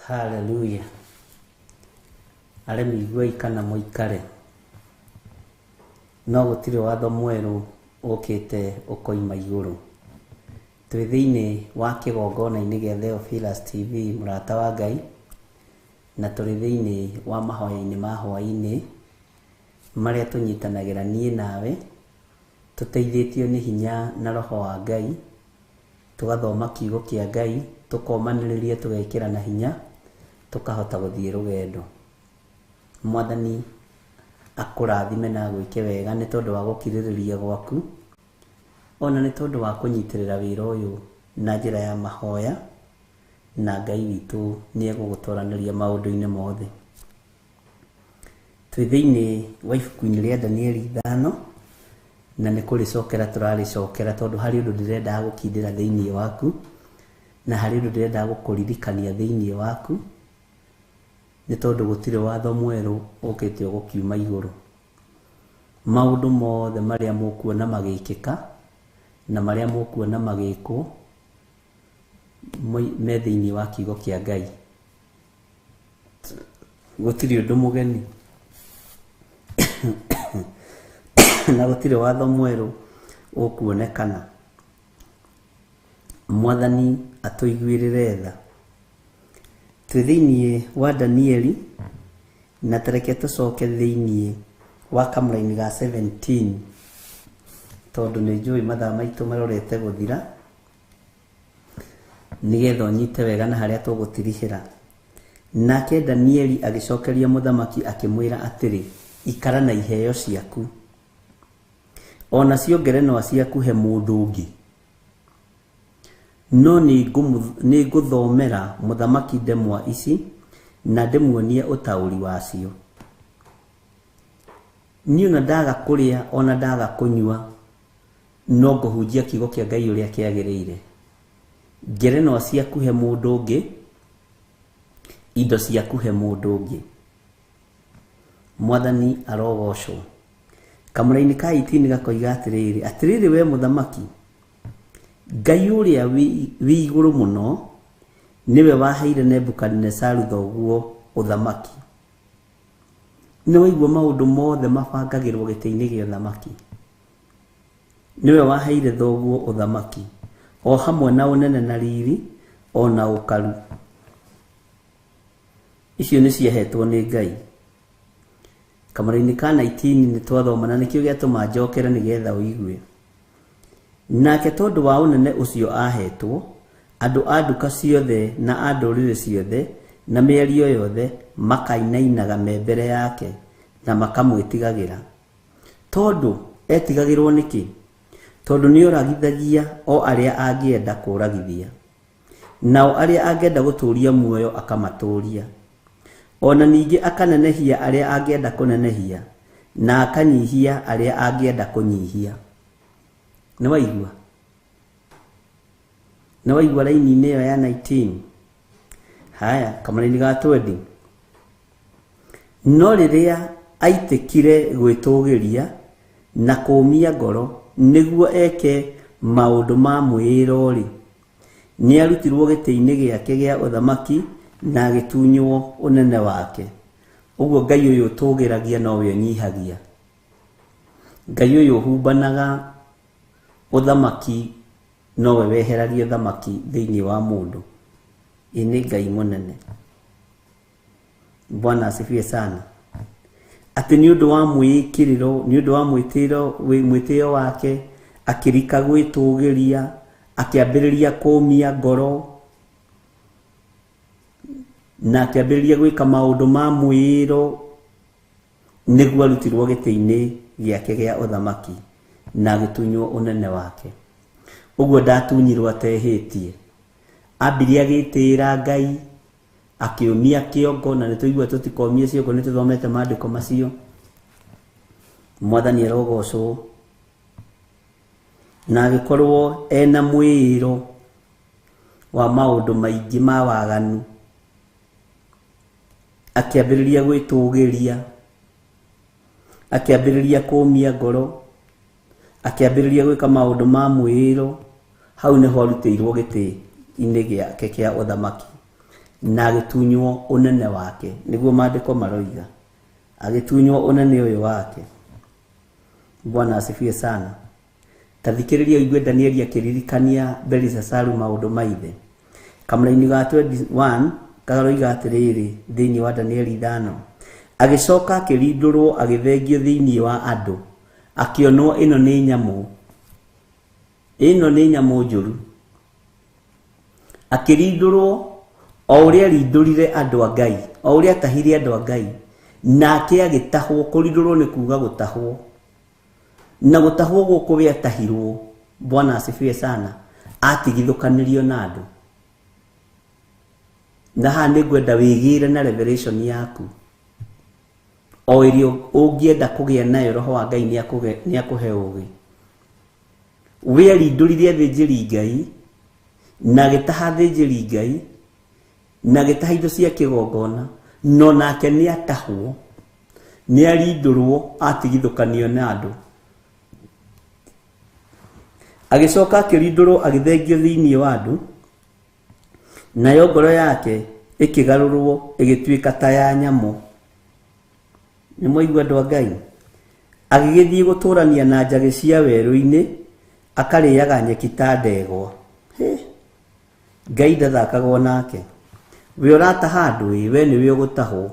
Haleluya. Aremi iguai kana mũikare no gũtirĩ watho mwerũ ũkĩte ũkoima igũrũ. Twĩ thĩinĩ wa kĩgongona-inĩ gĩa Theophilus TV mũrata wa Ngai, na tũrĩ thĩinĩ wa mahoya-inĩ ma hwaĩ-inĩ marĩa tũnyitanagĩra niĩ nawe tũteithĩtio nĩ hinya na roho wa Ngai, tũgathoma kiugo kĩa Ngai, tũkomanĩrĩria, tũgekĩra na hinya, tũkahota gũthiĩ rũgendo. Mwathani akũrathime na agwĩke wega nĩ tondũ wa gũkirĩrĩria gwaku, ona nĩ tondũ wa kũnyitĩrĩra wĩra ũyũ na njĩra ya mahoya, na Ngai witũ nĩ egũgũtwaranĩria maũndũ-inĩ mothe. Twĩ thĩinĩ wa ibuku-inĩ rĩa Danieli 5, na nĩ kũrĩcokera tũrarĩcokera tondũ harĩ ũndũ ndĩrendaga gũkindĩra thĩinĩ waku, na harĩ ũndũ ndĩrendaga gũkũririkania thĩinĩ waku, nĩ tondũ gũtirĩ watho mwerũ ũkĩte ũgũkiuma igũrũ. Maũndũ mothe marĩa mũkuona magĩkĩka na marĩa mũkuona magĩkwo me thĩinĩ wa kiugo kĩa Ngai. Gũtirĩ ũndũ mũgeni na gũtirĩ watho mwerũ ũkuonekana. Mwathani atũiguĩrĩre tha. Twĩ thĩinĩ wa Danieli, na tareke tũcoke thĩinĩ wa kamũraini ga 17 tondũ nĩ njũĩ mathaa maitũ marorete gũthira, nĩgetha ũnyite wega na harĩa tũgũtirihĩra. Nake Danieli agĩcokeria mũthamaki akĩmwĩra atĩrĩ, ikara na iheo ciaku, ona cio ngerenwa ciaku he mũndũ ũngĩ, no nĩ ngũthomera mũthamaki ndemwa ici na ndĩmuonie ũtaũri wacio. Niĩ ona ndaga kũrĩa ona ndaga kũnyua, no ngũhunjia kiugo kĩa Ngai ũrĩa kĩagĩrĩire. Ngerenwa ciaku he mũndũ ũngĩ, indo ciaku he mũndũ ũngĩ. Mwathani arogocwo. Kamũraini ka 18 gakoiga atĩrĩrĩ, atĩrĩrĩ we mũthamaki, Ngai ũrĩa wĩ igũrũ mũno nĩwe waheire Nebukadinesaru thoguo ũthamaki. Nĩ waigua maũndũ mothe mabangagĩrwo gĩtĩ-inĩ gĩa ũthamaki. Nĩwe waheire thoguo ũthamaki, o hamwe na ũnene na riri, o na ũkaru. Icio nĩ ciahetwo nĩ Ngai. Kamũraini ka 19 nĩ twathoma na nĩkĩo gĩatũma njokere nĩgetha ũigue. Nake tondũ wa ũnene ũcio ahetwo, andũ a nduka ciothe na a ndũrĩrĩ ciothe na mĩario yothe makainainaga me mbere yake. Na makamwĩtigagĩra. Tondũ etigagĩrwo nĩkĩ? Tondũ nĩoragithagia o arĩa angĩenda kũragithia, nao arĩa angĩenda gũtũũria muoyo akamatũũria. Ona ningĩ akanenehia arĩa angĩenda kũnenehia, na akanyihia arĩa angĩenda kũnyihia. Nĩ waigua? Nĩ waigua raini-inĩ ĩyo ya 19? Haya, kamũraini ga 20. No rĩrĩa aitĩkire gwĩtũgĩria na kũũmia ngoro nĩguo eke maũndũ ma mwĩĩro-rĩ, nĩarutirwo gĩtĩ-inĩ gĩake gĩa ũthamaki na agĩtunywo ũnene wake. Ũguo Ngai ũyũ ũtũgĩragia nowe ũnyihagia. Ngai ũyũ ũhumbanaga ũthamaki nowe weheragia ũthamaki thĩinĩ wa mũndũ. Ĩ nĩ Ngai mũnene. Bwana asifiwe sana. Atĩ nĩ ũndũ wa mwĩĩkĩrĩro, nĩ ũndũ wa mwĩtĩo wake, akĩrika gwĩtũgĩria, akĩambĩrĩria kũmia ngoro, na akĩambĩrĩria gwĩka maũndũ ma mwĩĩro nĩguo arutirwo gĩtĩ-inĩ gĩake gĩa ũthamaki na agĩtunywo ũnene wake. Ũguo ndatunyirwo atehĩtie. Ambirie agĩtĩĩra Ngai, akĩũmia kĩongo, na nĩtũigua tũtikomie ciongo, nĩtũthomete maandĩko macio. Mwathani arogocwo. Na agĩkorwo ena mwĩĩro wa maũndũ maingĩ ma waganu, akĩambĩrĩria gwĩtũgĩria, akĩambĩrĩria kũmia ngoro, akĩambĩrĩria gwĩka maũndũ ma mwĩĩro. Hau nĩho arutĩirwo gĩtĩ-inĩ gĩake kĩa ũthamaki na agĩtunywo ũnene wake, nĩguo maandĩko maroiga, agĩtunywo ũnene ũyũ wake. Bwana asifiwe sana. Ta thikĩrĩria ũigue Danieli akĩririkania Belishazaru maũndũ ma ithe. Kamũraini ga 21 karoiga atĩrĩrĩ thĩinĩ wa Danieli 5, agĩcoka akĩrindũrwo agĩthengio thĩinĩ wa andũ, akĩonwo ĩno nĩ nyamũ, ĩno nĩ nyamũ njũru. Akĩrindũrwo o ũrĩa arindũrire andũ a Ngai, o ũrĩa atahire andũ a Ngai, nake agĩtahwo. Kũrindũrwo nĩ kuga gũtahwo, na gũtahwo gũkũ we atahirwo. Bwana asifiwe sana. Atigithũkanirio na andũ. Na haha nĩ ngwenda wĩgĩre na revelation yaku o ĩrĩa ũngĩenda kũgĩa nayo. Roho wa Ngai nĩ akũhe ũgĩ. We arindũrire athĩnjĩri Ngai na agĩtaha athĩnjĩri Ngai na agĩtaha indo cia kĩgongona, no nake nĩ atahwo, nĩ arindũrwo, atigithũkanio na andũ. Agĩcoka akĩrindũrwo agĩthengio thĩinĩ wa andũ, nayo ngoro yake ĩkĩgarũrwo ĩgĩtuĩka ta ya nyamũ. Nĩ mwaigua andũ a Ngai? Agĩgĩthiĩ gũtũrania na njagĩ cia werũ-inĩ, akarĩaga nyeki ta ndegwa. Hĩ, Ngai ndathakagwo nake. We ũrataha andũ ĩ, we nĩwe ũgũtahwo,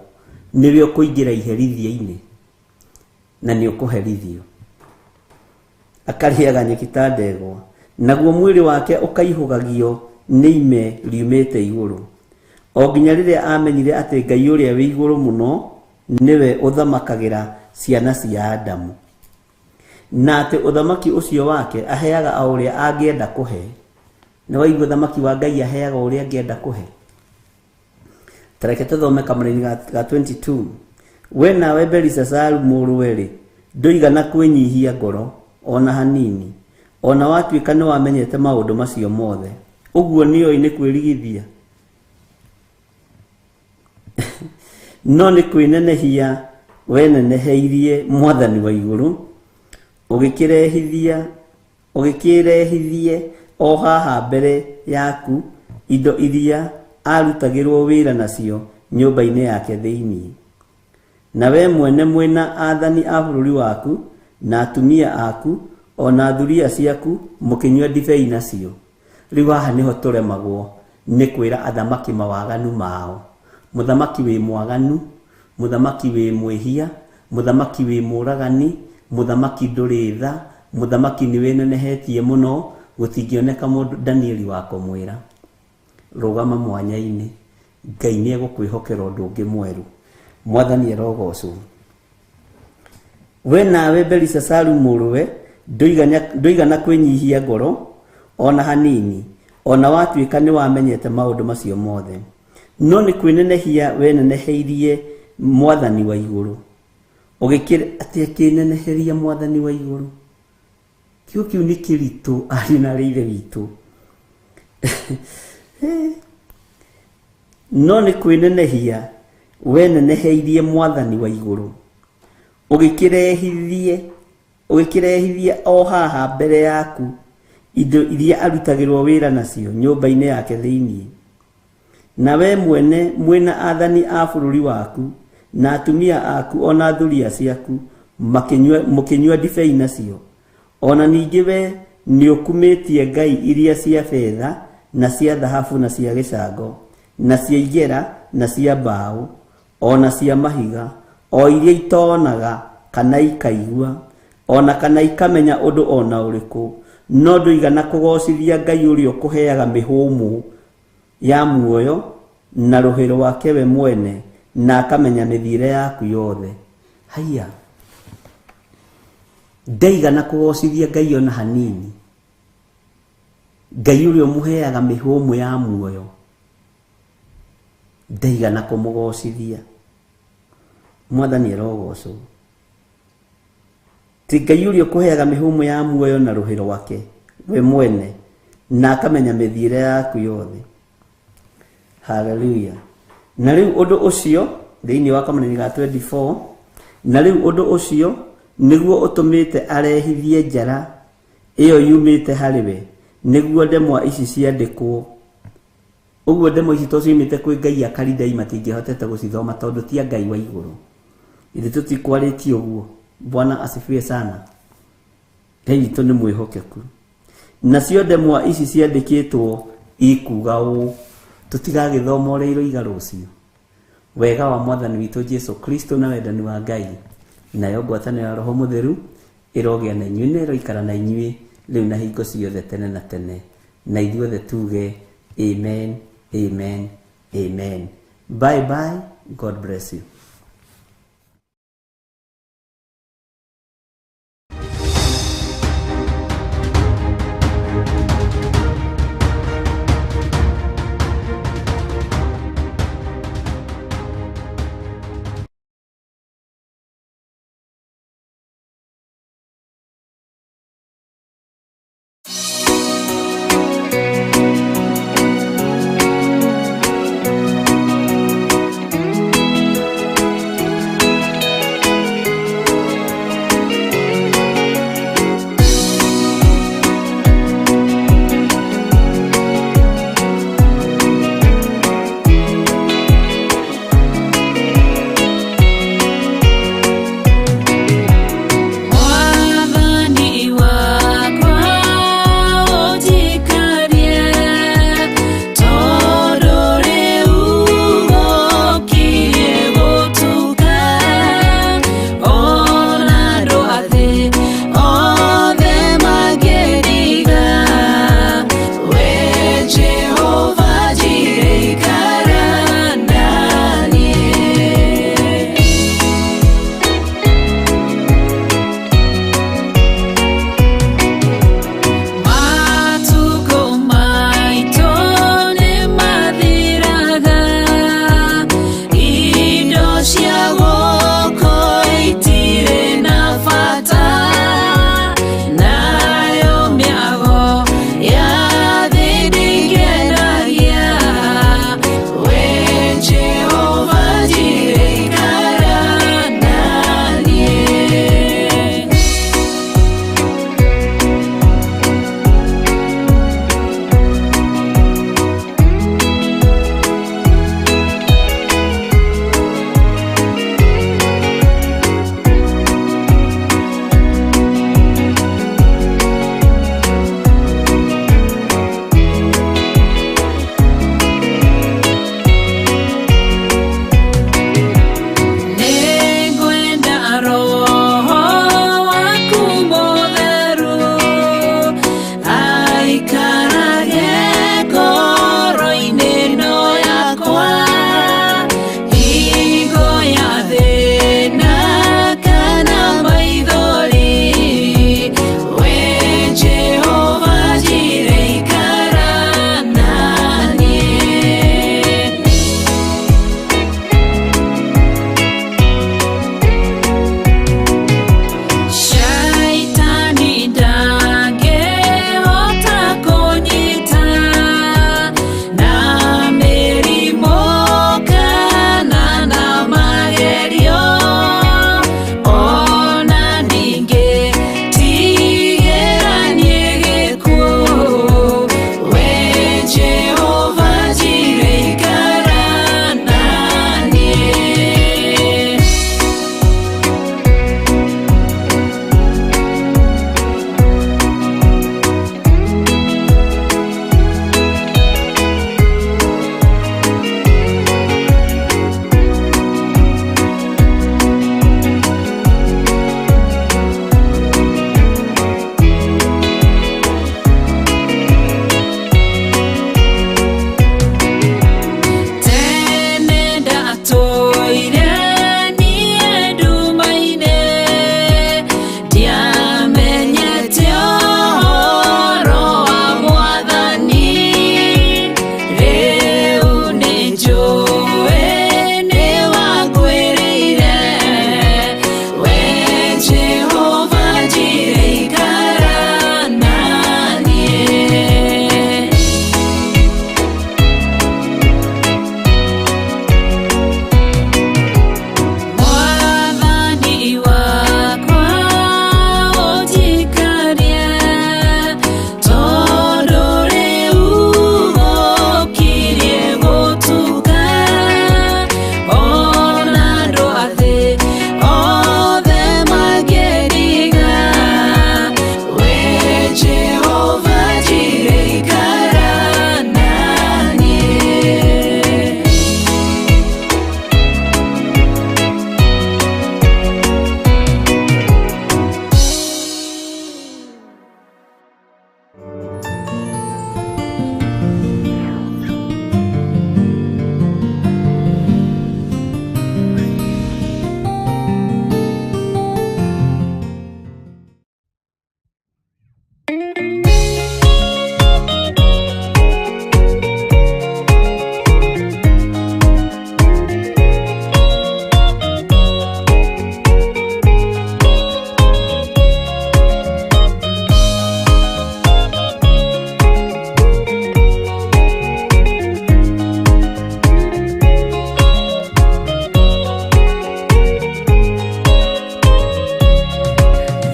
nĩwe ũkũingĩra iherithia-inĩ na nĩ ũkũherithio. Akarĩaga nyeki ta ndegwa, naguo mwĩrĩ wake ũkaihũgagio nĩ ime riumĩte igũrũ, o nginya rĩrĩa amenyire atĩ Ngai ũrĩa wĩ igũrũ mũno nĩwe ũthamakagĩra ciana cia Adamu, na atĩ ũthamaki ũcio wake aheaga o ũrĩa angĩenda kũhe. Nĩ waigua ũthamaki wa Ngai aheaga o ũrĩa angĩenda kũhe. Tareke tũthome kamũraini ga 22. We nawe Belishazaru mũrũwe-rĩ, ndũigana kwĩnyihia ngoro ona hanini, ona watuĩka nĩ wamenyete maũndũ macio mothe. Ũguo nĩoĩ nĩ kwĩrigithia, no nĩ kwĩnenehia weneneheirie Mwathani wa igũrũ, ũgĩkĩrehithie o haha mbere yaku indo iria arutagĩrwo wĩra nacio nyũmba-inĩ yake thĩinĩ. Na we mwene mwĩna athani a bũrũri waku na atumia aku o na thuriya ciaku mũkĩnyua ndibei nacio. Rĩu haha nĩho tũremagwo nĩ kwĩra athamaki mawaganu mao. Mũthamaki wĩ mwaganu, mũthamaki wĩ mwĩhia, mũthamaki wĩ mũragani, mũthamaki ndũrĩ tha, mũthamaki nĩ wĩnenehetie mũno, gũtingĩoneka mũndũ Danieli wa kũmwĩra rũgama mwanya-inĩ. Ngai nĩ egũkwĩhokera ũndũ ũngĩ mwerũ. Mwathani arogocwo. We nawe Belishazaru mũrũwe ndũigana kwĩnyihia ngoro ona hanini, ona watuĩka nĩ wamenyete maũndũ macio mothe. No nĩ kwĩnenehia weneneheirie mwathani wa igũrũ. Ũgĩkĩra atĩ akĩneneheria mwathani wa igũrũ. Kiugo kĩu nĩ kĩritũ ariũ na arĩ ithe witũ. No nĩ kwĩnenehia weneneheirie mwathani wa igũrũ. Ũgĩkĩrehithie o haha mbere yaku indo iria arutagĩrwo wĩra nacio nyũmba-inĩ yake thĩinĩ. Na we mwene mwĩna athani a bũrũri waku na atumia aku ona thuriya ciaku mũkĩnyua ndibei nacio. Ona ningĩ we nĩũkumĩtie ngai iria cia betha na cia thahabu na cia gĩcango na cia igera na cia mbaũ ona cia mahiga, o iria itonaga kana ikaigua ona kana ikamenya ũndũ ona ũrĩkũ, no ndũigana kũgocithia Ngai ũrĩa ũkũheaga mĩhũmũ ya muoyo na rũhĩ rwake we mwene na akamenya mĩthiĩre yaku yothe. Haiya, ndaigana kũgocithia Ngai ona hanini. Ngai ũrĩa ũmũheaga mĩhũmũ ya muoyo ndaigana kũmũgocithia. Mwathani arogocwo. Ti Ngai ũrĩa ũkũheaga mĩhũmũ ya muoyo na rũhĩ rwake we mwene na akamenya mĩthiĩre yaku yothe. Hallelujah. Na rĩu ũndũ ũcio thĩinĩ wa kamũnini ga 24, na rĩu ũndũ ũcio nĩguo ũtũmĩte arehithie njara ĩyo yumĩte harĩ we, nĩguo ndemwa ici ciandĩkwo. Ũguo ndemwa ici to ciumĩte kwĩ Ngai Akalidei matingĩhotete gũcithoma tondũ ti a Ngai wa igũrũ. Ithuĩ tũtikwarĩtie ũguo. Bwana asifiwe sana. Ngai witũ nĩ mwĩhokeku. Nacio ndemwa ici ciandĩkĩtwo ikuga ũũ, tũtigagĩthoma ũrĩa iroiga rũciũ. Wega wa Mwathani witũ Jesu Kristo na wendani wa Ngai nayo ngwatanĩro ya Roho Mũtheru ĩrogĩa na inyuĩ na ĩroikara na inyuĩ rĩu na hingo ciothe tene na tene. Na ithuothe tuge amen, amen, amen. Bye bye. God bless you.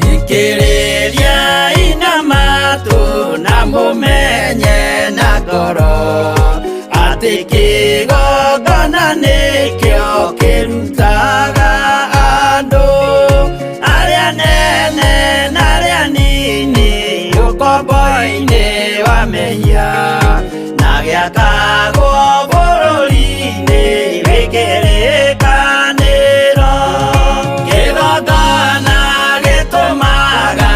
Thikĩrĩria ina matũ na mũmenye na ngoro atĩ kĩgongona nĩkĩo kĩrutaga andũ arĩa nene na arĩa nini ũkombo-inĩ wa mehia na gĩakagwo bũrũri-inĩ wĩ kĩrĩkanĩro. Kĩgongona gĩtũmaga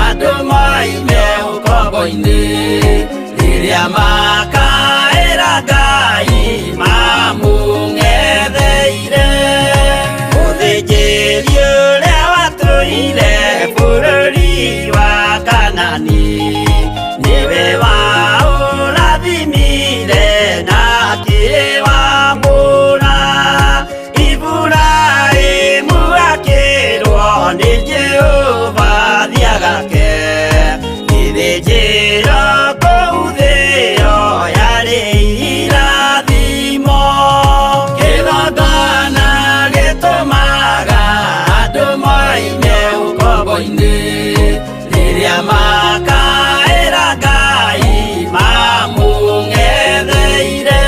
andũ moime ũkombo-inĩ rĩrĩa makaĩra Ngai mamũng'etheire. Mũthĩnjĩri ũrĩa watũire bũrũri wa Kanani nĩwe waũrathimire na akĩwamũra. Iburahĩmu akĩrwo nĩ Jehova thiagake gĩthĩnjĩro kũu thĩo yarĩ irathimo. Kĩgongona gĩtũmaga andũ moime ũkombo-inĩ rĩrĩa makaĩra Ngai mamũng'etheire.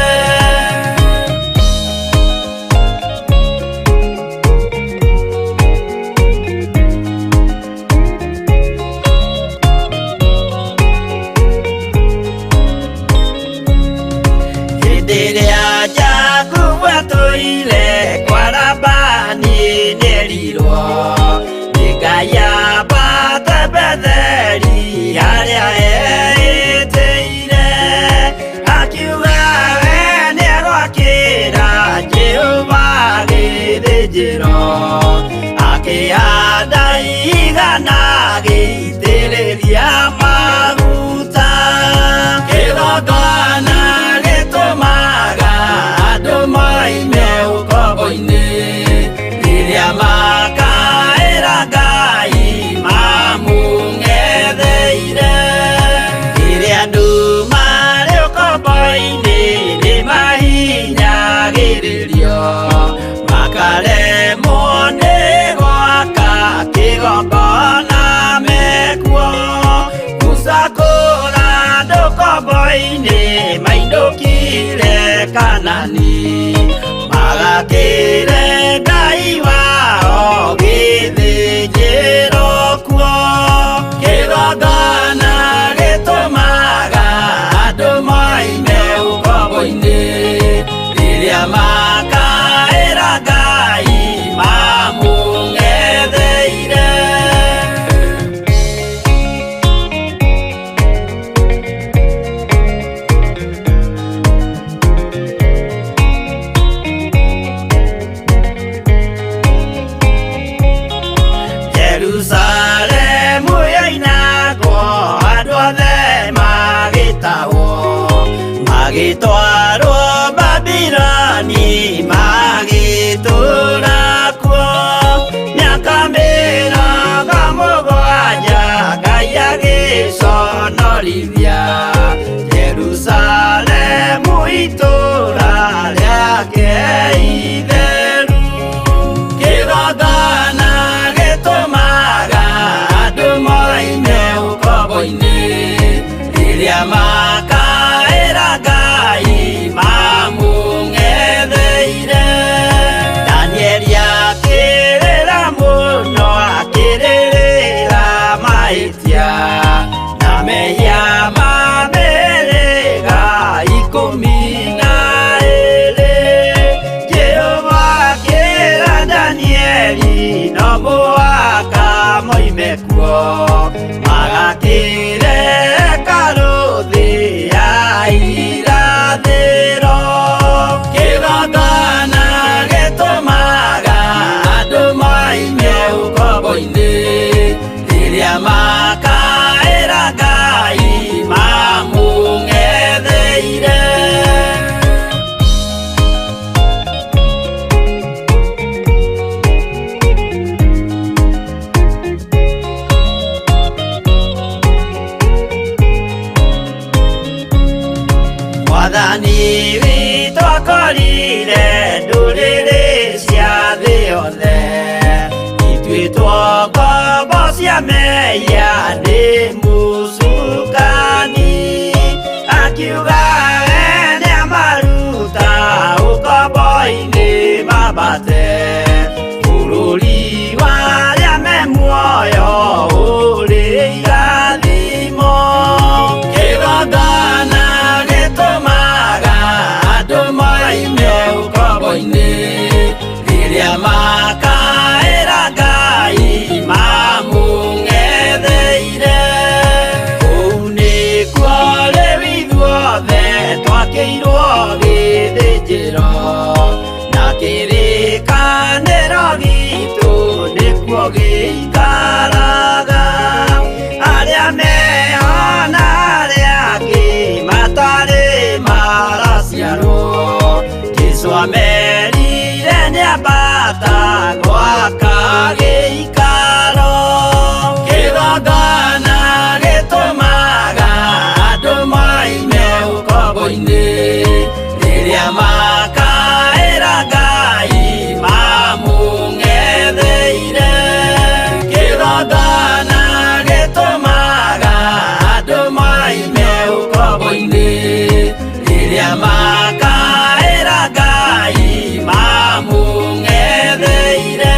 Hĩndĩ ĩrĩa Jakubu atũire kwa Labani nĩerirwo nĩ Ngai ambate Betheli harĩa eĩtĩire. Akiuga we nĩegwakĩra Jehova gĩthĩnjĩro, akĩhanda igana agĩitĩrĩria maguta. Kĩgongona gĩtũmaga andũ moime ũkombo-inĩ rĩrĩa makaĩra Ngai mamũng'etheire. Rĩrĩa andũ marĩ ũkombo-inĩ nĩmahinyagĩrĩrio makaremwo nĩ gwaka kĩgongona mekuo. Musa kũra andũ ũkombo-inĩ mainũkire Kanani magakĩre Ngai wao gĩthĩnjĩro kuo. Kĩgongona gĩtũmaga andũ moime ũkombo-inĩ rĩrĩa makaĩra Ngai mamũng'etheire. Jerusalemu yoinagwo andũ othe magĩtahwo magĩtwarwo Babiloni magĩtũũra kuo. Mĩaka mĩrongo mũgwanja Ngai agĩconorithia Jerusalemu itũũra rĩake itheru. Kĩgongona gĩtũmaga andũ moime ũkombo-inĩ rĩrĩa makaĩra Ngai mamũng'etheire. Danieli akĩrĩra mũno akĩrĩrĩra mahĩtia na mehia ma mĩhĩrĩga ikũmi na ĩĩrĩ. Jehova akĩra Danieli no mũhaka moime kuo magakĩre hekarũ thĩ ya irathĩro. Kĩgongona gĩtũmaga andũ moime ũkombo-inĩ rĩrĩa makaĩra mehia nĩ mũcukani akiuga we nĩamaruta ũkombo-inĩ mambate bũrũri wa arĩa me muoyo ũrĩ irathimo. Kĩgongona gĩtũmaga andũ moime ũkombo-inĩ rĩrĩa makaĩra Ngai mamũng'etheire. Kũu nĩkuo rĩu ithuothe twakĩirwo gĩthĩnjĩro na kĩrĩkanĩro gitũ nĩkuo gĩikaraga. Arĩa meho na arĩa angĩ matarĩ maraciarwo Jesũ amerire nĩambata gwaka gĩikaro. Kĩgongona gĩtũmaga andũ moime ũkombo-inĩ rĩrĩa makaĩra Ngai mamũng'etheire. Kĩgongona gĩtũmaga andũ moime ũkombo-inĩ rĩrĩa makaĩra Ngai mamũng'etheire.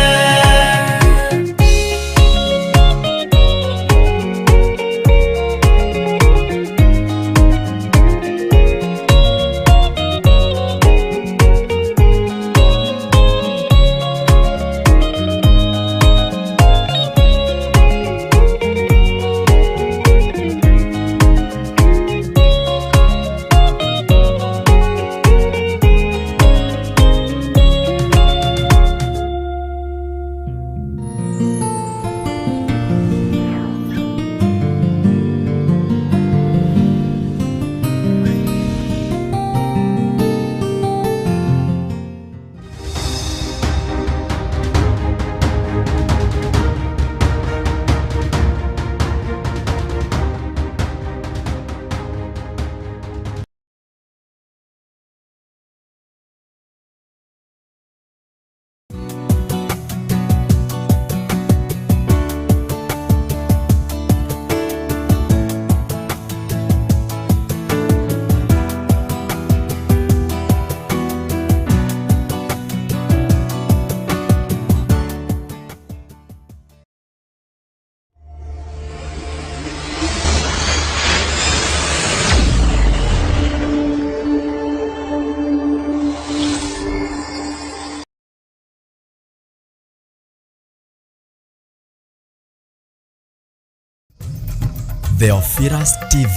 Theophilus TV,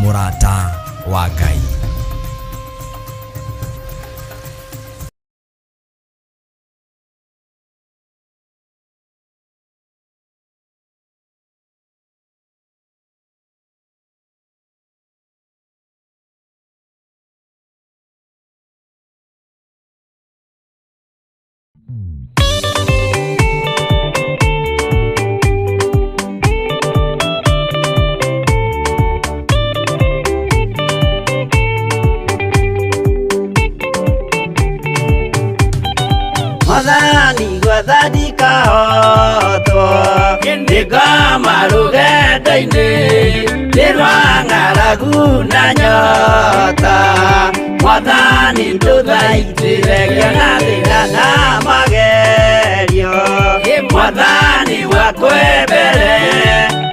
mũrata wa Ngai. Mwathani gwetha ndikahotwo nĩngoma rũgendo-inĩ nĩ rwa ng'aragu na nyota. Mwathani ndũthaitĩre ngĩona thĩna na magerio. Mwathani wakwe mbere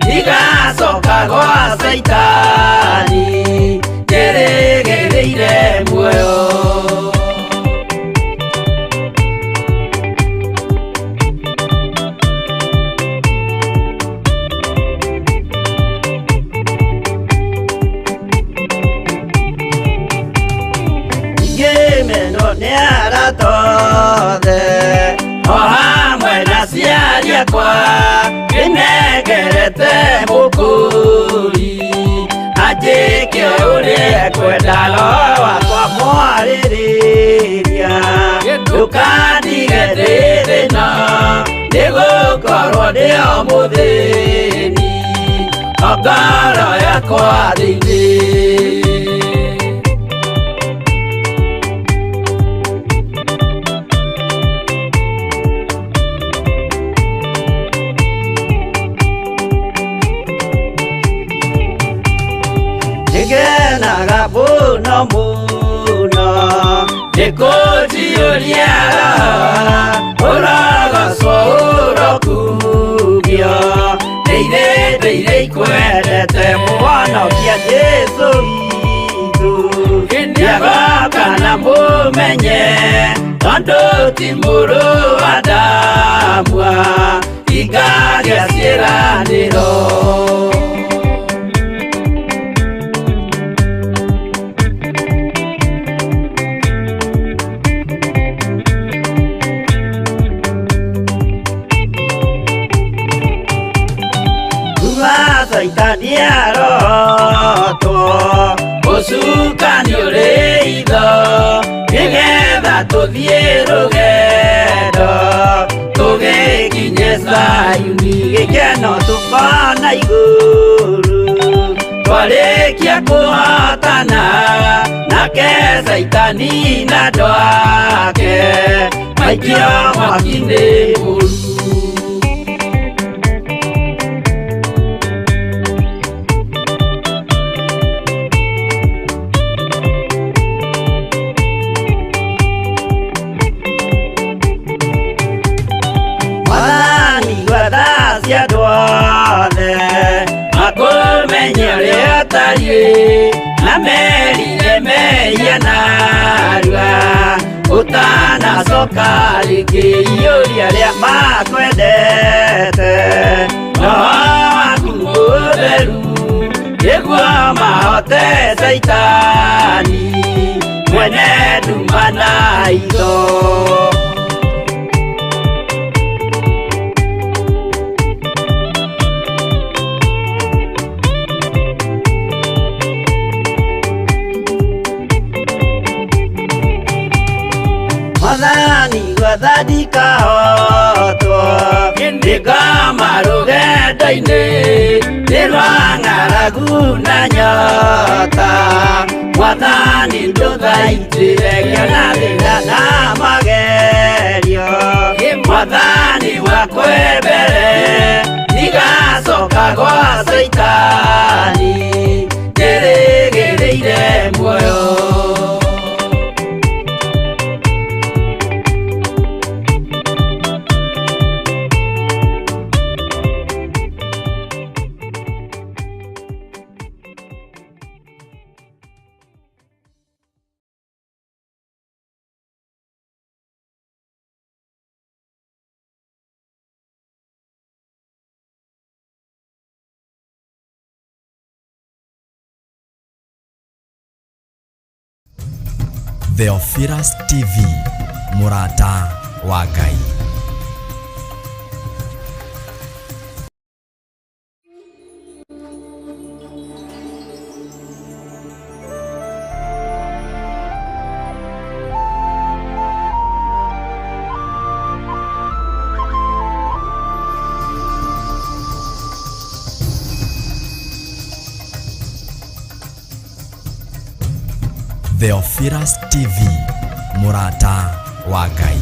ndigacoka gwa Caitani njĩrĩgĩrĩire muoyo. Ngĩmenwo nĩ arata othe o hamwe na aciari akwa ndĩnengerete mũkũri anjĩke ũrĩa ekwenda roho wakwa mwarĩrĩria ndũkandige ndĩ thĩna nĩgũkorwo ndĩ o mũthĩni o ngoro yakwa thĩinĩ. Saitani ũrogocwo ũrokugio ndeire ndeire ikwendete mũhonokia Jesũ witũ nĩagoka na mũmenye tondũ ti mũrũ wa Adamu hingagia ciĩranĩro. Saitani arotwo ũcukani ũrĩ itho nĩgetha tũthiĩ rũgendo tũgĩkinye Zayuni gĩkeno tũkona igũrũ twarĩkia kũhotana nake Saitani na andũ ake maikio mwaki-inĩ mũru. Makũmenye ũrĩa ũtariĩ na merire mehia narua ũtanacoka rĩngĩ iyũria arĩa makwendete roho waku mũtheru nĩguo mahote Saitani mwene nduma na itho. Mwathani gwathani kahotwo nĩngoma rũgendo-inĩ nĩ rwa ng'aragu na nyota Mwathani ndũthaitĩre ngĩona thĩna na magerio Mwathani wakwe mbere ndigacoka gwa Saitani njĩrĩgĩrĩire muoyo. Theophilus TV, mũrata wa Ngai. Theophilus TV, mũrata wa Ngai.